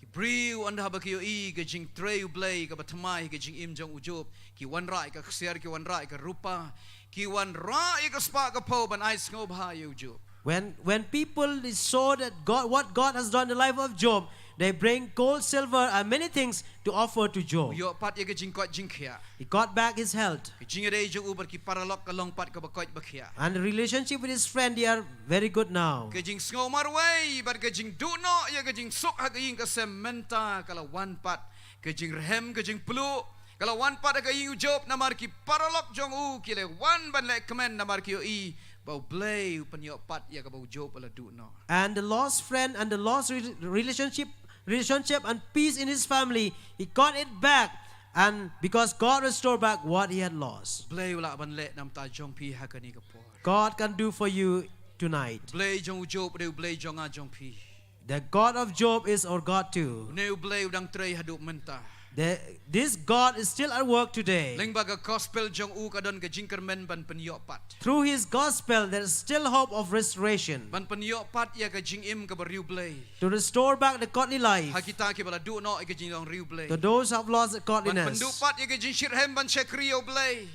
Ki briew ynda haba ki ïohi ka jingtrei U Blei kaba thymmai ha ka jingim jong u Job, ki wanrah ïa ka ksiar, ki wanrah ïa ka rupa, ki wanrah ïa ka spah ka phew ban ai sngewbha ïa u Job. When, when people they saw that God, what God has done in the life of Job, they bring gold, silver, and many things to offer to Job. U ïoh pat ïa ka jingkoit jingkhiah. He got back his health. Ka jingïadei jong u bad ki paralok ka long pat kaba koit ba khiah. And the relationship with his friend, they are very good now. Ka jingsngew marwei bad ka jingduh noh ïa ka jingsuk ha ka ïing ka sem mynta ka la wan pat. Ka jingrhem, ka jingpluh ka la wan pat ha ka ïing u Job, namar ki paralok jong u ki la wan ban leh kmen namar ki ïohi ba U Blei u pynïoh pat ïa kaba u Job u la duh noh. And the lost friend and the lost re-, relationship, relationship and peace in his family, he got it back. And because God restored back what he had lost. Blei u lah ban leh na ka bynta jong phi ha kane ka por. God can do for you tonight. Blei jong u Job u dei U Blei jong nga jong phi. The God of Job is our God too. Une U Blei u dang trei haduh mynta. The, this God is still at work today. Lyngba ka gospel jong u ka don ka jingkyrmen ban pynïoh pat. Through his gospel, there is still hope of restoration. Ban pynïoh pat ïa ka jingim kaba riewblei. To restore back the godly life. Ha kita kiba la duh noh ïa ka jinglong riewblei. To those who have lost godliness. Ban pynduh pat ïa ka jingshitrhem ban shakri ïa U Blei.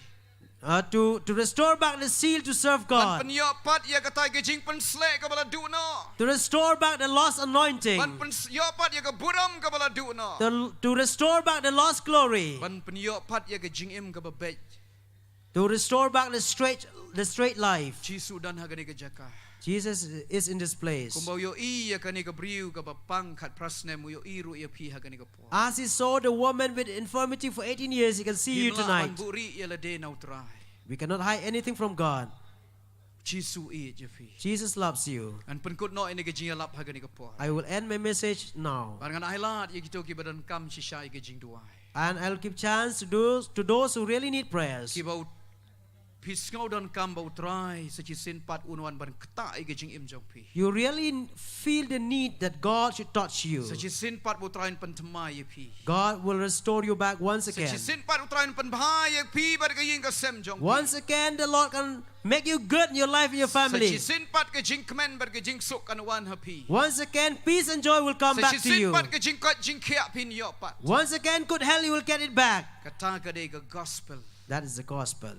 Uh, to, to restore back the zeal to serve God. Ban pynïoh pat ïa kata ka jingpynsleh kaba la duh noh. To restore back the lost anointing. Ban pynïoh pat ïa ka burom kaba la duh noh. To, to restore back the lost glory. Ban pynïoh pat ïa ka jingim kaba beit. To restore back the straight, the straight life. Jisu don ha kane ka jaka. Jesus is in this place. Kumba u ïohi ïa kane ka briew kaba pang khatphra snem, u ïohi ruh ïa phi ha kane ka por. As he saw the woman with infirmity for eighteen years, he can see you tonight. Ngim lah ban buhrieh ïa lade na U Trai. We cannot hide anything from God. Jisu ïeit ïa phi. Jesus loves you. Ngan pynkut noh ïa kane ka jingïalap ha kane ka por. I will end my message now. Bad ngan ai lad ïa kito kiba donkam shisha ïa ka jingduwai. And I'll give chance to those, to those who really need prayers. Kiba u, phi sngew donkam ba U Trai sa shisien pat un wan ban ktah ïa ka jingim jong phi. You really n-, feel the need that God should touch you. Sa shisien pat ba U Trai un pynthymmai ïa phi. God will restore you back once again. Sa shisien pat U Trai un pynbha ïa phi bad ka ïing ka sem jong phi. Once again, the Lord can make you good in your life and your family. Sa shisien pat ka jingkmen bad ka jingsuk kan wan ha phi. Once again, peace and joy will come back to you. Sa shisien pat ka jingkoit jingkhiah phin ïoh pat. Once again, good health, you will get it back. Kata ka dei ka gospel. That is the gospel.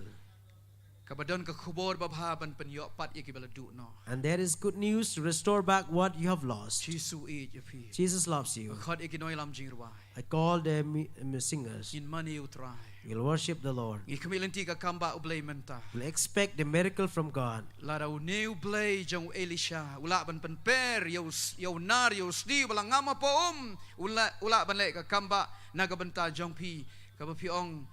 Kaba don ka khubor babha ban pynïoh pat ïa kiba la duh noh. And there is good news to restore back what you have lost. Jisu ïeit ïa phi. Jesus loves you. Khot ïa ki nongïalam jingrwai. I call the mi- mi- singers. Ngin mane ïa u Trai. We'll worship the Lord. Ngi khmih lynti ka kam bah U Blei mynta. We'll expect the miracle from God. Lada une U Blei jong u Elisha u lah ban pynper ïa u s- ïa u nar ïa u sdi ba la ngam hapoh um, u lah u lah ban leh ka kam bah na ka bynta jong phi, kaba phi ong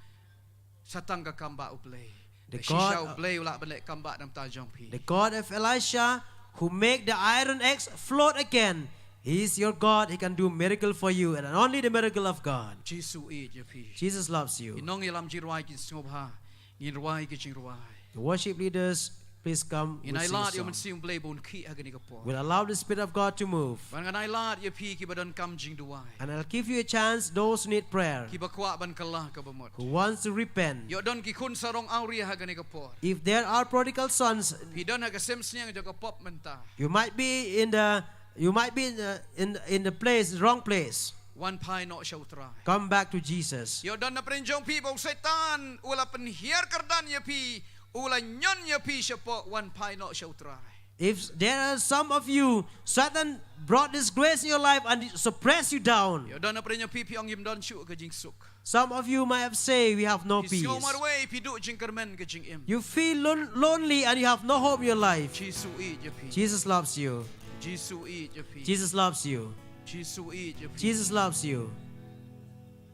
sa tang ka kam bah U Blei. The Shisha God U Blei u lah ban leh kam bah na ka bynta jong phi. The God of Elisha, who make the iron axe float again, He is your God. He can do miracle for you, and only the miracle of God. Jisu ïeit ïa phi. Jesus loves you. Ki nongïalam jingrwai kin sngewbha. Ngin rwai ki jingrwai. The worship leaders, please come. Ngin ailad ïa u Mynsiem U Blei ba un khih ha kane ka por. We'll allow the Spirit of God to move. Bad ngan ailad ïa phi kiba donkam jingduwai. And I'll give you a chance, those who need prayer, kiba kwah ban kylla kaba mut, who wants to repent. Ïoh don ki khun sarong awria ha kane ka por. If there are prodigal sons, phi don ha ka sem sniang jong ka pop mynta. You might be in the, you might be in the, in, in the place, wrong place. Wan phai noh sha u Trai. Come back to Jesus. Ïoh don na pdeng jong phi ba u Soitan u la pynhiar kyrdan ïa phi, u la ñion ïa phi shapoh, wan phai noh sha u Trai. If there are some of you, Satan brought disgrace in your life and suppress you down. Ïoh don na pdeng jong phi phi ong ngim don shuh ka jingsuk. Some of you might have say, "We have no peace." Phi sngew marwei, phi duh jingkyrmen ka jingim. You feel lon- lonely and you have no hope in your life. Jisu ïeit ïa phi. Jesus loves you. Jisu ïeit ïa phi. Jesus loves you. Jisu ïeit ïa phi. Jesus loves you.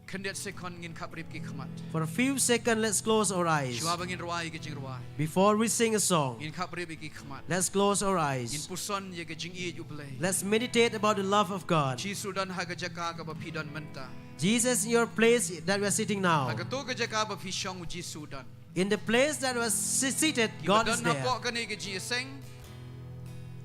Khyndiat second ngin khapbrip ki khmat. For a few seconds, let's close our eyes. Shuwa ba ngin rwai ki jingrwai. Before we sing a song, ngin khapbrip ki khmat. Let's close our eyes. Ngin puson ïa ka jingïeit U Blei. Let's meditate about the love of God. Jisu don ha ka jaka kaba phi don mynta. Jesus in your place that we are sitting now. Ha kato ka jaka ba phi shong, u Jisu don. In the place that was si- seated, God is there. Kiba don hapoh kane ka jingïaseng,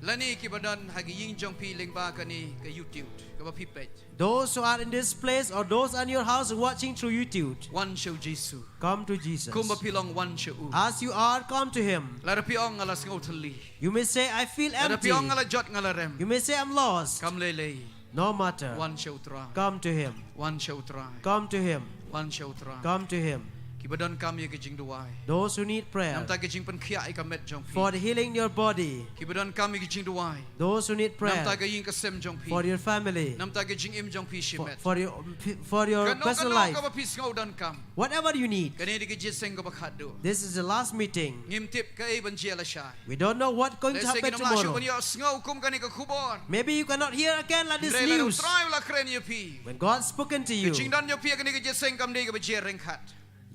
lane kiba don ha ka ïing jong phi lyngba kane ka YouTube kaba phi peit. Those who are in this place or those in your house watching through YouTube, wan sha u Jisu. Come to Jesus. Kumba phi long, wan sha u. As you are, come to Him. Lada phi ong, "Nga la sngew thylli." You may say, "I feel empty." Lada phi ong, "Nga la jot, nga la rem." You may say, "I'm lost." Kam lei lei. No matter. Wan sha u Trai. Come to Him. Wan sha u Trai. Come to Him. Wan sha u Trai. Come to Him. Kiba donkam ïa ka jingduwai. Those who need prayer. Namar ka jingpynkhiah ïa ka met jong phi. For the healing in your body. Kiba donkam ïa ka jingduwai. Those who need prayer. Namar ka ïing ka sem jong phi. For your family. Namar ka jingim jong phi shimet. For, for your, for your personal life. Kano kano kaba phi sngew donkam. Whatever you need. Kane dei ka jingïaseng kaba khatduh. This is the last meeting. Ngim tip kaei ban jia lashai. We don't know what going to happen tomorrow. Lehse ngin ym lah shuh ban ïohsngew kum kane ka khubor. Maybe you cannot hear again like this news. Hynrei lada u Trai u la kren ïa phi, when God spoken to you, ka jingdon jong phi ha kane ka jingïaseng kam dei kaba jia ryngkat.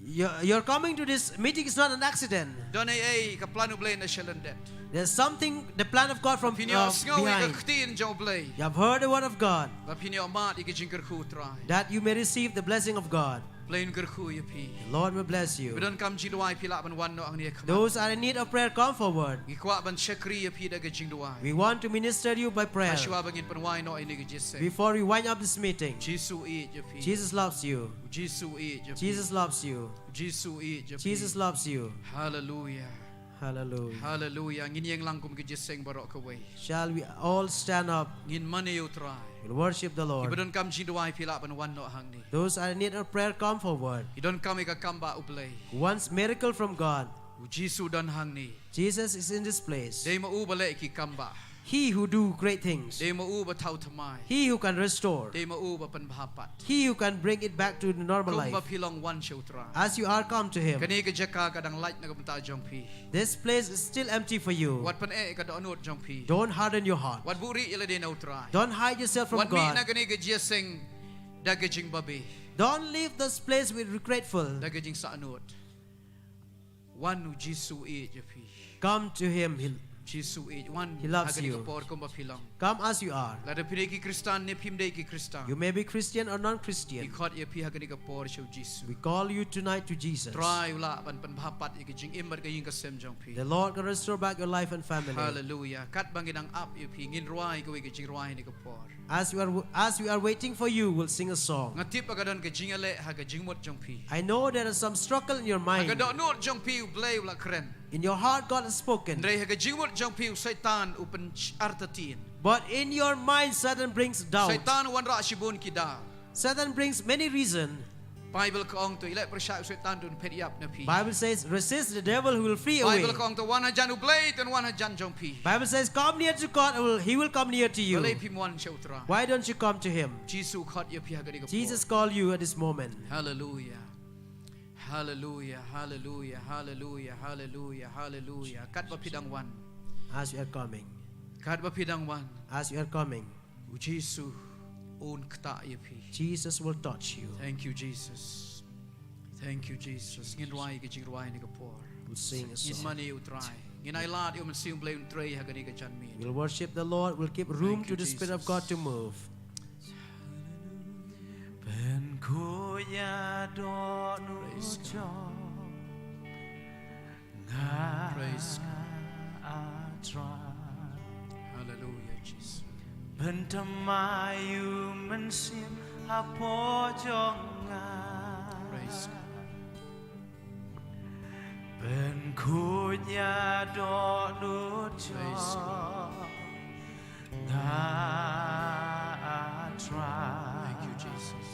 Your, your coming to this meeting is not an accident. Don ei ei ka plan u Blei na shalyndet. There's something, the plan of God from, uh, behind. Ba phin ïohsngew ïa ka ktien jong u Blei. You have heard the word of God. Ba phin ïohmad ïa ka jingkyrkhu u Trai. That you may receive the blessing of God. Blei un kyrkhu ïa phi. The Lord will bless you. Kiba donkam jingduwai phi lah ban wan noh hangne ha khmat. Those are in need of prayer, come forward. Ngi kwah ban shakri ïa phi da ka jingduwai. We want to minister you by prayer. Hashwa ba ngin pynwai noh ïa kane ka jingïaseng. Before we wind up this meeting. Jisu ïeit ïa phi. Jesus loves you. Jisu ïeit ïa phi. Jesus loves you. Jisu ïeit ïa phi. Jesus loves you. Hallelujah. Hallelujah. Hallelujah. Ngin ïeng lang kum ka jingïaseng baroh kawei. Shall we all stand up? Ngin mane ïa u Trai. We'll worship the Lord. Kiba donkam jingduwai phi lah ban wan noh hangne. Those are in need of prayer, come forward. Ki donkam ïa ka kam bah u Blei. Who wants miracle from God? U Jisu don hangne. Jesus is in this place. Dei ma u ba leh ki kam bah. He who do great things. Dei ma u ba thaw thymmai. He who can restore. Dei ma u ba pynbha pat. He who can bring it back to the normal life. Kumba phi long, wan sha u Trai. As you are, come to Him. Kane ka jaka ka dang lait na ka bynta jong phi. This place is still empty for you. Wat pyneh ka dohnud jong phi. Don't harden your heart. Wat buhrieh ïa lade na u Trai. Don't hide yourself from God. Wat mih na kane ka jingïaseng da ka jingbabe. Don't leave this place with regretful. Da ka jingsahnud. Wan, u Jisu u ïeit ïa phi. Come to Him. He, Jisu u ïeit, wan, He loves you. Ha kane ka por kumba phi long. Come as you are. Lada phi dei ki Khristan ne phim dei ki Khristan. You may be Christian or non-Christian. Ngi khot ïa phi ha kane ka por sha u Jisu. We call you tonight to Jesus. Trai u lah ban pynbha pat ïa ka jingim bad ka ïing ka sem jong phi. The Lord can restore back your life and family. Hallelujah. Katba ngi dang ap ïa phi, ngin rwai kawei ka jingrwai ha kane ka por. As we are, as we are waiting for you, we'll sing a song. Nga tip ba ka don ka jingïaleh ha ka jingmut jong phi. I know there is some struggle in your mind. Ha ka dohnud jong phi u Blei u la kren. In your heart, God has spoken. Hynrei ha ka jingmut jong phi u Soitan u pyn-, artatien. But in your mind, Satan brings doubt. Soitan u wanrah shibun ki daw. Satan brings many reasons. Bible ka ong to, i leh pyrshah u Soitan, to un phet ïap na phi. Bible says, "Resist the devil, he will flee away." Bible ka ong to, wan hajan U Blei, to un wan hajan jong phi. Bible says, "Come near to God, he will, he will come near to you." Balei phim wan sha U Trai? Why don't you come to him? Jisu u khot ïa phi ha kane ka por. Jesus call you at this moment. Hallelujah. Hallelujah, hallelujah, hallelujah, hallelujah, hallelujah. Katba phi dang wan. As you are coming. Katba phi dang wan. As you are coming. U Jisu un ktah ïa phi. Jesus will touch you. Thank you, Jesus. Thank you, Jesus. Ngin rwai ka jingrwai ha kane ka por. We'll sing a song. Ngin mane ïa U Trai. Ngin ailad ïa U Mynsiem U Blei un trei ha kane ka janmiet. We'll worship the Lord. We'll keep room to the Spirit of God to move. Thank you, Jesus. Pynkhuid ïa dohnud jong nga, Praise God. A Trai. Hallelujah, Jesus. Pynthymmai ïa U Mynsiem hapoh jong nga. Praise God. Pynkhuid ïa dohnud jong nga, A Trai. Thank you, Jesus.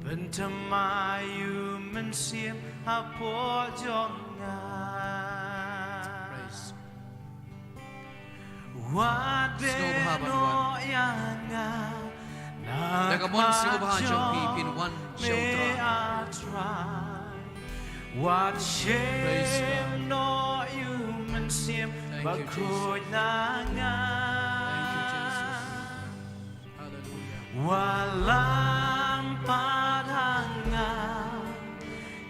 Pynthymmai ïa U Mynsiem hapoh jong nga. Praise. Wat beh noh ïa nga na ka mon sngewbha jong phi, phin wan sha U Trai. Wat shim noh ïa U Mynsiem bakhuid na nga. Thank you, Jesus. Hallelujah. Wallam pat ha nga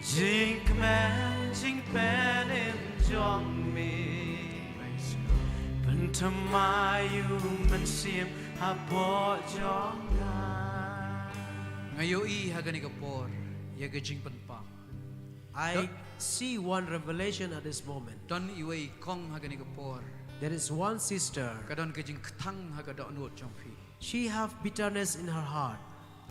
jingkmen jingpynim jong me. Pynthymmai ïa U Mynsiem hapoh jong nga. Nga ïohi ha kane ka por ïa ka jingpynpaw. I see one revelation at this moment. Don iwei i kong ha kane ka por. There is one sister. Ka don ka jingkthang ha ka dohnud jong phi. She have bitterness in her heart.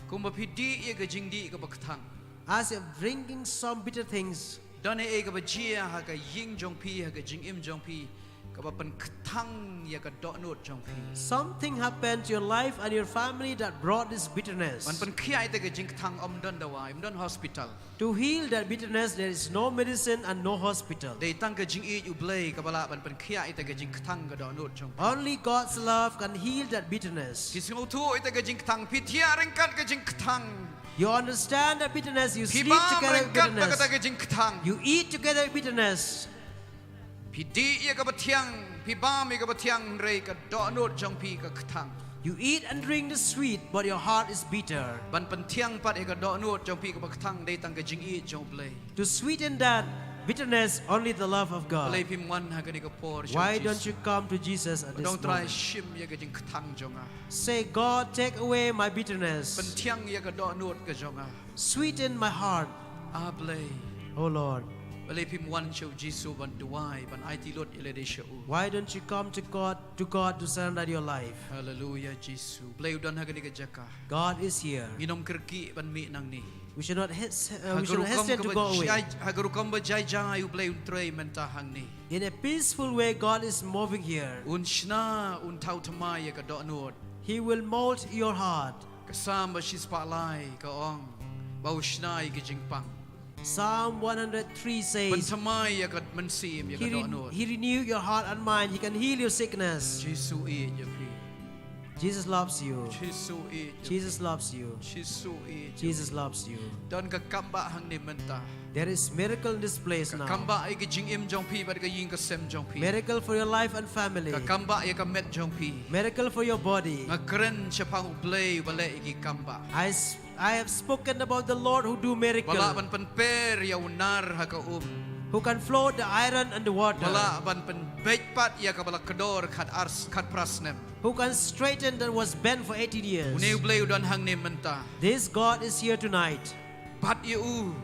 Kumba phi dih ïa ka jingdih kaba kthang. As if drinking some bitter things. Don ei ei kaba jia ha ka ïing jong phi, ha ka jingim jong phi, kaba pynkthang ïa ka dohnud jong phi. Something happened to your life and your family that brought this bitterness. Ban pynkhiah ïa ka jingkthang ym don dawai, ym don hospital. To heal that bitterness, there is no medicine and no hospital. Dei tang ka jingïeit U Blei kaba lah ban pynkhiah ïa ka jingkthang ka dohnud jong phi. Only God's love can heal that bitterness. Phi sngewthuh ïa ka jingkthang, phi thiah ryngkat ka jingkthang. You understand the bitterness, you sleep together with bitterness. Phi bam ryngkat bad ka jingkthang. You eat together with bitterness. Phi dih ïa kaba thiang, phi bam ïa kaba thiang, hynrei ka dohnud jong phi ka kthang. You eat and drink the sweet, but your heart is bitter. Ban pynthiang pat ïa ka dohnud jong phi kaba kthang, dei tang ka jingïeit jong U Blei. To sweeten that bitterness, only the love of God. Balei phim wan ha kane ka por sha U Jisu? Why don't you come to Jesus at this moment? Ong Trai, shim ïa ka jingkthang jong nga. Say, "God, take away my bitterness." Pynthiang ïa ka dohnud ka jong nga. Sweeten my heart. A Blei. Oh Lord. Balei phim wan sha U Jisu ban duwai, ban aiti lut ïa lade sha u? Why don't you come to God, to God to surrender your life? Hallelujah, Jisu. Blei u don ha kane ka jaka. God is here. Ngin ym kyrkieh ban mih nangne. We should not hes-, uh, we should not hesitate to go away. Ha ka rukom kaba jai, ha ka rukom ba jai jai U Blei un trei mynta hangne. In a peaceful way, God is moving here. Un shna, un thaw thymmai ïa ka dohnud. He will mold your heart. Ka Salm ba shispah lai ka ong ba u shna ïa ka jingpang. Psalm one hundred three says, pynthymmai ïa ka mynsiem, ïa ka dohnud. He re-, he renew your heart and mind. He can heal your sickness. Jisu ïeit ïa phi. Jesus loves you. Jisu ïeit ïa phi. Jesus loves you. Jisu ïeit ïa phi. Jesus loves you. Don ka kam ba hangne mynta. There is miracle in this place now. Ka kam ba ïa ka jingim jong phi bad ka ïing ka sem jong phi. Miracle for your life and family. Ka kam ba ïa ka met jong phi. Miracle for your body. Nga kren shaphang U Blei uba leh ïa ki kam ba. I s-, I have spoken about the Lord who do miracle. Ba lah ban pynper ïa u nar ha ka um. Who can float the iron and the water. Ba lah ban pynbeit pat ïa kaba la kdor khat ar-, khatphra snem. Who can straighten that was bent for eighteen years. Une U Blei u don hangne mynta. This God is here tonight. Bat ïa u.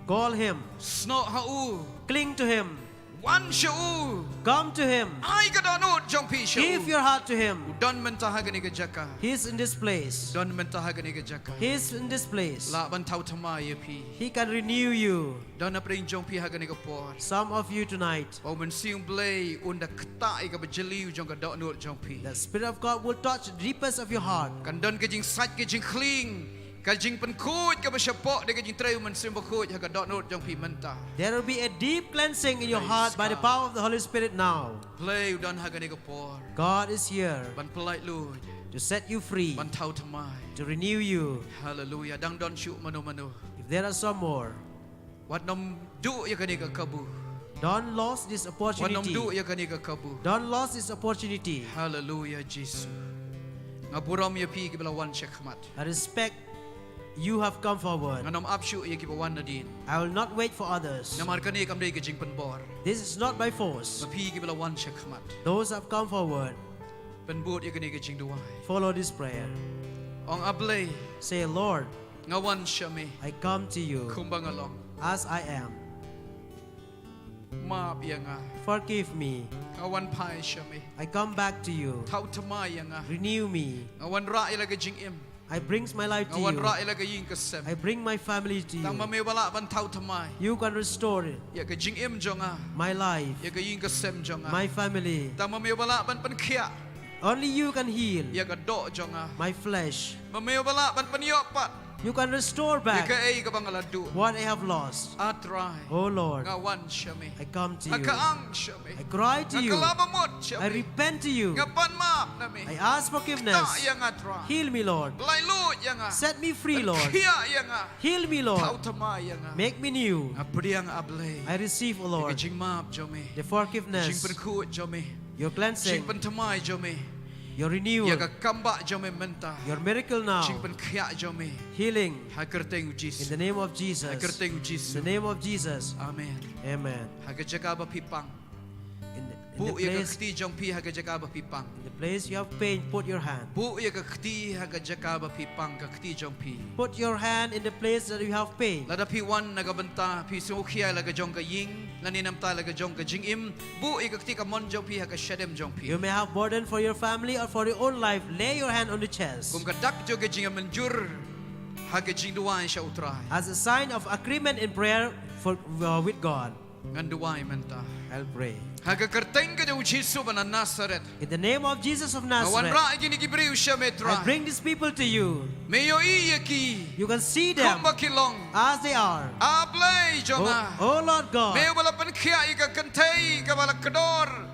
Call him. Snoh ha u. Cling to him. Wan sha u. Come to him. Ai ka dohnud jong phi sha u. Give your heart to him. U don mynta ha kane ka jaka. He is in this place. Don mynta ha kane ka jaka. He is in this place. Lah ban thaw thymmai ïa phi. He can renew you. Don hapdeng jong phi ha kane ka por. Some of you tonight. Ba u Mynsiem Blei un da ktah ïa kaba jylliew jong ka dohnud jong phi. The Spirit of God will touch the deepest of your heart. Kan don ka jingsait ka jingkhlieh. Ka jingpynkhuid kaba shapoh da ka jingtrei u Mynsiem Bakhuid ha ka dohnud jong phi mynta. There will be a deep cleansing in your Praise heart by the God. Power of the Holy Spirit now. Blei u don ha kane ka por. God is here Ban pyllait luid. To set you free, Ban thaw thymmai. To renew you. Hallelujah. Dang don shuh mano mano. If there are some more, Wat nym duh ïa kane ka kabu. Don't lose this opportunity. Wat nym duh ïa kane ka kabu. Don't lose this opportunity. Hallelujah, Jisu. Nga burom ïa phi kiba la wan shakhmat. I respect you have come forward. Ngan nym ap shuh ïa kiba wan nadien. I will not wait for others. Namar kane kam dei ka jingpynbor. This is not by force. Ba phi kiba la wan shakhmat. Those have come forward. Pynbud ïa kane ka jingduwai. Follow this prayer. Ong, A Blei. Say, Lord, Nga wan sha me. I come to you. Kumba nga long. As I am. Map ïa nga. Forgive me. Nga wan phai sha me. I come back to you. Thaw thymmai ïa nga. Renew me. Nga wanrah ïa la ka jingim. I brings my life to you. Nga wanrah ïa la ka ïing ka sem. I bring my family to you. Tang ma me ba lah ban thaw thymmai. You can restore it. Ïa ka jingim jong nga. My life. Ïa ka ïing ka sem jong nga. My family. Tang ma me ba lah ban pynkhiah. Only you can heal. Ïa ka doh jong nga. My flesh. Ma me ba lah ban pynïoh pat. You can restore back. Ïa kaei kaba nga la duh. What I have lost. A Trai. Oh Lord. Nga wan sha me. I come to you. Nga kyang sha me. I cry to you. Nga kylla ba mut sha me. I repent to you. Nga pan map na me. I ask forgiveness. Ktah ïa nga Trai. Heal me, Lord. Pyllait luid ïa nga. Set me free, Lord. Pynkhiah ïa nga. Heal me, Lord. Thaw thymmai ïa nga. Make me new. Nga pdiang, A Blei. I receive, O Lord. Ïa ka jingmap jong me. The forgiveness. Jingpynkhuid jong me. Your cleansing. Jingpynthymmai jong me. Your renewal. Ïa ka kambah jong me mynta. Your miracle now. Jingpynkhiah jong me. Healing. Ha ka kyrteng u Jisu. In the name of Jesus. Ha ka kyrteng u Jisu. In the name of Jesus. Amen. Amen. Ha ka jaka ba phi pang. In the, in the place. Buh ïa ka kti jong phi ha ka jaka ba phi pang. In the place you have pain, put your hand. Buh ïa ka kti ha ka jaka ba phi pang, ka kti jong phi. Put your hand in the place that you have pain. Lada phi wan na ka bynta phi sngewkhia la ka jong ka ïing, lane namar la ka jong ka jingim, buh ïa ka kti kamon jong phi ha ka shadem jong phi. You may have burden for your family or for your own life. Lay your hand on the chest. Kum ka dak jong ka jingmynjur ha ka jingduwai sha U Trai. As a sign of agreement in prayer for, uh, with God. Ngan duwai mynta. I'll pray. Ha ka kyrteng ka jong u Jisu ba na Nasareth. In the name of Jesus of Nazareth. Nga wanrah ïa kine ki briew sha me Trai. I bring these people to you. Me ïohi ïa ki. You can see them. Kumba ki long. As they are. A Blei jong nga. Oh, oh Lord God. Me uba la pynkhiah ïa ka kynthei kaba la kdor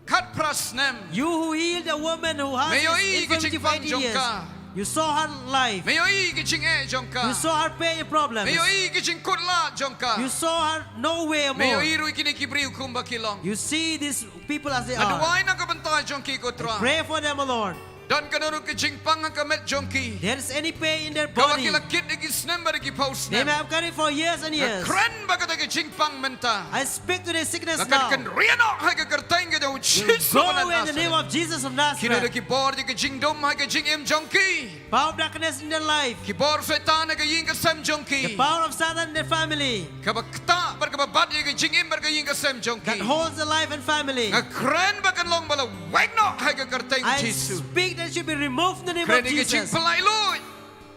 khatphra snem. You who healed a woman who has this infirmity for eighteen years. Me ïohi ka jingpang jong ka. You saw her life. Me ïohi ka jingeh jong ka. You saw her pain and problems. Me ïohi ka jingkut lad jong ka. You saw her no way more. Me ïohi ruh ïa kine ki briew kumba ki long. You see these people as they are. Nga duwai na ka bynta jong ki ko Trai. I pray for them, O Lord. Don kano ruh ka jingpang ha ka met jong ki. There is any pain in their body. Kaba ki la kit da ki snem bad da ki phew snem. They may have carried for years and years. Nga kren bad kata ka jingpang mynta. I speak to the sickness now. Ba kan kynriah noh ha ka kyrteng ka jong u Jisu ba na Nazareth. Will go away in the name of Jesus of Nazareth. Kino ruh ki bor jong ka jingdum ha ka jingim jong ki. Power of darkness in their life. Ki bor Soitan ha ka ïing ka sem jong ki. The power of Satan in their family. Kaba ktah bad kaba bat ïa ka jingim bad ka ïing ka sem jong ki. That holds the life and family. Nga kren ba kan long ba la weng noh ha ka kyrteng Jisu. I speak that should be removed in the name of Jesus. Kren ïa ka jingpyllait luid.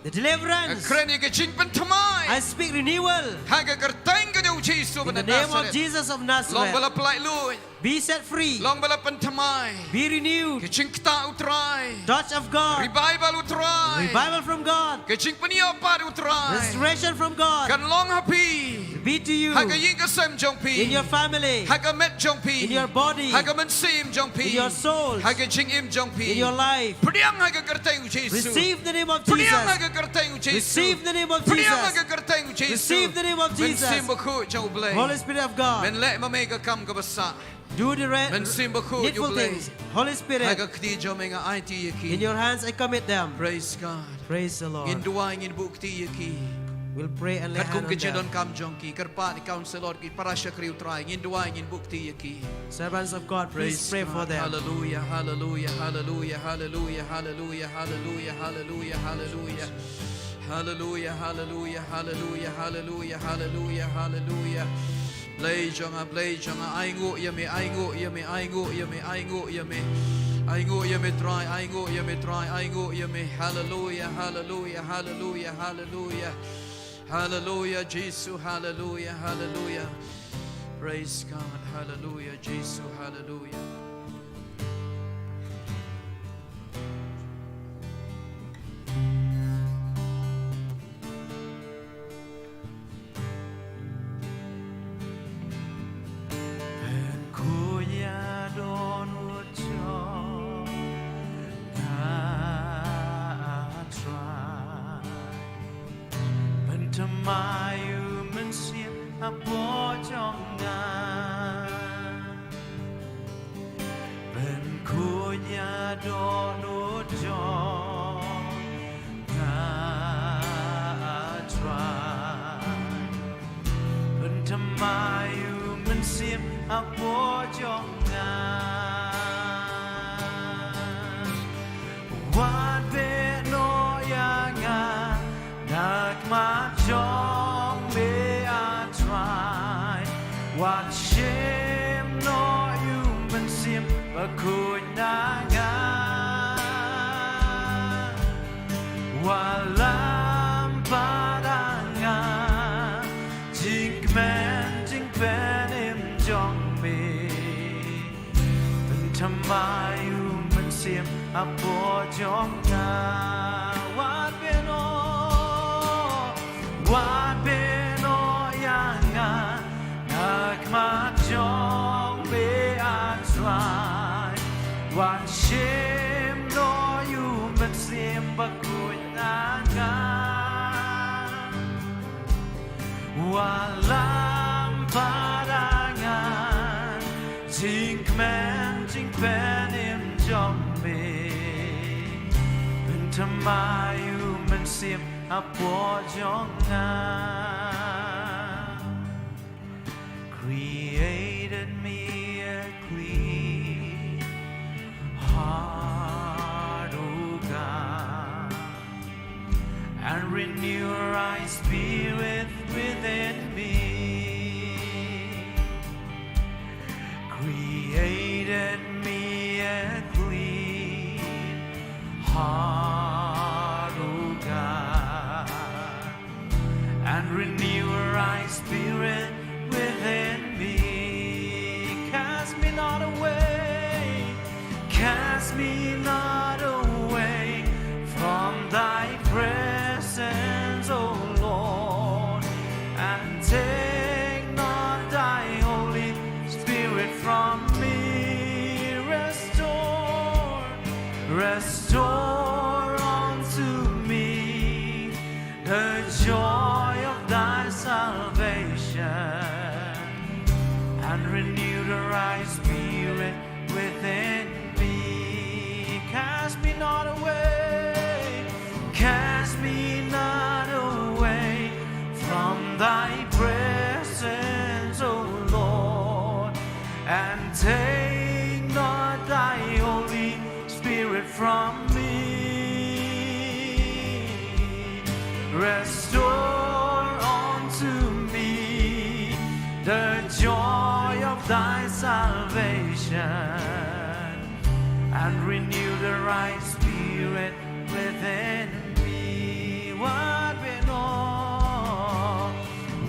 The deliverance. Nga kren ïa ka jingpynthymmai. I speak renewal. Ha ka kyrteng ka jong u Jisu ba na Nazareth. In the name of Jesus of Nazareth. Long ba la pyllait luid. Be set free. Long ba la pynthymmai. Be renewed. Ka jingktah u Trai. Touch of God. Revival u Trai. Revival from God. Ka jingpynïoh pat u Trai. Restoration from God. Kan long ha phi. Be to you. Ha ka ïing ka sem jong phi. In your family. Ha ka met jong phi. In your body. Ha ka mynsiem jong phi. In your soul. Ha ka jingim jong phi. In your life. Pdiang ha ka kyrteng u Jisu. Receive the name of Jesus. Pdiang ha ka kyrteng u Jisu. Receive the name of Jesus. Pdiang ha ka kyrteng u Jisu. Receive the name of Jesus. Mynsiem Bakhuid jong u Blei. Holy Spirit of God. Men leh ma me ka kam kaba sah. Do the re-, Mynsiem Bakhuid u Blei. Needful things. Holy Spirit. Ha ka kti jong me nga aiti ïa ki. In your hands I commit them. Praise God. Praise the Lord. Ngin duwai, ngin buh kti ïa ki. We'll pray and lay hand on them. Katkum ka jingdonkam jong ki, kyrpad ïa ki counselor, ki para shakri u Trai. Ngin duwai, ngin buh kti ïa ki. Servants of God, please pray for them. Praise God. Hallelujah, hallelujah, hallelujah. Hallelujah, hallelujah, hallelujah, hallelujah, hallelujah, hallelujah, hallelujah. Blei jong nga, Blei jong nga, ainguh ïa me, ainguh ïa me, ainguh ïa me, ainguh ïa me. Ainguh ïa me Trai, ainguh ïa me Trai, ainguh ïa me. Hallelujah, hallelujah, hallelujah, hallelujah. Hallelujah, Jisu, hallelujah, hallelujah. Praise God, hallelujah, Jisu, hallelujah. Thymmai u Mynsiem hapoh jong nga. Pynkhuid ïa dohnud jong nga, A Trai. Pynthymmai u Mynsiem hapoh jong nga. Wat beh noh ïa nga na khmat jong me, A Trai. Wat shim noh ïa u Mynsiem Bakhuid na nga. Wat lam pat ha nga jingkmen jingpynim jong me. Pynthymmai u Mynsiem hapoh jong nga. Wat beh noh, wat beh noh ïa nga na khmat jong me, A Trai. Wat shim noh ïa u Mynsiem Bakhuid na nga. Wat lam pat ha nga jingkmen jingpynim jong me. Pynthymmai u Mynsiem hapoh jong nga. Create in me a clean heart, O God, and renew a right spirit within me. Create in me a clean heart, O God, and renew a right spirit within me. Cast me not away, cast me not away from thy presence, O Lord, and take not thy Holy Spirit from me. Restore, restore unto me the joy of thy salvation, and renew the right spirit within me. Cast me not away, cast me not away from thy presence, O Lord, and take not thy Holy Spirit from me. Restore unto me the joy of thy salvation, and renew the right spirit within me. Wat beh noh,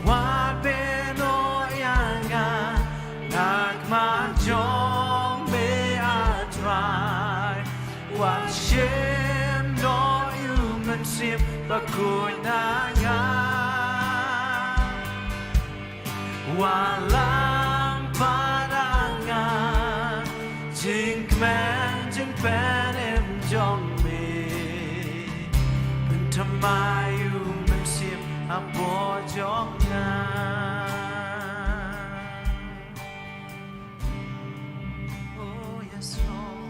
wat beh noh ïa nga na khmat jong me, A Trai. Wat shim noh ïa u Mynsiem Bakhuid na nga. Wat lam pat ha nga jingkmen jingpynim jong me. Pynthymmai u Mynsiem hapoh jong nga. Oh, yes, Lord.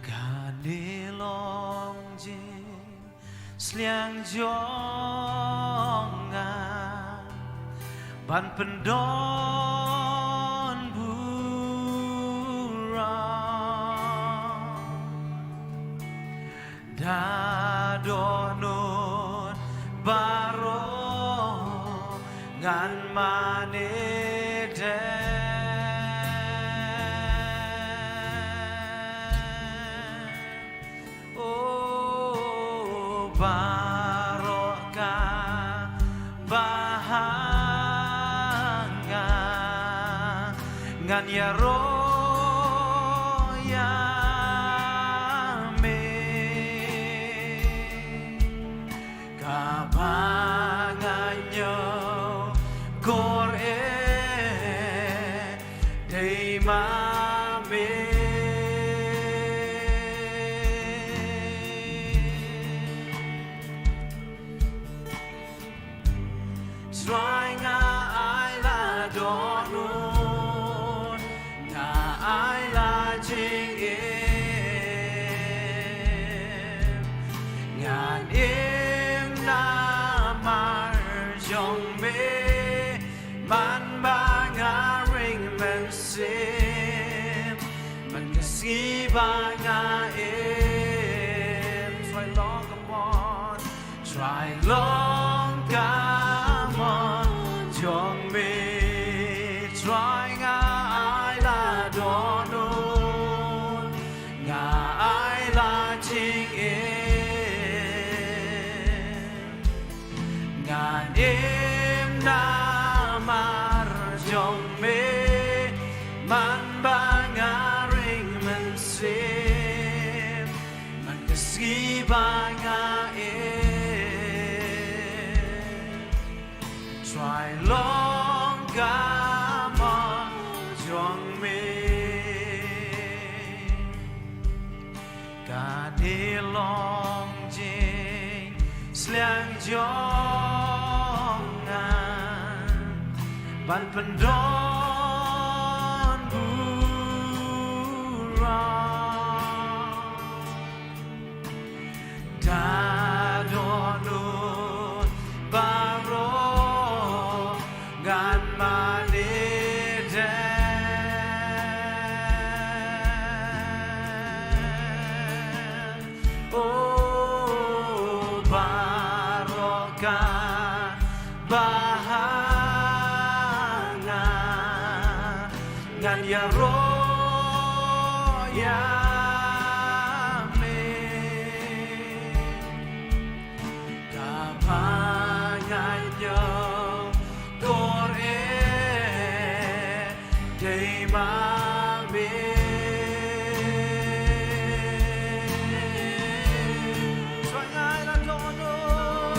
Kane long jingsliang jong nga ban pyndonburom da dohnud baroh ngan mane de. Oh, baroh kaba Ïaroh ïa me, kaba nga ñiewkor eh dei ma me. Trai nga ai la dohnud, nga ai la jingim, ngan im namar jong me, man ba nga ring mynsiem, man ka sngi ba nga im. Trai long ka mon, Trai long ka mon jong me, Trai nga ai la dohnud, nga ai la jingim, ngan im namar jong me, man ba nga ring mynsiem, man ka sngi ba nga im. Trai long ka mon jong me, ka dei long jingsliang jong nga ban pyndonburom. Da dohnud baroh ngan mane dei. O baroh kaba ha nga, ngan ïaroh ïa me. Kaba nga ñiewkor eh dei ma me. Trai nga ai la dohnud,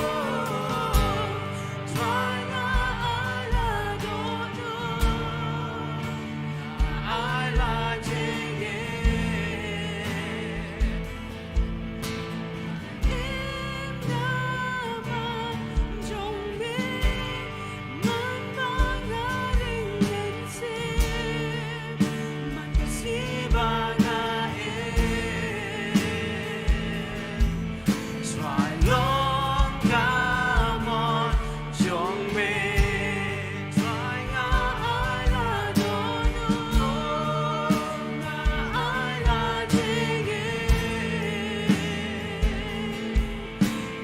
Trai nga ai la dohnud, nga ai la jingim, im namar jong me, man ba nga ring mynsiem, man ka sngi ba nga im. Trai long ka mon jong me, Trai nga ai la dohnud, nga ai la jingim,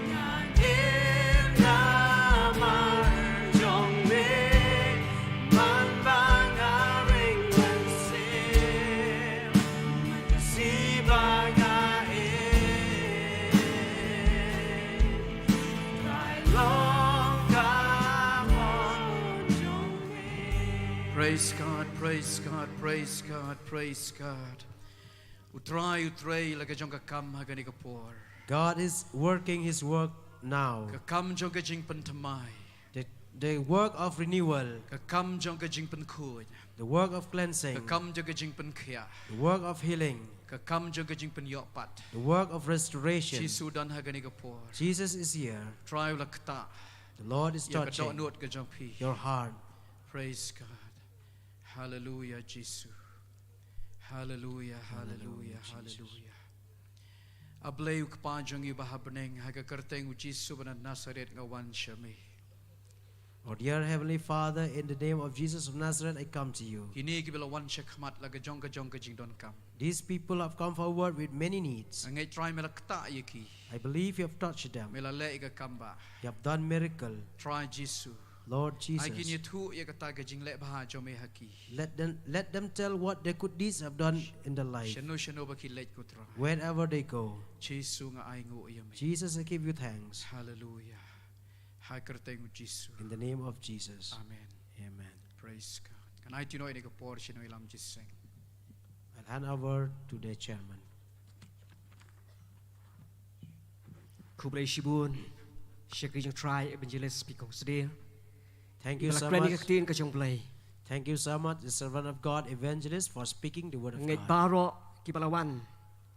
ngan im namar jong me, man ba nga ring mynsiem, man ka sngi ba nga im. Trai long ka mon jong me. Praise God, praise God, praise God, praise God. U Trai u trei la ka jong ka kam ha kane ka por. God is working his work now. Ka kam jong ka jingpynthymmai. The, the work of renewal. Ka kam jong ka jingpynkhuid. The work of cleansing. Ka kam jong ka jingpynkhiah. The work of healing. Ka kam jong ka jingpynïoh pat. The work of restoration. Jisu don ha kane ka por. Jesus is here. Trai u la ktah. The Lord is touching. Ïa ka dohnud ka jong phi. Your heart. Praise God. Hallelujah, Jisu. Hallelujah, hallelujah, hallelujah, Jesus. Hallelujah. A Blei u Kpa jong ngi ba ha bneng, ha ka kyrteng u Jisu ba na Nasareth nga wan sha me. Oh dear Heavenly Father, in the name of Jesus of Nazareth, I come to you. Kine kiba la wan sha khmat la ka jong ka jong ka jingdonkam. These people have come forward with many needs. Nga ngeit Trai me la ktah ïa ki. I believe you have touched them. Me la leh ïa ka kam ba. You have done miracle. Trai Jisu. Lord Jesus. Ai kin ïathuh ïa kata ka jingleh bha jong me ha ki. Let them, let them tell what their good deeds have done in their life. Shano shano ba ki leit ko Trai. Wherever they go. Jisu nga ai nguh ïa me. Jesus, I give you thanks. Hallelujah. Ha ka kyrteng u Jisu. In the name of Jesus. Amen. Amen. Praise God. Ngan ai ti noh ïa kane ka por sha i nongïalam jingïaseng. I'll hand over to the chairman. Khublei shibun sha ka jingtrai Evangelist P. Kong Sdil. Thank you so much. Ba la kren ïa ka ktien ka jong U Blei. Thank you so much, the servant of God, Evangelist, for speaking the word of God. Ngeit baroh kiba la wan,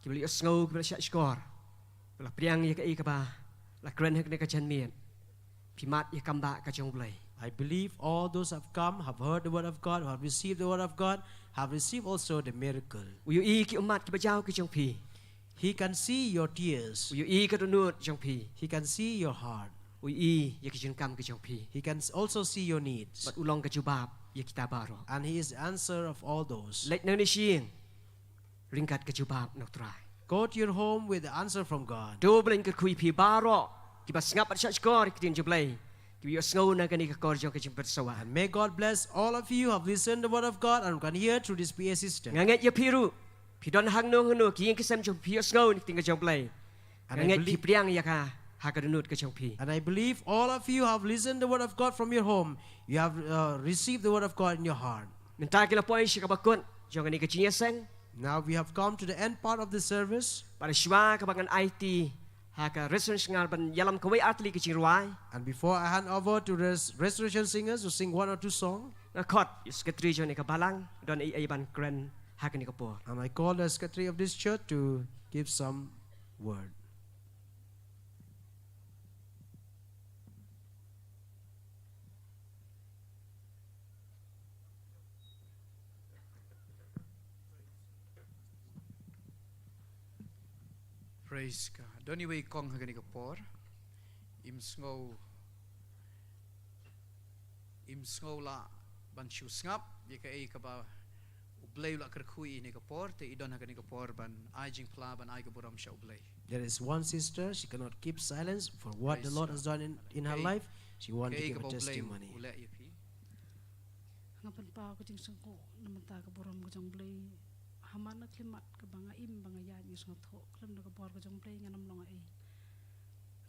kiba la ïohsngew, kiba la shahshkor, ba la pdiang ïa kaei kaba la kren ha kane ka janmiet, phi mad ïa ka kam bah ka jong U Blei. I believe all those have come, have heard the word of God, have received the word of God, have received also the miracle. U ïohi ki ummat kiba jaw ki jong phi. He can see your tears. U ïohi ka dohnud jong phi. He can see your heart. U ïohi ïa ki jingkam ki jong phi. He can s-, also see your needs. Bad u long ka jubab ïa kita baroh. And he is the answer of all those. Leit nangne sha ïing ryngkat ka jubab na U Trai. Go to your home with the answer from God. To U Blei un kyrkhu ïa phi baroh kiba sngap bad shahshkor ïa ka ktien jong U Blei, kiba ïohsngew na kane ka kor jong ka jingpynsawa. And may God bless all of you who have listened the word of God and can hear through this P A system. Nga ngeit ïa phi ruh, phi don hangno hangno, ki ïing ki sem jong phi ïohsngew na ka ktien ka jong U Blei. And I believe, nga ngeit phi pdiang ïa ka ha ka dohnud ka jong phi. And I believe all of you have listened the word of God from your home. You have, uh, received the word of God in your heart. Mynta ki la poi sha kaba kut jong kane ka jingïaseng. Now we have come to the end part of the service. Bad shuwa kaba ngan aiti ha ka Restoration Singer ban ïalam kawei ar tylli ki jingrwai, and before I hand over to res-, Restoration Singers to sing one or two song, nga khot ïa u Secretary jong kane ka balang, don ei ei ban kren ha kane ka por. And I call the Secretary of this church to give some word. Praise God. Don iwei i kong ha kane ka por. Im sngew, im sngew lah ban shu sngap ïa kaei kaba U Blei u la kyrkhu ïa i ha kane ka por, te i don ha kane ka por ban ai jingphla, ban ai ka burom sha U Blei. There is one sister, she cannot keep silence for what the Lord has done in, in her life. She want to give a testimony. Praise God. Kaei kaba U Blei u leh ïa phi? Nga pynpaw ka jingsngewthuh na ka bynta ka burom ka jong U Blei. Ha man ka khyllipmat kaba nga im ba nga ïaid, nga sngewthuh khlem da ka bor ka jong U Blei ngan ym long ei.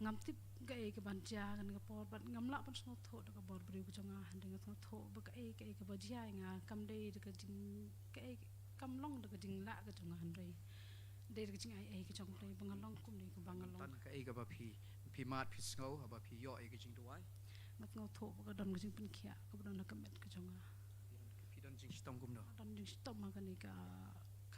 Ngam tip kaei kaban jia ha kane ka por, bad ngam lah ban sngewthuh da ka bor briew ka jong nga, hynrei nga sngewthuh ba kaei kaei kaba jia ïa nga kam dei da ka jing, kaei, kam long da ka jinglah ka jong nga, hynrei dei da ka jingaiei ka jong U Blei ba nga long kumne kaba nga long. Tang kaei kaba phi, phi mad phi sngew haba phi ïoh ïa ka jingduwai? Nga sngewthuh ba ka don ka jingpynkhiah kaba don ha ka met ka jong nga. Phi don jingshitom kumno? Don jingshitom ha kane ka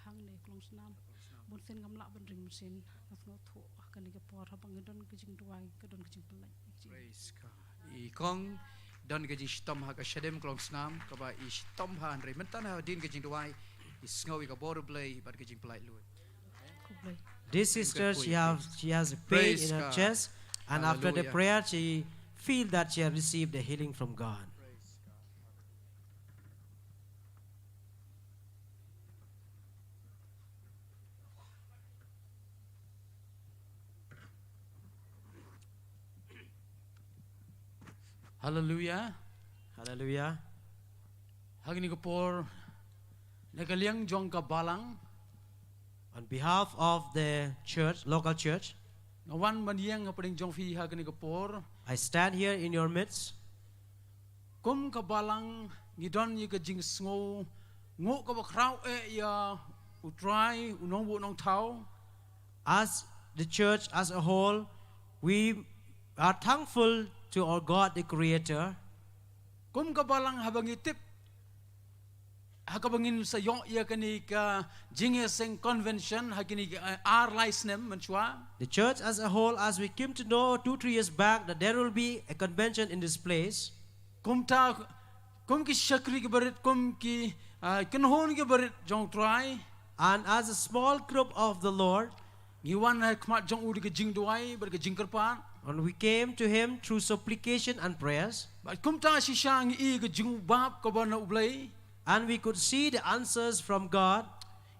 khang ne ka longsnam. Ka longsnam. Bun sien ngam lah ban ring mynsiem. Nga sngewthuh ha kane ka por haba ngi don ka jingduwai, ka don ka jingpyllait. Praise God. I kong don ka jingshitom ha ka shadem ka longsnam, kaba i shitom ha, hynrei mynta hadien ka jingduwai i sngew ïa ka bor U Blei bad ka jingpyllait lut. This sister, she have, she has a pain in her chest, and after the prayer, she feel that she have received the healing from God. Hallelujah. Hallelujah. Ha kane ka por, na ka liang jong ka balang, on behalf of the church, local church, nga wan ban ïeng hapdeng jong phi ha kane ka por. I stand here in your midst. Kum ka balang ngi don ïa ka jingsngew nguh kaba khraw eh ïa U Trai, U Nongbuh Nongthaw. As the church as a whole, we are thankful to our God, the Creator. Kum ka balang haba ngi tip, ha kaba ngin sa ïoh ïa kane ka jingïaseng convention ha kine ki, eh, ar lai snem mynshuwa. The church as a whole, as we came to know two, three years back that there will be a convention in this place. Kumta, kum ki shakri ki barit, kum ki, ah, kynhun ki barit jong U Trai. And as a small group of the Lord, ngi wan ha khmat jong u da ka jingduwai bad ka jingkyrpad. And we came to him through supplication and prayers. Bad kumta shisha ngi i ka jingmut kaba na U Blei. And we could see the answers from God.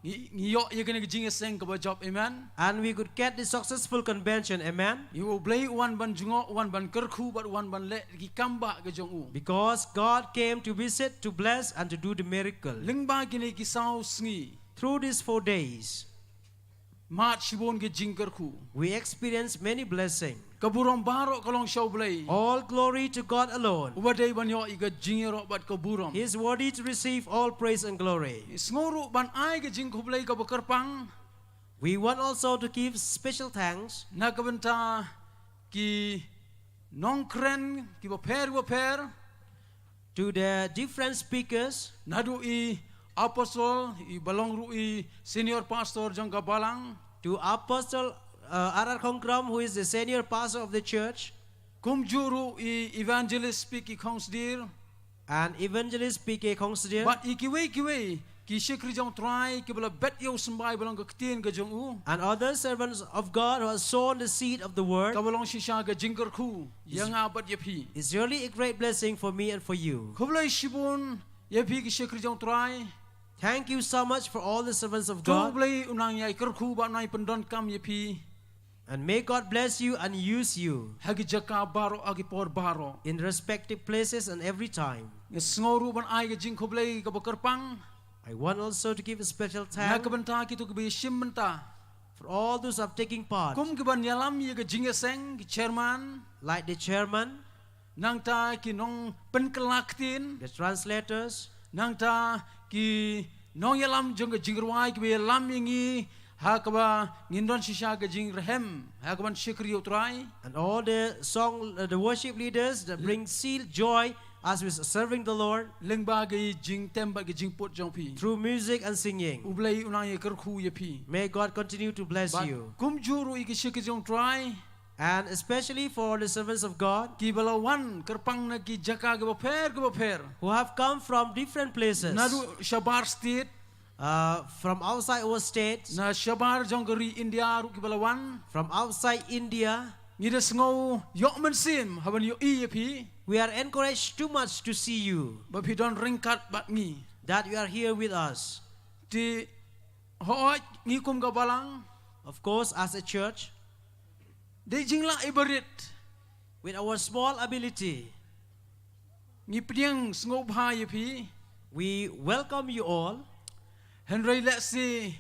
Ngi, ngi ïoh ïa kane ka jingïaseng kaba jop, amen. And we could get the successful convention, amen. Ïa U Blei u wan ban jngoh, u wan ban kyrkhu bad u wan ban leh ki kam bah ka jong u. Because God came to visit, to bless, and to do the miracle. Lyngba kine ki saw sngi. Through these four days, mad shibun ki jingkyrkhu. We experienced many blessings. Ka burom baroh ka long sha U Blei. All glory to God alone. Uba dei ban ïoh ïa ka jingïaroh bad ka burom. He is worthy to receive all praise and glory. Sngew ruh ban ai ka jingkhublei kaba kyrpang. We want also to give special thanks Na ka bynta ki nongkren kiba pher ba pher. To the different speakers. Naduh i Apostle, iba long ruh i senior pastor jong ka balang. To Apostle uh, R R Khongkram, who is the senior pastor of the church. Kumjuh ruh i Evangelist P K Khongsdir. And Evangelist P K Khongsdir. Bad i kiwei kiwei ki shakri jong U Trai kiba la bet ïa u symbai ba long ka ktien ka jong u. And other servants of God who have sown the seed of the word. Kaba long shisha ka jingkyrkhu ïa nga bad ïa phi. It's really a great blessing for me and for you. Khublei shibun ïa phi ki shakri jong U Trai. Thank you so much for all the servants of God. To U Blei un nang ïai kyrkhu bad un nang ïai pyndonkam ïa phi. And may God bless you and use you Ha ki jaka baroh, ha ki por baroh. In respective places and every time. Nga sngew ruh ban ai ka jingkhublei kaba kyrpang. I want also to give a special thanks Na ka bynta kito kiba ïashim bynta. For all those who have taken part. Kum kiban ïalam ïa ka jingïaseng, ki chairman. Like the chairman. Nangta ki nongpynkylla ktien. The translators. Nangta ki nongïalam jong ka jingrwai kiba ïalam ïa ngi ha kaba ngin don shisha ka jingrhem ha kaban shakri ïa U Trai. And all the song, uh, the worship leaders that bring seal joy as we serving the Lord. Lyngba ka jingtem bad ka jingput jong phi. Through music and singing. U Blei un nang ïai kyrkhu ïa phi. May God continue to bless you. Bad kumjuh ruh ïa ki shakri jong U Trai. And especially for the servants of God. Kiba la wan kyrpang na ki jaka kiba pher kiba pher. Who have come from different places. Naduh shabar state. Uh, from outside our state. Na shabar jong ka ri India ruh kiba la wan. From outside India. Ngi da sngew ïoh mynsiem haban ïohi ïa phi. We are encouraged too much to see you. Ba phi don ryngkat bad ngi. That you are here with us. Te hooid ngi kum ka balang. Of course, as a church. Dei jinglah iba rit. With our small ability. Ngi pdiang sngewbha ïa phi. We welcome you all. Hynrei lehse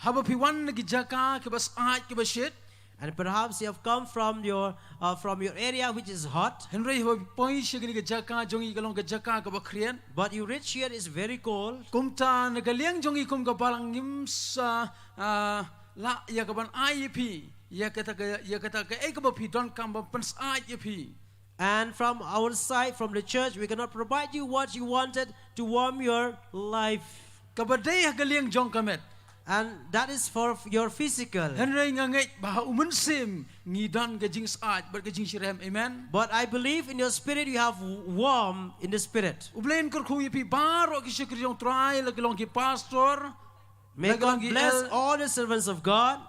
haba phi wan na ki jaka kiba syaid kiba shit. And perhaps you have come from your uh, from your area which is hot. Hynrei haba phi poi sha kane ka jaka jong ngi ka long ka jaka kaba khriat. But you reach here is very cold. Kumta na ka liang jong ngi kum ka balang ngim sa uh, lah ïa kaban ai ïa phi ïa kata ka ïa kata kaei kaba phi donkam ban pynsyaid ïa phi. And from our side, from the church, we cannot provide you what you wanted to warm your life. Kaba dei ha ka liang jong ka met. And that is for your physical. Hynrei nga ngeit ba ha u mynsiem ngi don ka jingsyaid bad ka jingsyrhem. Amen. But I believe in your spirit you have warm in the spirit. U Blei un kyrkhu ïa phi baroh ki shakri jong U Trai, la ki long ki pastor. May God bless all the servants of God.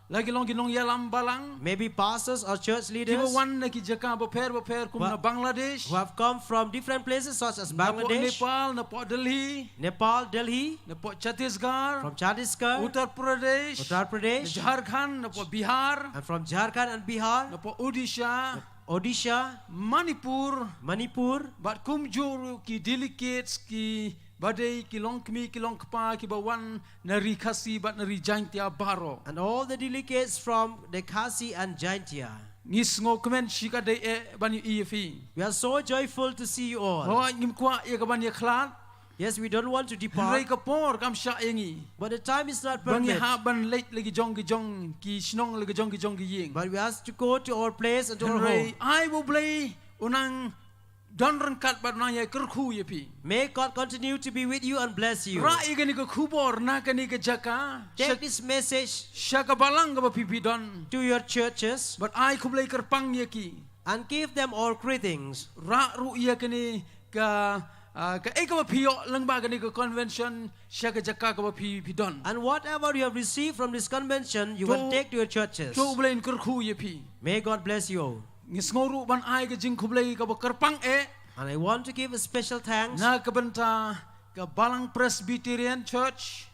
La ki long ki nongïalam balang. Maybe pastors or church leaders. Kiba wan na ki jaka bapher bapher kum na Bangladesh. Who have come from different places such as Bangladesh. Napoh Nepal, napoh Delhi. Nepal, Delhi. Napoh Chhattisgarh. From Chhattisgarh. Uttar Pradesh. Uttar Pradesh. Jharkhand, napoh Bihar. And from Jharkhand and Bihar. Napoh Odisha. Odisha. Manipur. Manipur. Bad kumjuh ruh ki delegates ki ba dei ki longkmie ki longkpa kiba wan na ri Khasi bad na ri Jaintia baroh. And all the delegates from the Khasi and Jaintia. Ngi sngewkmen shikatdei eh ban ïohi ïa phi. We are so joyful to see you all. Hooid ngim kwah ïa kaban ïakhlad. Yes, we don't want to depart. Hynrei ka por kam shah ïa ngi. But the time is not permit. Ba ngi hap ban leit la ki jong ki jong ki shnong la ki jong ki jong ki ïing. But we ask to go to our place and to our home. Hynrei ai ba U Blei u nang don ryngkat bad u nang ïai kyrkhu ïa phi. May God continue to be with you and bless you. Rah ïa kane ka khubor na kane ka jaka. Take this message. Sha ka balang kaba phi phi don. To your churches. Bad ai khublei kyrpang ïa ki. And give them our greetings. Rah ruh ïa kane ka ah, kaei kaba phi ïoh lyngba kane ka convention sha ka jaka kaba phi phi don. And whatever you have received from this convention, you can take to your churches. To U Blei un kyrkhu ïa phi. May God bless you. Ngi sngew ruh ban ai ka jingkhublei kaba kyrpang eh. And I want to give a special thanks. Na ka bynta ka Balang Presbyterian Church.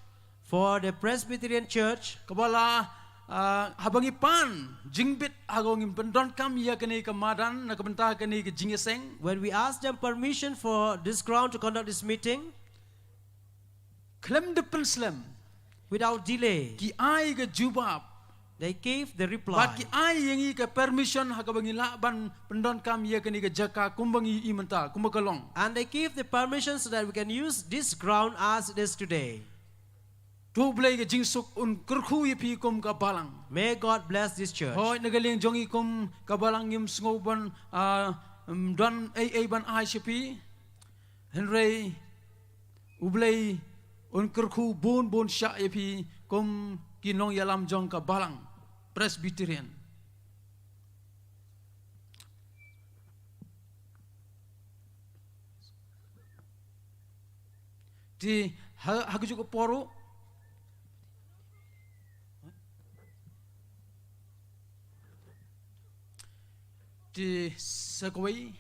For the Presbyterian Church. Kaba la ah, haba ngi pan jingbit ha ka ngin pyndonkam ïa kane ka madan na ka bynta kane ka jingïaseng. When we ask them permission for this ground to conduct this meeting. Khlem da pynslem. Without delay. Ki ai ka jubab. They gave the reply. Bad ki ai ïa ngi ka permission ha kaba ngi lah ban pyndonkam ïa kane ka jaka kumba ngi i mynta, kumba ka long. And they gave the permission so that we can use this ground as it is today. To U Blei ka jingsuk un kyrkhu ïa phi kum ka balang. May God bless this church. Hooid, na ka liang jong ngi kum ka balang ngim sngew ban, ah, um, don ei ei ban ai sha phi. Hynrei U Blei un kyrkhu bun bun shah ïa phi kum ki nongïalam jong ka balang Presbyterian. Te ha, ha kajuh ka por ruh, te sa kawei,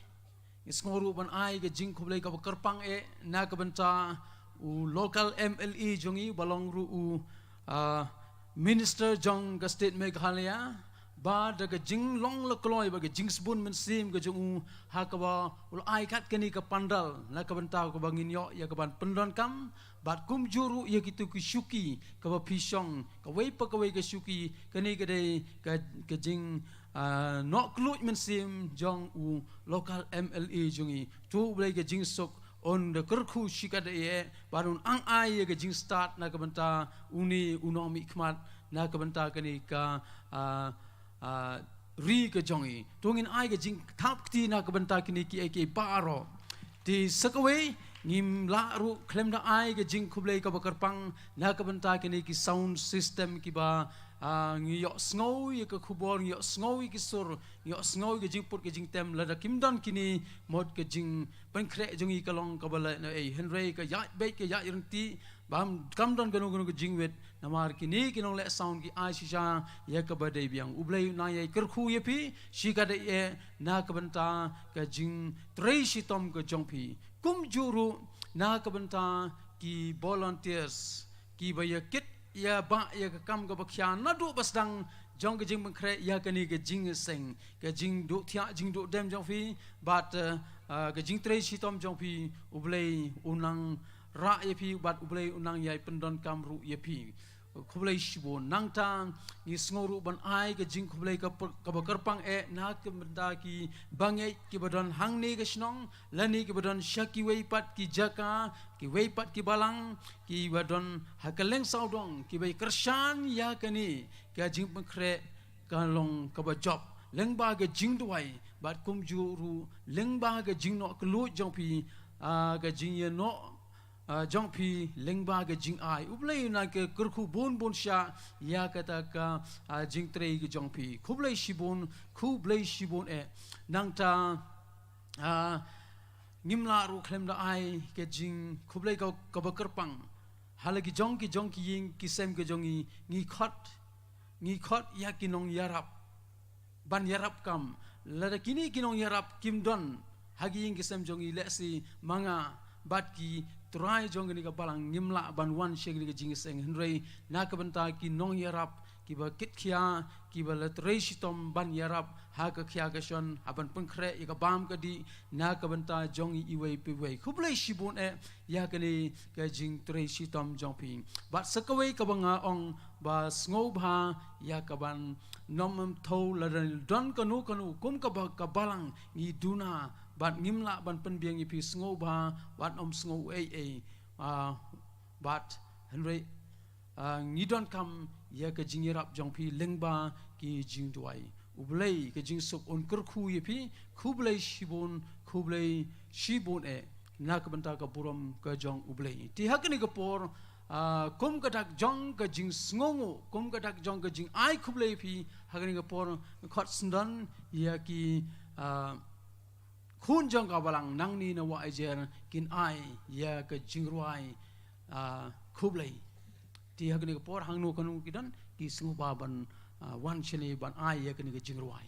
ngi sngew ruh ban ai ka jingkhublei kaba kyrpang eh na ka bynta u local M L A jong ngi, ba long ruh u, ah, minister jong ka state Meghalaya, ba da ka jinglong la kloi, ba ka jingsbun mynsiem ka jong u, ha kaba u la ai kat kane ka pandal na ka bynta kaba ngin ïoh ïa ka ban pyndonkam, bad kumjuh ruh ïa kito ki shuki kaba phi shong, kawei pa kawei ka shuki, kane ka dei ka, ka jing, ah, noh kylluid mynsiem jong u local M L A jong ngi. To U Blei ka jingsuk un da kyrkhu shikatdei eh, bad un ang ai ïa ka jingstad na ka bynta une u nongmihkhmat, na ka bynta kane ka, ah, ah, ri ka jong ngi. To ngin ai ka jingthap kti na ka bynta kine kiei kiei baroh. Te sa kawei, ngim lah ruh khlem da ai ka jingkhublei kaba kyrpang na ka bynta kine ki sound system kiba, ah, ngi ïohsngew ïa ka khubor, ngi ïohsngew ïa ki sur, ngi ïohsngew ïa ka jingput ka jingtem, lada kim don kine, mut ka jingpynkhreh jong ngi ka long kaba leh na ei, hynrei ka ïaid beit ka ïaid ryntih, bam kam don kano kano ka jingwit, namar kine ki nongleh sound ki ai shisha ïa kaba dei biang. U Blei un nang ïai kyrkhu ïa phi shikatdei eh na ka bynta ka jingtrei shitom ka jong phi. Kumjuh ruh na ka bynta ki volunteers kiba ïa kit ïa bah ïa ka kam kaba khia naduh ba sdang jong ka jingpynkhreh ïa kane ka jingïaseng, ka jingduh thiah jingduh dem jong phi, bad, eh, ah, ka jingtrei shitom jong phi, U Blei un nang rah ïa phi, bad U Blei un nang ïai pyndonkam ruh ïa phi. Khublei shibun. Nangta ngi sngew ruh ban ai ka jingkhublei ka per-, kaba kyrpang eh na ka bynta ki bangeit kiba don hangne ka shnong, lane kiba don sha kiwei pat ki jaka, kiwei pat ki balang, kiba don ha kylleng sawdong, kiba ïa kyrshan ïa kane ka jingpynkhreh ka long kaba jop lyngba ka jingduwai, bad kumjuh ruh lyngba ka jingnoh kylluid jong phi, ah, ka jingïanoh, ah, jong phi lyngba ka jingai. U Blei un nang kyrkhu bun bun shah ïa kata ka, ah, jingtrei ka jong phi. Khublei shibun, khublei shibun eh. Nangta, ah, ngim lah ruh khlem da ai ka jingkhublei ka, kaba kyrpang ha la ki jong ki jong ki ïing ki sem ka jong ngi, ngi khot, ngi khot ïa ki nongïarap ban ïarap kam. Lada kine ki nongïarap kim don ha ki ïing ki sem jong ngi, lehse ma nga bad ki trai jong kane ka balang ngim lah ban wan sha kane ka jingïaseng, hynrei na ka bynta ki nongïarap kiba kit khia, kiba la trei shitom ban ïarap ha ka khia ka shon, ha ban pynkhreh ïa ka bam ka dih na ka bynta jong ngi iwei pa iwei. Khublei shibun eh ïa kane ka jingtrei shitom jong phi. Bad sa kawei kaba nga ong ba sngewbha ïa ka ban nym em thew, lada don kano kano kum kaba ka balang ngi duna bad ngim lah ban pynbiang ïa phi, sngewbha wat nym sngew ei ei. Ah, bad hynrei, ah, ngi donkam ïa ka jingïarap jong phi lyngba ki jingduwai. U Blei ka jingsuk un kyrkhu ïa phi. Khublei shibun, khublei shibun eh na ka bynta ka burom ka jong U Blei. Te ha kane ka por, ah, kum ka dak jong ka jingsngewnguh, kum ka dak jong ka jingai khublei ïa phi, ha kane ka por khot sngewdon ïa ki, ah, khun jong ka balang nangne na Wahiajer kin ai ïa ka jingrwai, ah, khublei. Te ha kane ka por hangno kano ki don, ki sngewbha ban, ah, wan shane ban ai ïa kane ka jingrwai.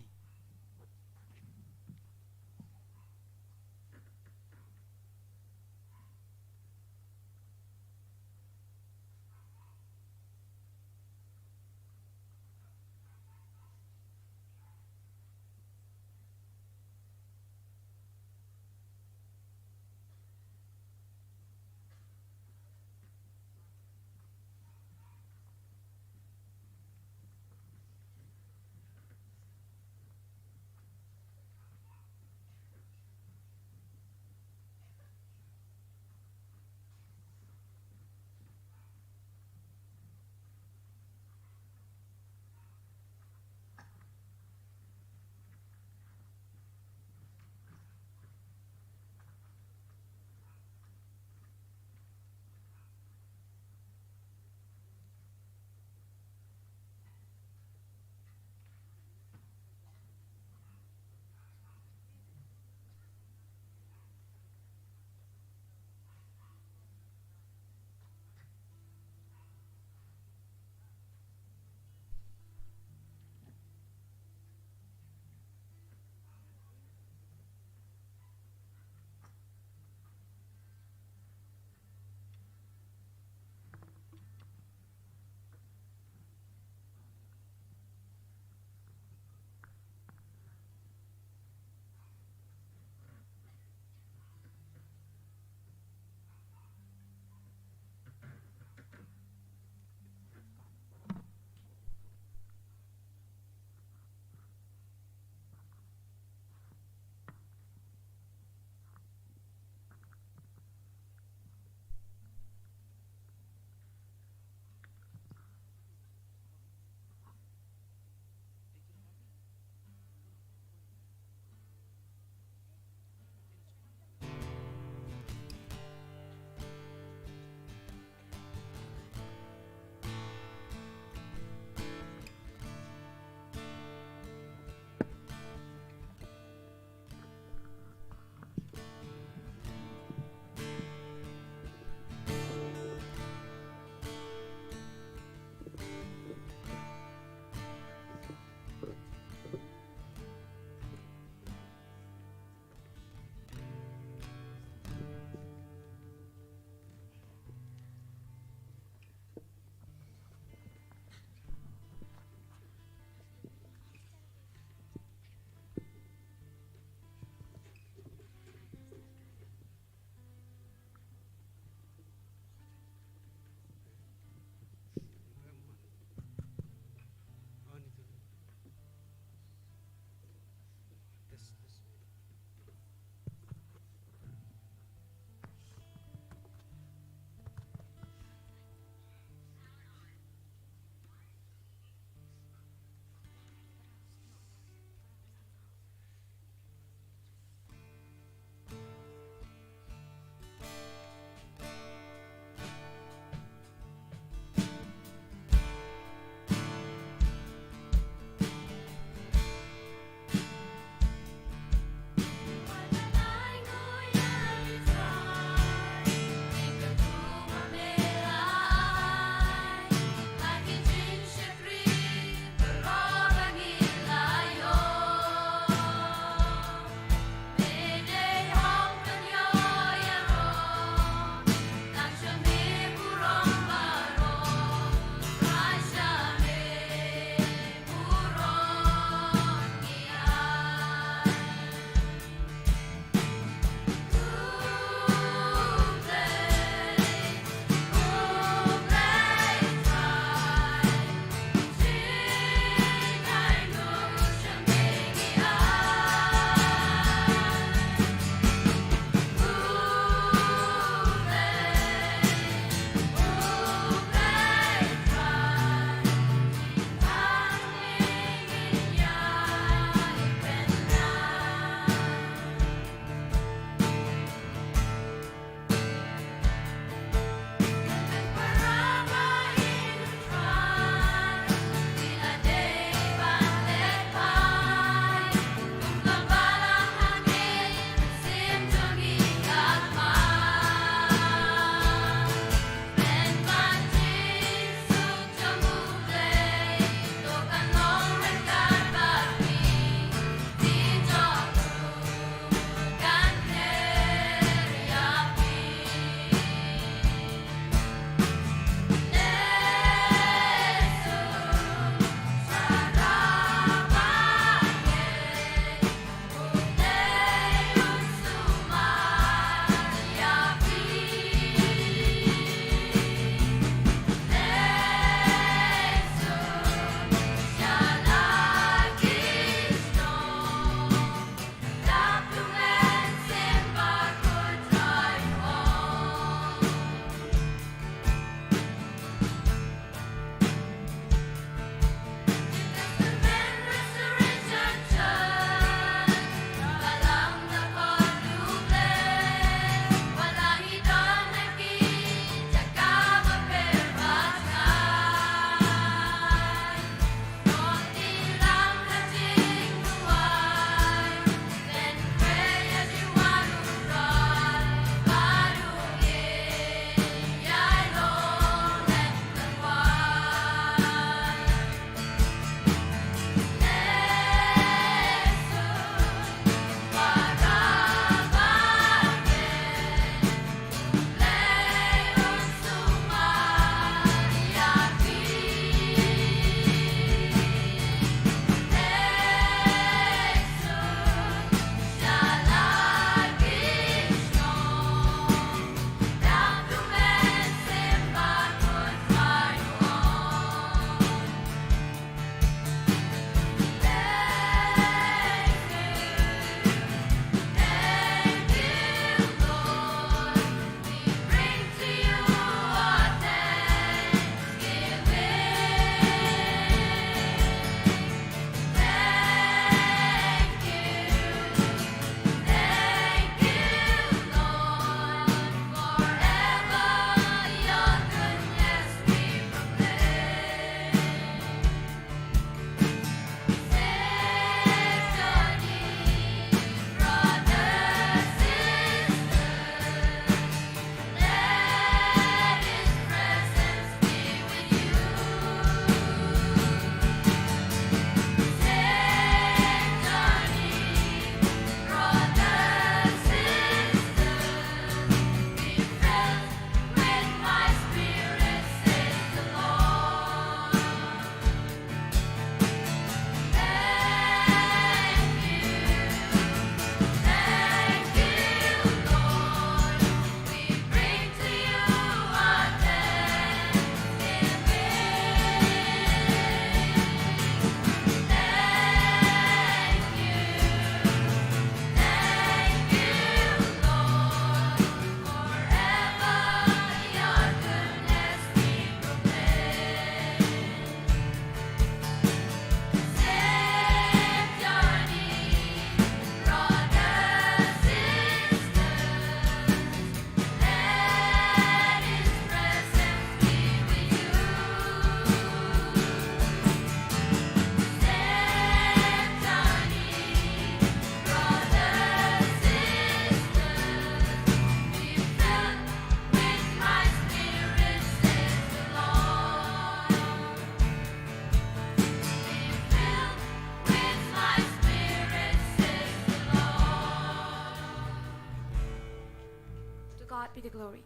the glory.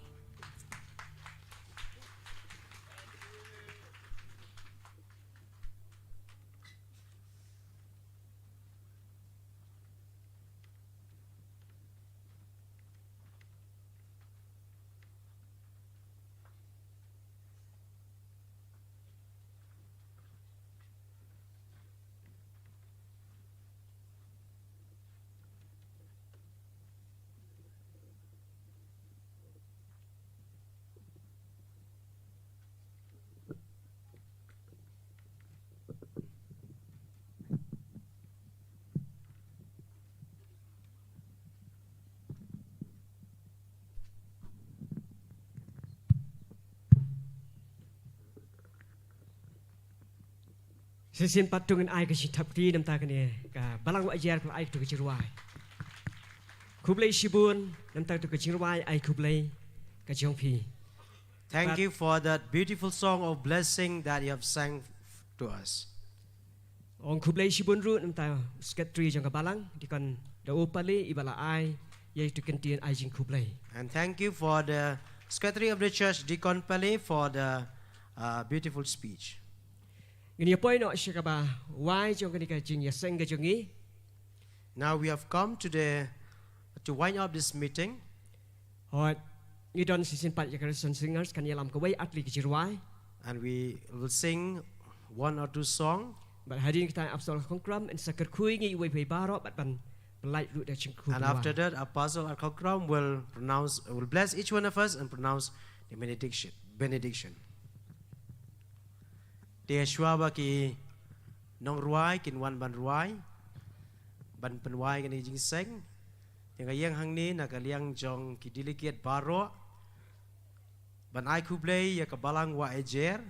Shisien pat to ngin ai ka jingthap kti namar kane ka balang Wahjiar, ka ai to ka jingrwai. Khublei shibun namar to ka jingrwai, ai khublei ka jong phi. Thank Pat- you for that beautiful song of blessing that you have sang to us. Ong khublei shibun ruh namar secretary jong ka balang, Deacon Dau Pale, i ba la ai ïa to ka ktien ai jingkhublei. And thank you for the secretary of the church, Deacon Pale, for the uh, beautiful speech. Ngin ïa poi noh sha kaba wai jong kane ka jingïaseng ka jong ngi. Now we have come to the to wind up this meeting. Hooid, ngi don shisien pat ïa ka Christian Singers, kan ïalam kawei ar tylli ki jingrwai. And we will sing one or two song. Bad hadien kata Apostol Khongkram yn sa kyrkhu ïa ngi iwei pa iwei baroh bad ban pynlait ruh da ka jingkyrkhu. And after that, Apostle Khongkram will pronounce, will bless each one of us and pronounce the benediction. Benediction. Te shuwa ba ki nongrwai kin wan ban rwai, ban pynwai kane ka jingseng, te nga ïeng hangne na ka liang jong ki delegate baroh, ban ai khublei ïa ka balang Wahjiar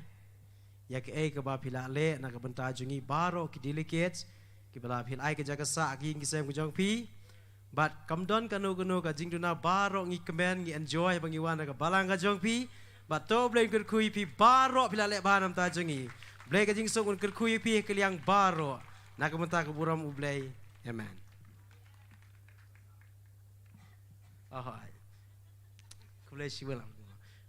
ïa kaei kaba phi la leh na ka bynta jong ngi baroh ki delegates kiba la phi la ai ka jaka sah ha ki ïing ki sem ka jong phi. Bad kam don kano kano ka jingduna, baroh ngi kmen, ngi enjoy ba ngi wan ha ka balang ka jong phi. Bad to Blei un kyrkhu ïa phi baroh phi la leh bha namar jong ngi. Blei ka jingsuk un kyrkhu ïa phi ha ka liang baroh, na ka bynta ka burom U Blei. Amen. Ahoy. Khublei shibun.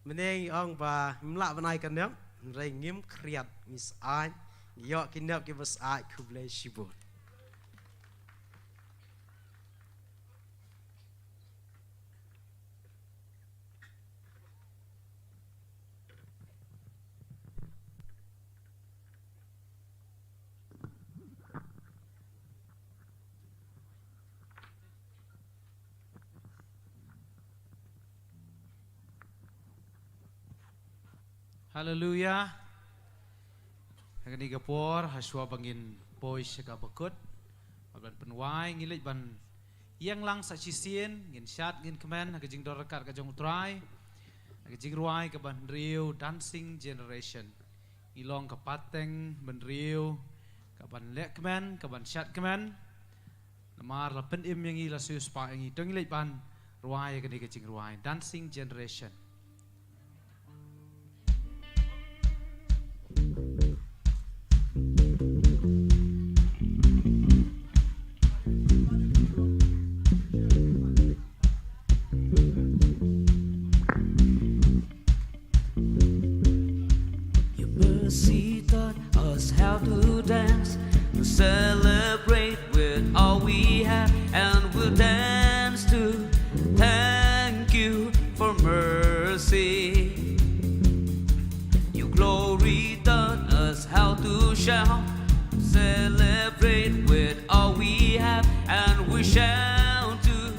Mynne ngi ong ba ngim lah ban ai ka nep, hynrei ngim khriat, ngi syaid, ngi ïoh ki nep kiba syaid, khublei shibun. Haleluya. Ha kane ka por, ha shuwa ba ngin poi sha kaba kut, ban pynwai, ngi leit ban ïeng lang sa shisien, ngin shad, ngin kmen ha ka jingdon ryngkat ka jong U Trai ha ka jingrwai kaba hynriew, Dancing Generation. Ngi long ka pateng ba hynriew kaban leh kmen, kaban shad kmen. Namar la pynim ïa ngi, la siewspah ïa ngi. To ngin leit ban rwai ïa kane ka jingrwai, Dancing Generation. Your mercy taught us how to dance, to celebrate with all we have, and we'll dance to thank you for mercy. Your glory taught us how to shout, celebrate with all we have, and we shout to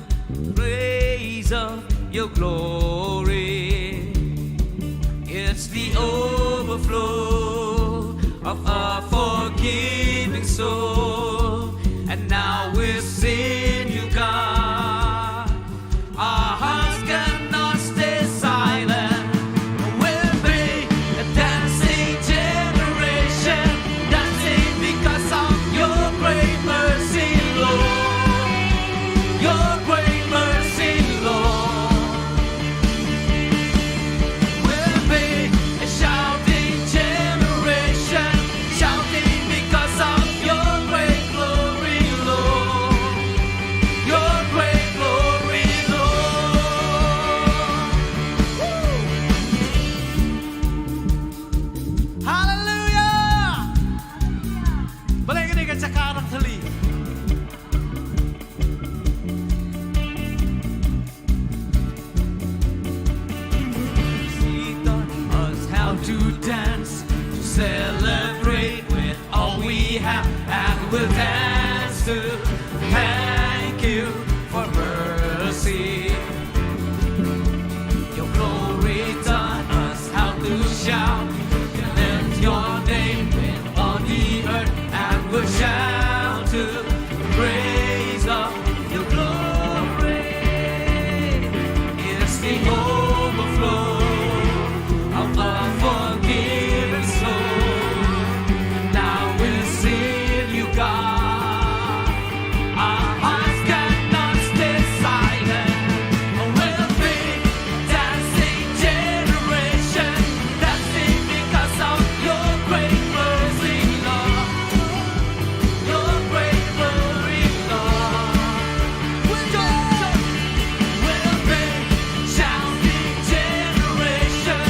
praise of your glory. It's the overflow of our forgiving soul. And now we've seen you, God. Our hearts cannot stay silent. We'll be a dancing generation, dancing because of your great mercy, Lord. Your great mercy, Lord. We'll be a shout We'll dance to thank you for mercy. Your glory taught us how to shout. Lift your name in all the earth, and we'll shout to the praise of your glory. It's the overflow of a forgiving soul. Now we'll sing you, God. Our hearts cannot stay silent. We'll be a dancing generation, dancing because of your great mercy, Lord. Your great glory, Lord. We'll join, we'll be shouting generation,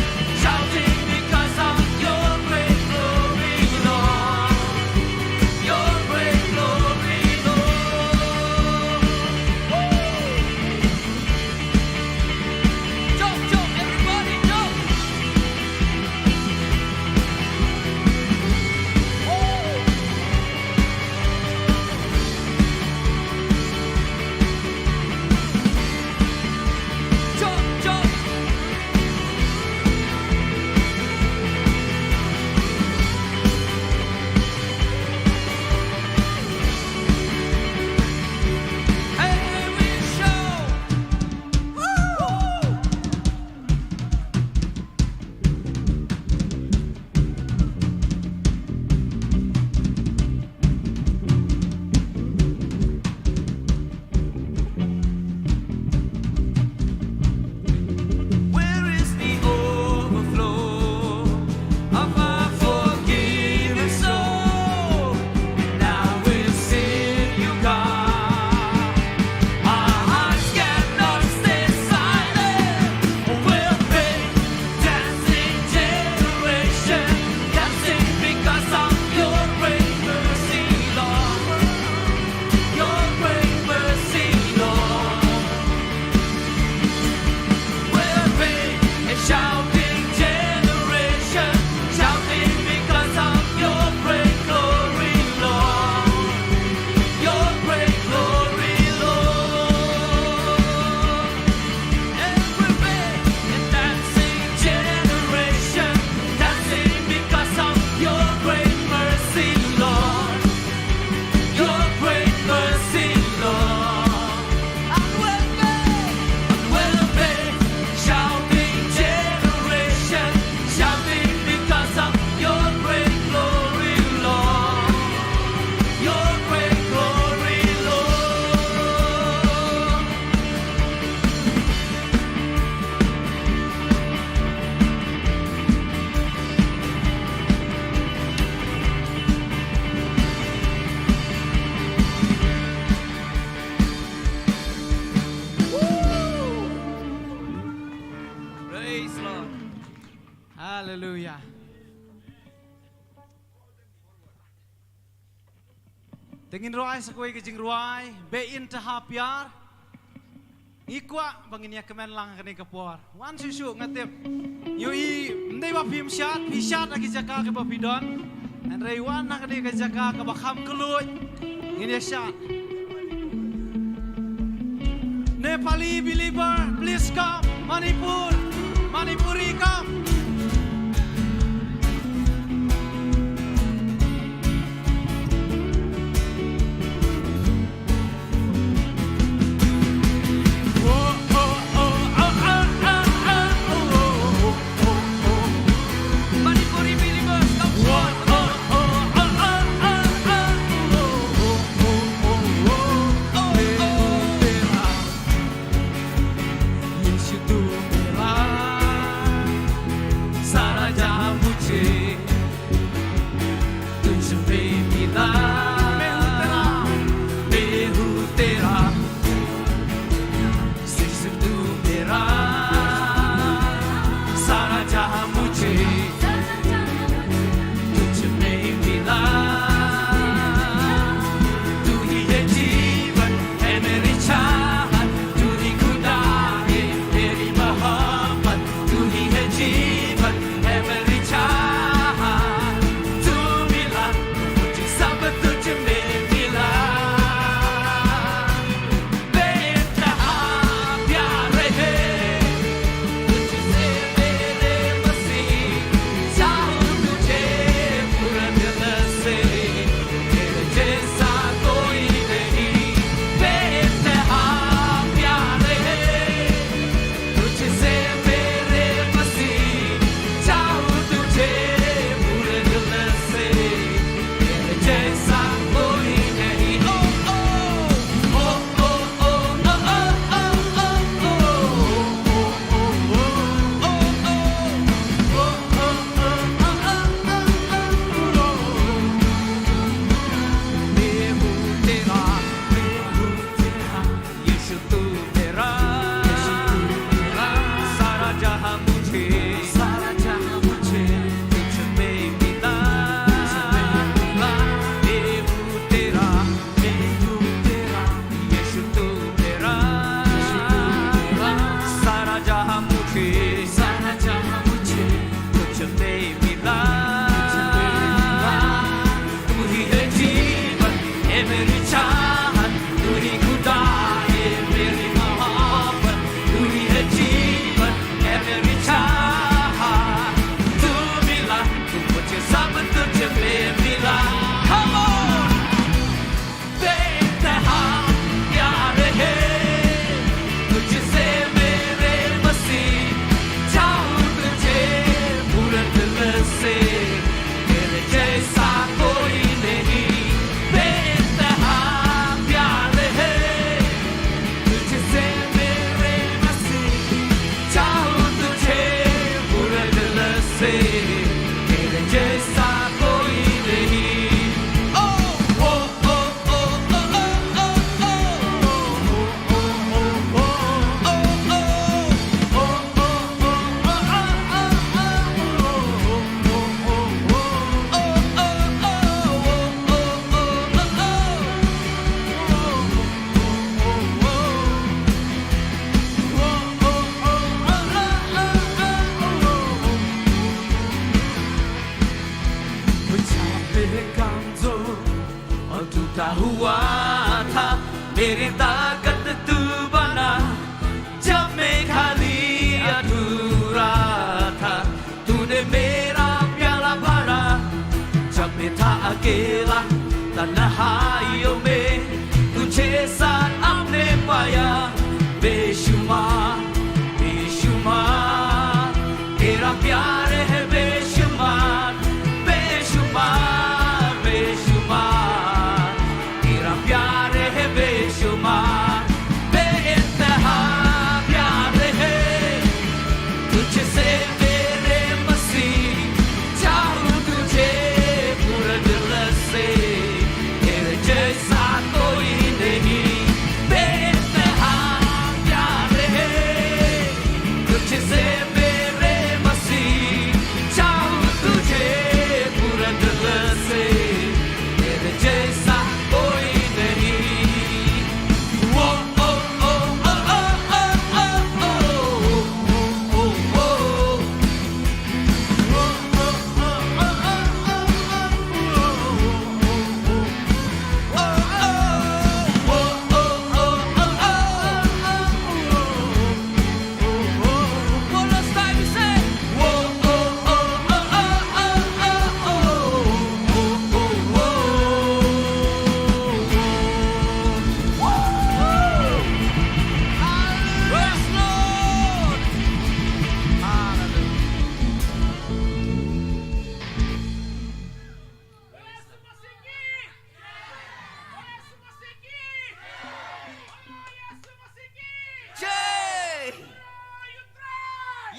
shouting because of your great glory, Lord. Your great glory, Lord. Woo! Jump, jump, everybody, jump! Woo! Jump, jump! Hey, we show! Woo! Where is the overflow of our forgiven soul? Now we'll sing you, God. Our hearts cannot stay silent. We'll be dancing generation, dancing because of your great mercy, Lord. Your great mercy, Lord. We'll be a shouting generation, shouting because of your great glory, Lord. Your great glory, Lord. And we'll be a dancing generation, dancing because of your great mercy, Lord. Your great mercy, Lord. And we'll be, and we'll be shouting generation, shouting because of your great glory, Lord. Your great glory, Lord. Praise Lord. Hallelujah. Te ngin rwai sa kawei ka jingrwai, Be In Taha Pyar. Ngi kwah ba ngin ïa kmen lang ha kane ka por. Wan shuh shuh, nga tip. Ïohi, ym dei ba phim shad, phi shad ha ki jaka kiba phi don. Hynrei wan ha kane ka jaka kaba kham kylluid. Ngin ïa shad. Nepali believer, please come. Manipur, Manipuri, come. ताकत तू बना, जब मैं खाली अधूरा था, तूने मेरा प्याला भरा। जब मैं था अकेला तन्हाइयों में, तुझे साथ आपने पाया। बेशुमार, बेशुमार तेरा प्यार है, बेशुमार, बेशुमार, बेशुमार तेरा प्यार है, बेशुमार, बेइंतहा प्यार है तुझसे मेरे मसीह। चाहूं तुझे पूरे दिल से, तेरे जैसा कोई नहीं। बेइंतहा प्यार है तुझसे मेरे मसीह। चाहूं तुझे पूरे दिल से, तेरे जैसा कोई नहीं। वो, ओ, ओ, ओ, ओ, ओ, ओ, ओ, ओ, ओ। Jai!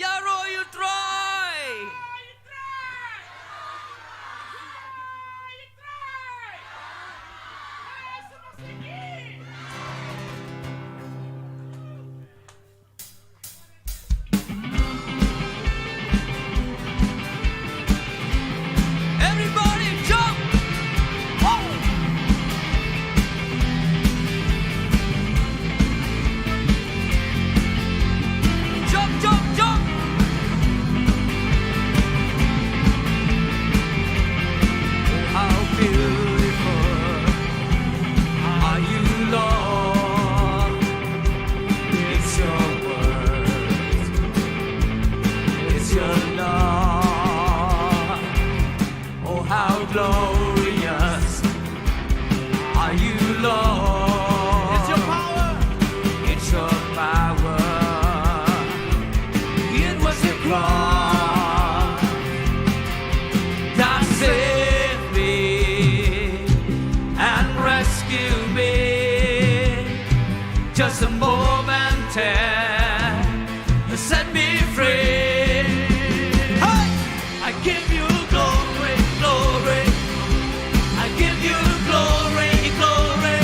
Ïaroh ïa U Trai! Everybody jump! Whoa! Jump, jump, jump! Oh, how beautiful are you, Lord. It's your word. It's your love. Oh, how glorious are you, Lord. It's your power. It's your power. It was your cross that saved me and rescued me. Just a moment and you set me free. Hey! I give you glory, glory. I give you glory, glory.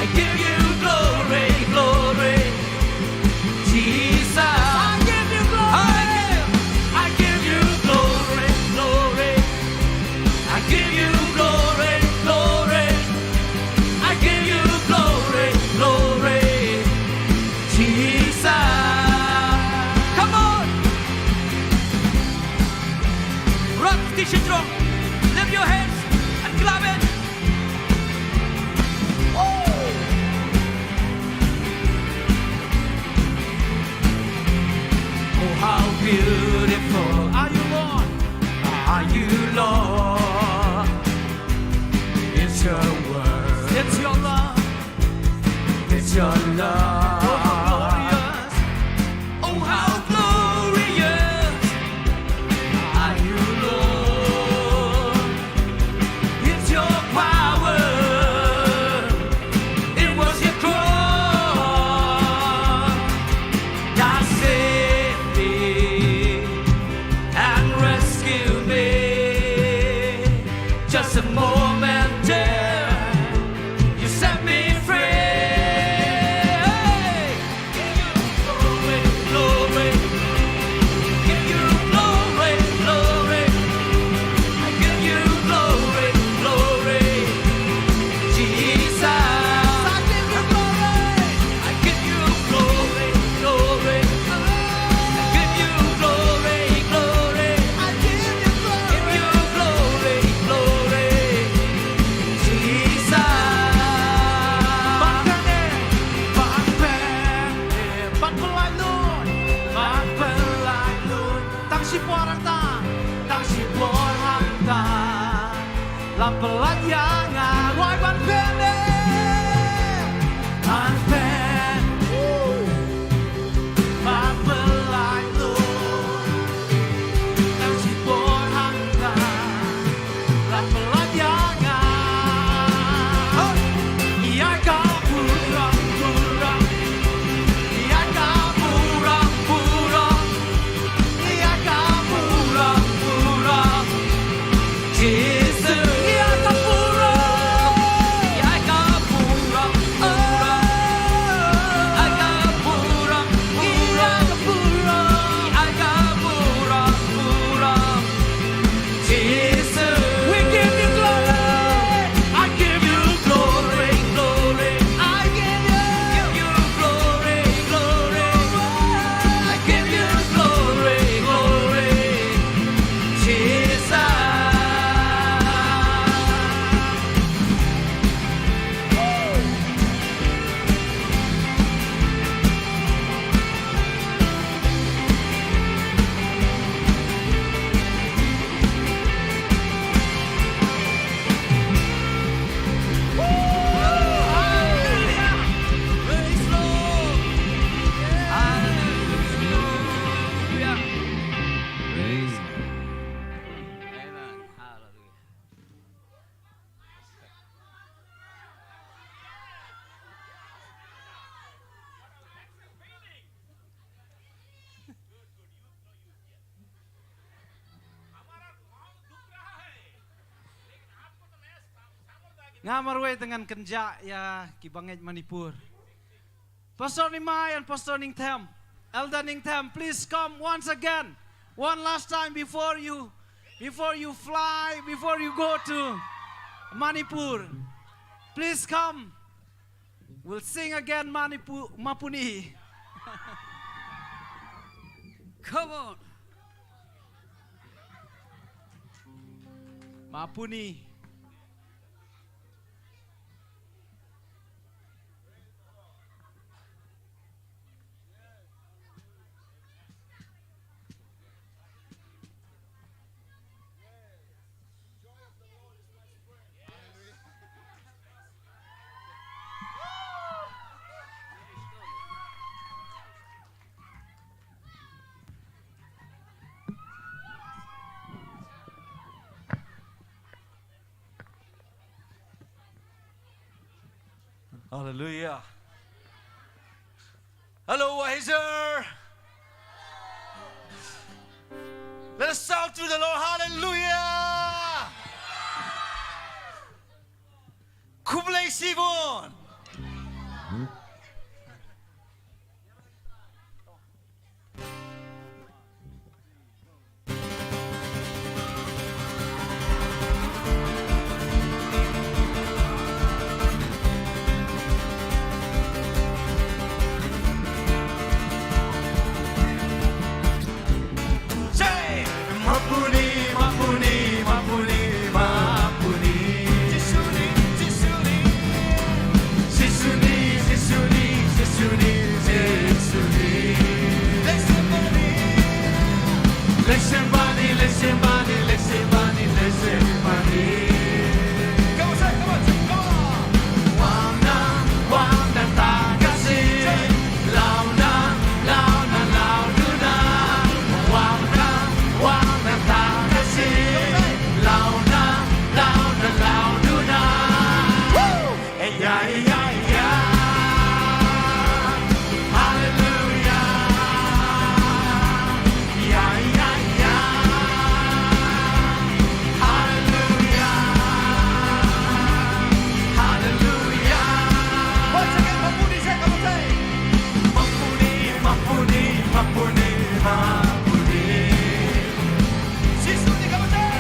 I give you glory, glory. Jesus. I give you glory. Hey! I give you glory, glory. I give you glory, glory. I give you glory, glory. Jesus. Come on. Rock station strong. Lift your hands and clap it. Woo! Oh, how beautiful are you, Lord? Are you, Lord? It's your word. It's your love. It's your love. Oh, how glorious. Oh, how glorious are you, Lord. It's your power. It was your cross that saved me and rescued me. Just a moment, yeah, you set me free. Hey! Nga marwei te ngan kynjah ïa ki bangeit Manipur. Pastor Nimai and Pastor Ningthem. Elder Ningthem, please come once again. One last time before you, before you fly, before you go to Manipur. Please come. We'll sing again Manipur, Mapuni. Come on. Mapuni. Hallelujah. Hello, Wiser. Let us shout to the Lord. Hallelujah. Khublei shibun. Say, Mapuni, Mapuni, Mapuni, Mapuni. Jisuni, Jisuni. Jisuni, Jisuni, Jisuni, Jisuni. Listen, buddy. Listen, buddy, listen, buddy, listen, buddy, listen, buddy. Come on, say, come on, say, come on. Wang na, wang na ta ka si. Lau na, lau na, lau du na. Wang na, wang na ta ka si. Lau na, lau na, lau du na. Woo! Hey, yeah, yeah, yeah. Hallelujah. Yeah, yeah, yeah. Hallelujah. Hallelujah. Once again, Mapuni, say, come on, say. Mapuni, Mapuni, Mapuni, Mapuni. Jisuni, come on, say.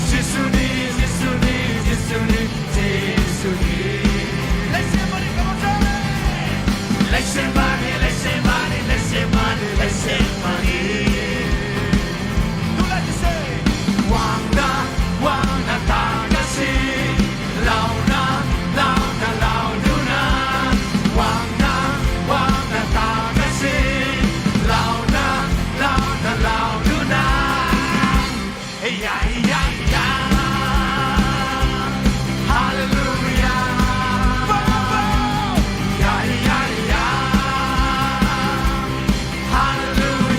Jisuni, Jisuni, Jisuni, Jisuni. Listen, buddy, come on, say. Listen, buddy, listen, buddy, listen, buddy, listen, buddy. Do like to say. Wang na, wang na ta ka si. Lau na, lau na, lau du na. Wang na, wang na ta ka si. Lau na, lau na, lau du na. Hey, yeah, yeah, yeah. Hallelujah. Yeah, yeah, yeah. Hallelujah.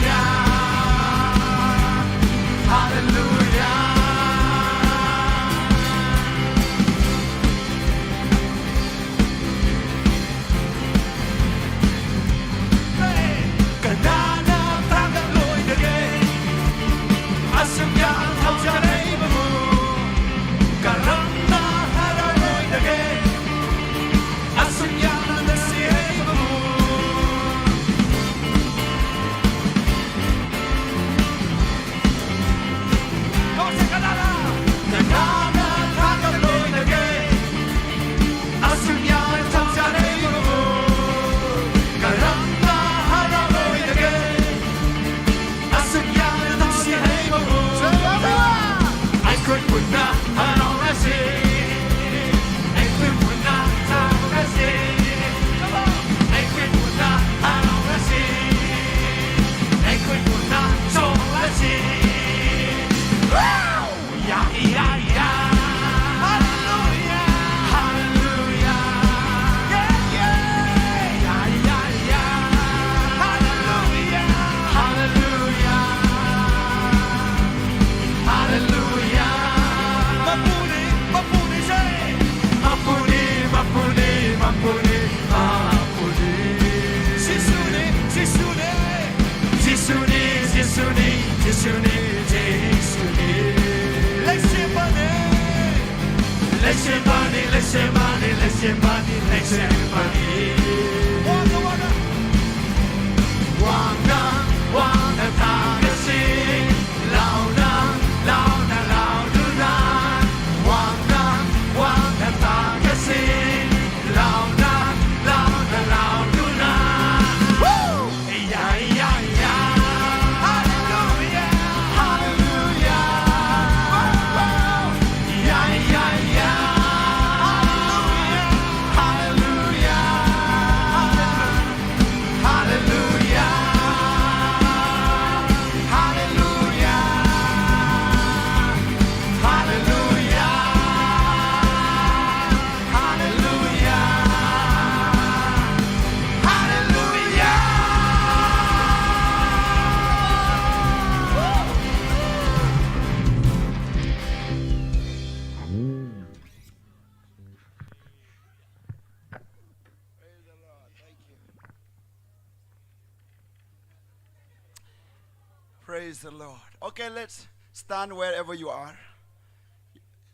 Praise the Lord. Okay, let's stand wherever you are.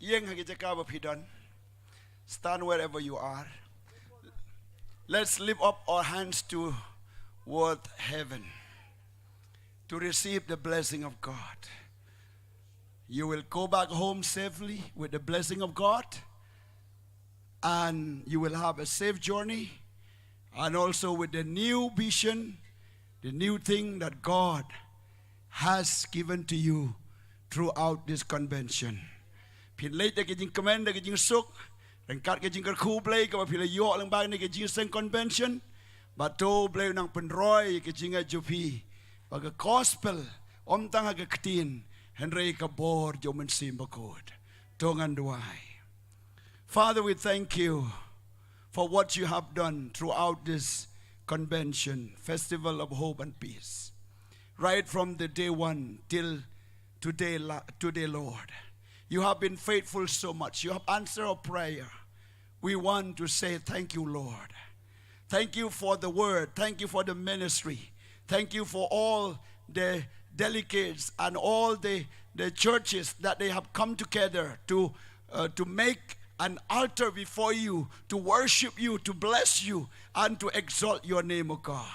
Ïeng ha ki jaka ba phi don. Stand wherever you are. Let's lift up our hands toward heaven to receive the blessing of God. You will go back home safely with the blessing of God, and you will have a safe journey, and also with the new vision, the new thing that God has given to you throughout this convention. Phin leit da ka jingkmen, da ka jingsuk ryngkat ka jingkyrkhu Blei kaba phi la ïoh lyngba kane ka jingïaseng convention. Bad to Blei u nang pynroi ka jingngeit jong phi ba ka gospel ym tang ha ka ktien, hynrei ka bor jong u Mynsiem Bakhuid. To ngan duwai. Father, we thank you for what you have done throughout this convention, Festival of Hope and Peace. Right from the day one till today, la- today, Lord. You have been faithful so much. You have answered our prayer. We want to say thank you, Lord. Thank you for the word. Thank you for the ministry. Thank you for all the delegates and all the, the churches that they have come together to, uh, to make an altar before you, to worship you, to bless you, and to exalt your name, O God.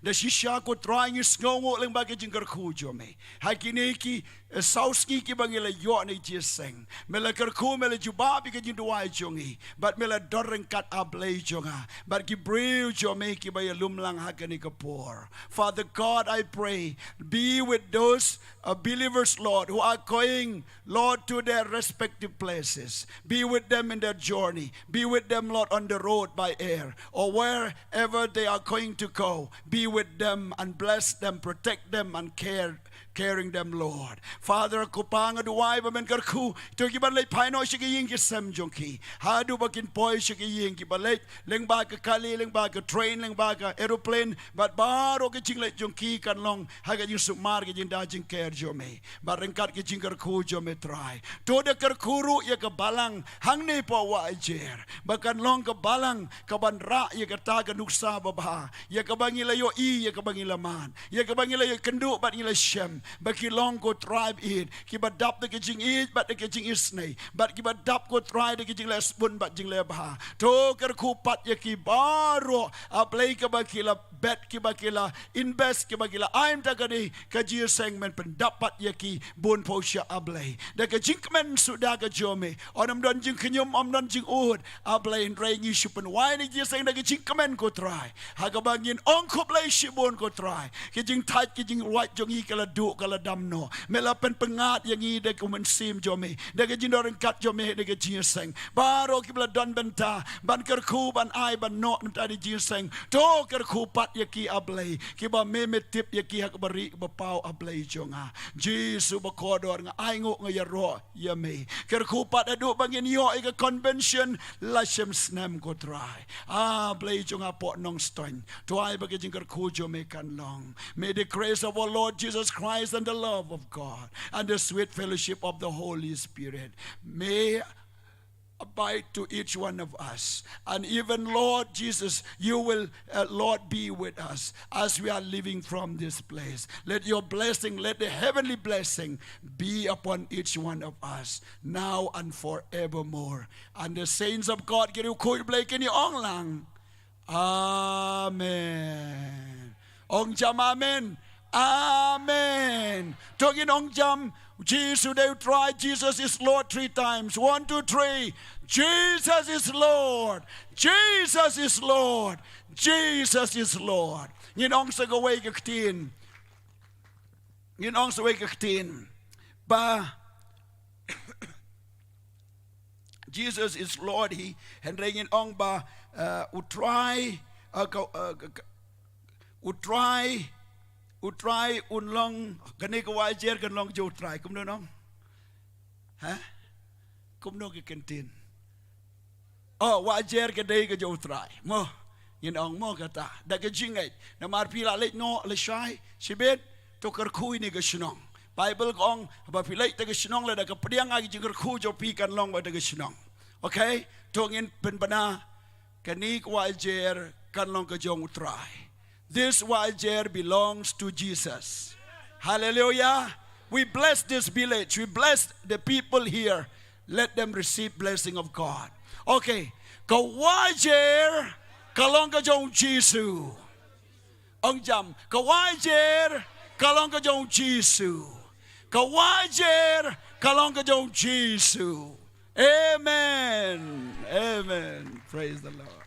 Da shisha ko Trai ngi sngewnguh lyngba ka jingkyrkhu jong me ha kine ki, eh, saw sngi kiba ngi la ïoh na ka jingïaseng. Me la kyrkhu, me la jubab ïa ka jingduwai jong ngi, bad me la don ryngkat, A Blei jong nga, bad ki briew jong me kiba ïalum lang ha kane ka por. Father God, I pray, be with those, uh, believers, Lord, who are going, Lord, to their respective places. Be with them in their journey. Be with them, Lord, on the road by air or wherever they are going to go. Be with them and bless them, protect them and care, caring them, Lord. Father, ko Pa, nga duwai ba men kyrkhu ïa kito kiban leit phai noh sha ki ïing ki sem jong ki, haduh ba kin poi sha ki ïing, kiba leit lyngba ka kali, lyngba ka train, lyngba ka aeroplane, bad baroh ka jingleit jong ki kan long ha ka jingsumar, ka jingda jingker jong me, bad ryngkat ka jingkyrkhu jong me, Trai. To da kyrkhu ruh ïa ka balang hangne Pawai Jer, ba kan long ka balang kaban rah ïa kata ka nuksa babha, ïa kaba ngi la ïohi, ïa kaba ngi la mad, ïa kaba ngi la ïakynduh bad ngi la shem, ba ki long, ko Trai, ba ïeit, kiba dap da ka jingïeit bad da ka jingisynei, bad kiba dap, ko Trai, da ka jingleh sbun bad jingleh bha. To kyrkhu pat ïa ki baroh, A Blei, kiba ki la bet, kiba ki la invest, kiba ki la ai mynta kane ka jingïaseng, men pyndap pat ïa ki bun phew shah, A Blei. Da ka jingkmen suda ka jong me, ym don jingkhñium, ym don jingud, A Blei, hynrei ngi shu pynwai ïa ka jingïaseng da ka jingkmen, ko Trai, ha kaba ngin ong khublei shibun, ko Trai. Ka jingthait ka jingwait jong ngi ka la duh, ka la dam noh. Me la pynpyngngad ïa ngi da ka mynsiem jong me, da ka jingdon ryngkat jong me, da ka jingïaseng. Baroh kiba la don bynta ban kyrkhu, ban ai, ban noh na bynta ka jingïaseng, to kyrkhu pat ïa ki, A Blei, kiba me, me tip ïa ki ha kaba rieh kaba paw, A Blei jong nga. Jisu bakordor, nga ainguh, nga ïaroh ïa me. Kyrkhu pat haduh ba ngin ïoh ïa ka convention la shem snem, ko Trai, A Blei jong nga, hapoh Nongstoiñ. To ai ba ka jingkyrkhu jong me kan long. May the grace of our Lord Jesus Christ and the love of God and the sweet fellowship of the Holy Spirit may abide to each one of us. And even, Lord Jesus, you will, uh, Lord, be with us as we are leaving from this place. Let your blessing, let the heavenly blessing be upon each one of us now and forevermore. And the saints of God, ki riewkhuid Blei, kin ong lang, Amen. Ong jam amen. Amen. To ngin ong jam, Jisu dei u Trai, Jesus is Lord, three times. One, two, three. Jesus is Lord. Jesus is Lord. Jesus is Lord. Ngin ong sa kawei ka ktien. Ngin ong sa kawei ka ktien. Ba Jesus is Lord hi, hynrei ngin ong ba, uh, u Trai, uh, ka, uh, ka, ka, u Trai, u Trai un long, kane ka Wah Jer kan long jong u Trai, kumno nong? Ha? Kumno ka ktien? Oh, Wah Jer ka dei ka jong u Trai. Mo, ngin ong mo kata. Da ka jingngeit. Namar phi la leit noh lashai shibit, to kyrkhu ïa kane ka shnong. Baibl ka ong, haba phi leit ha kata ka shnong, lada ka pdiang ïa ka jingkyrkhu jong phi, kan long bad kata ka shnong. Okay? To ngin pynbna, kane ka Wah Jer kan long ka jong u Trai. This Wah Jer belongs to Jesus. Hallelujah. We bless this village. We bless the people here. Let them receive blessing of God. Okay. Ka wajer ka long ka jong Jisu. Ong jam. Ka wajer ka long ka jong Jisu. Ka wajer ka long ka jong Jisu. Amen. Amen. Praise the Lord.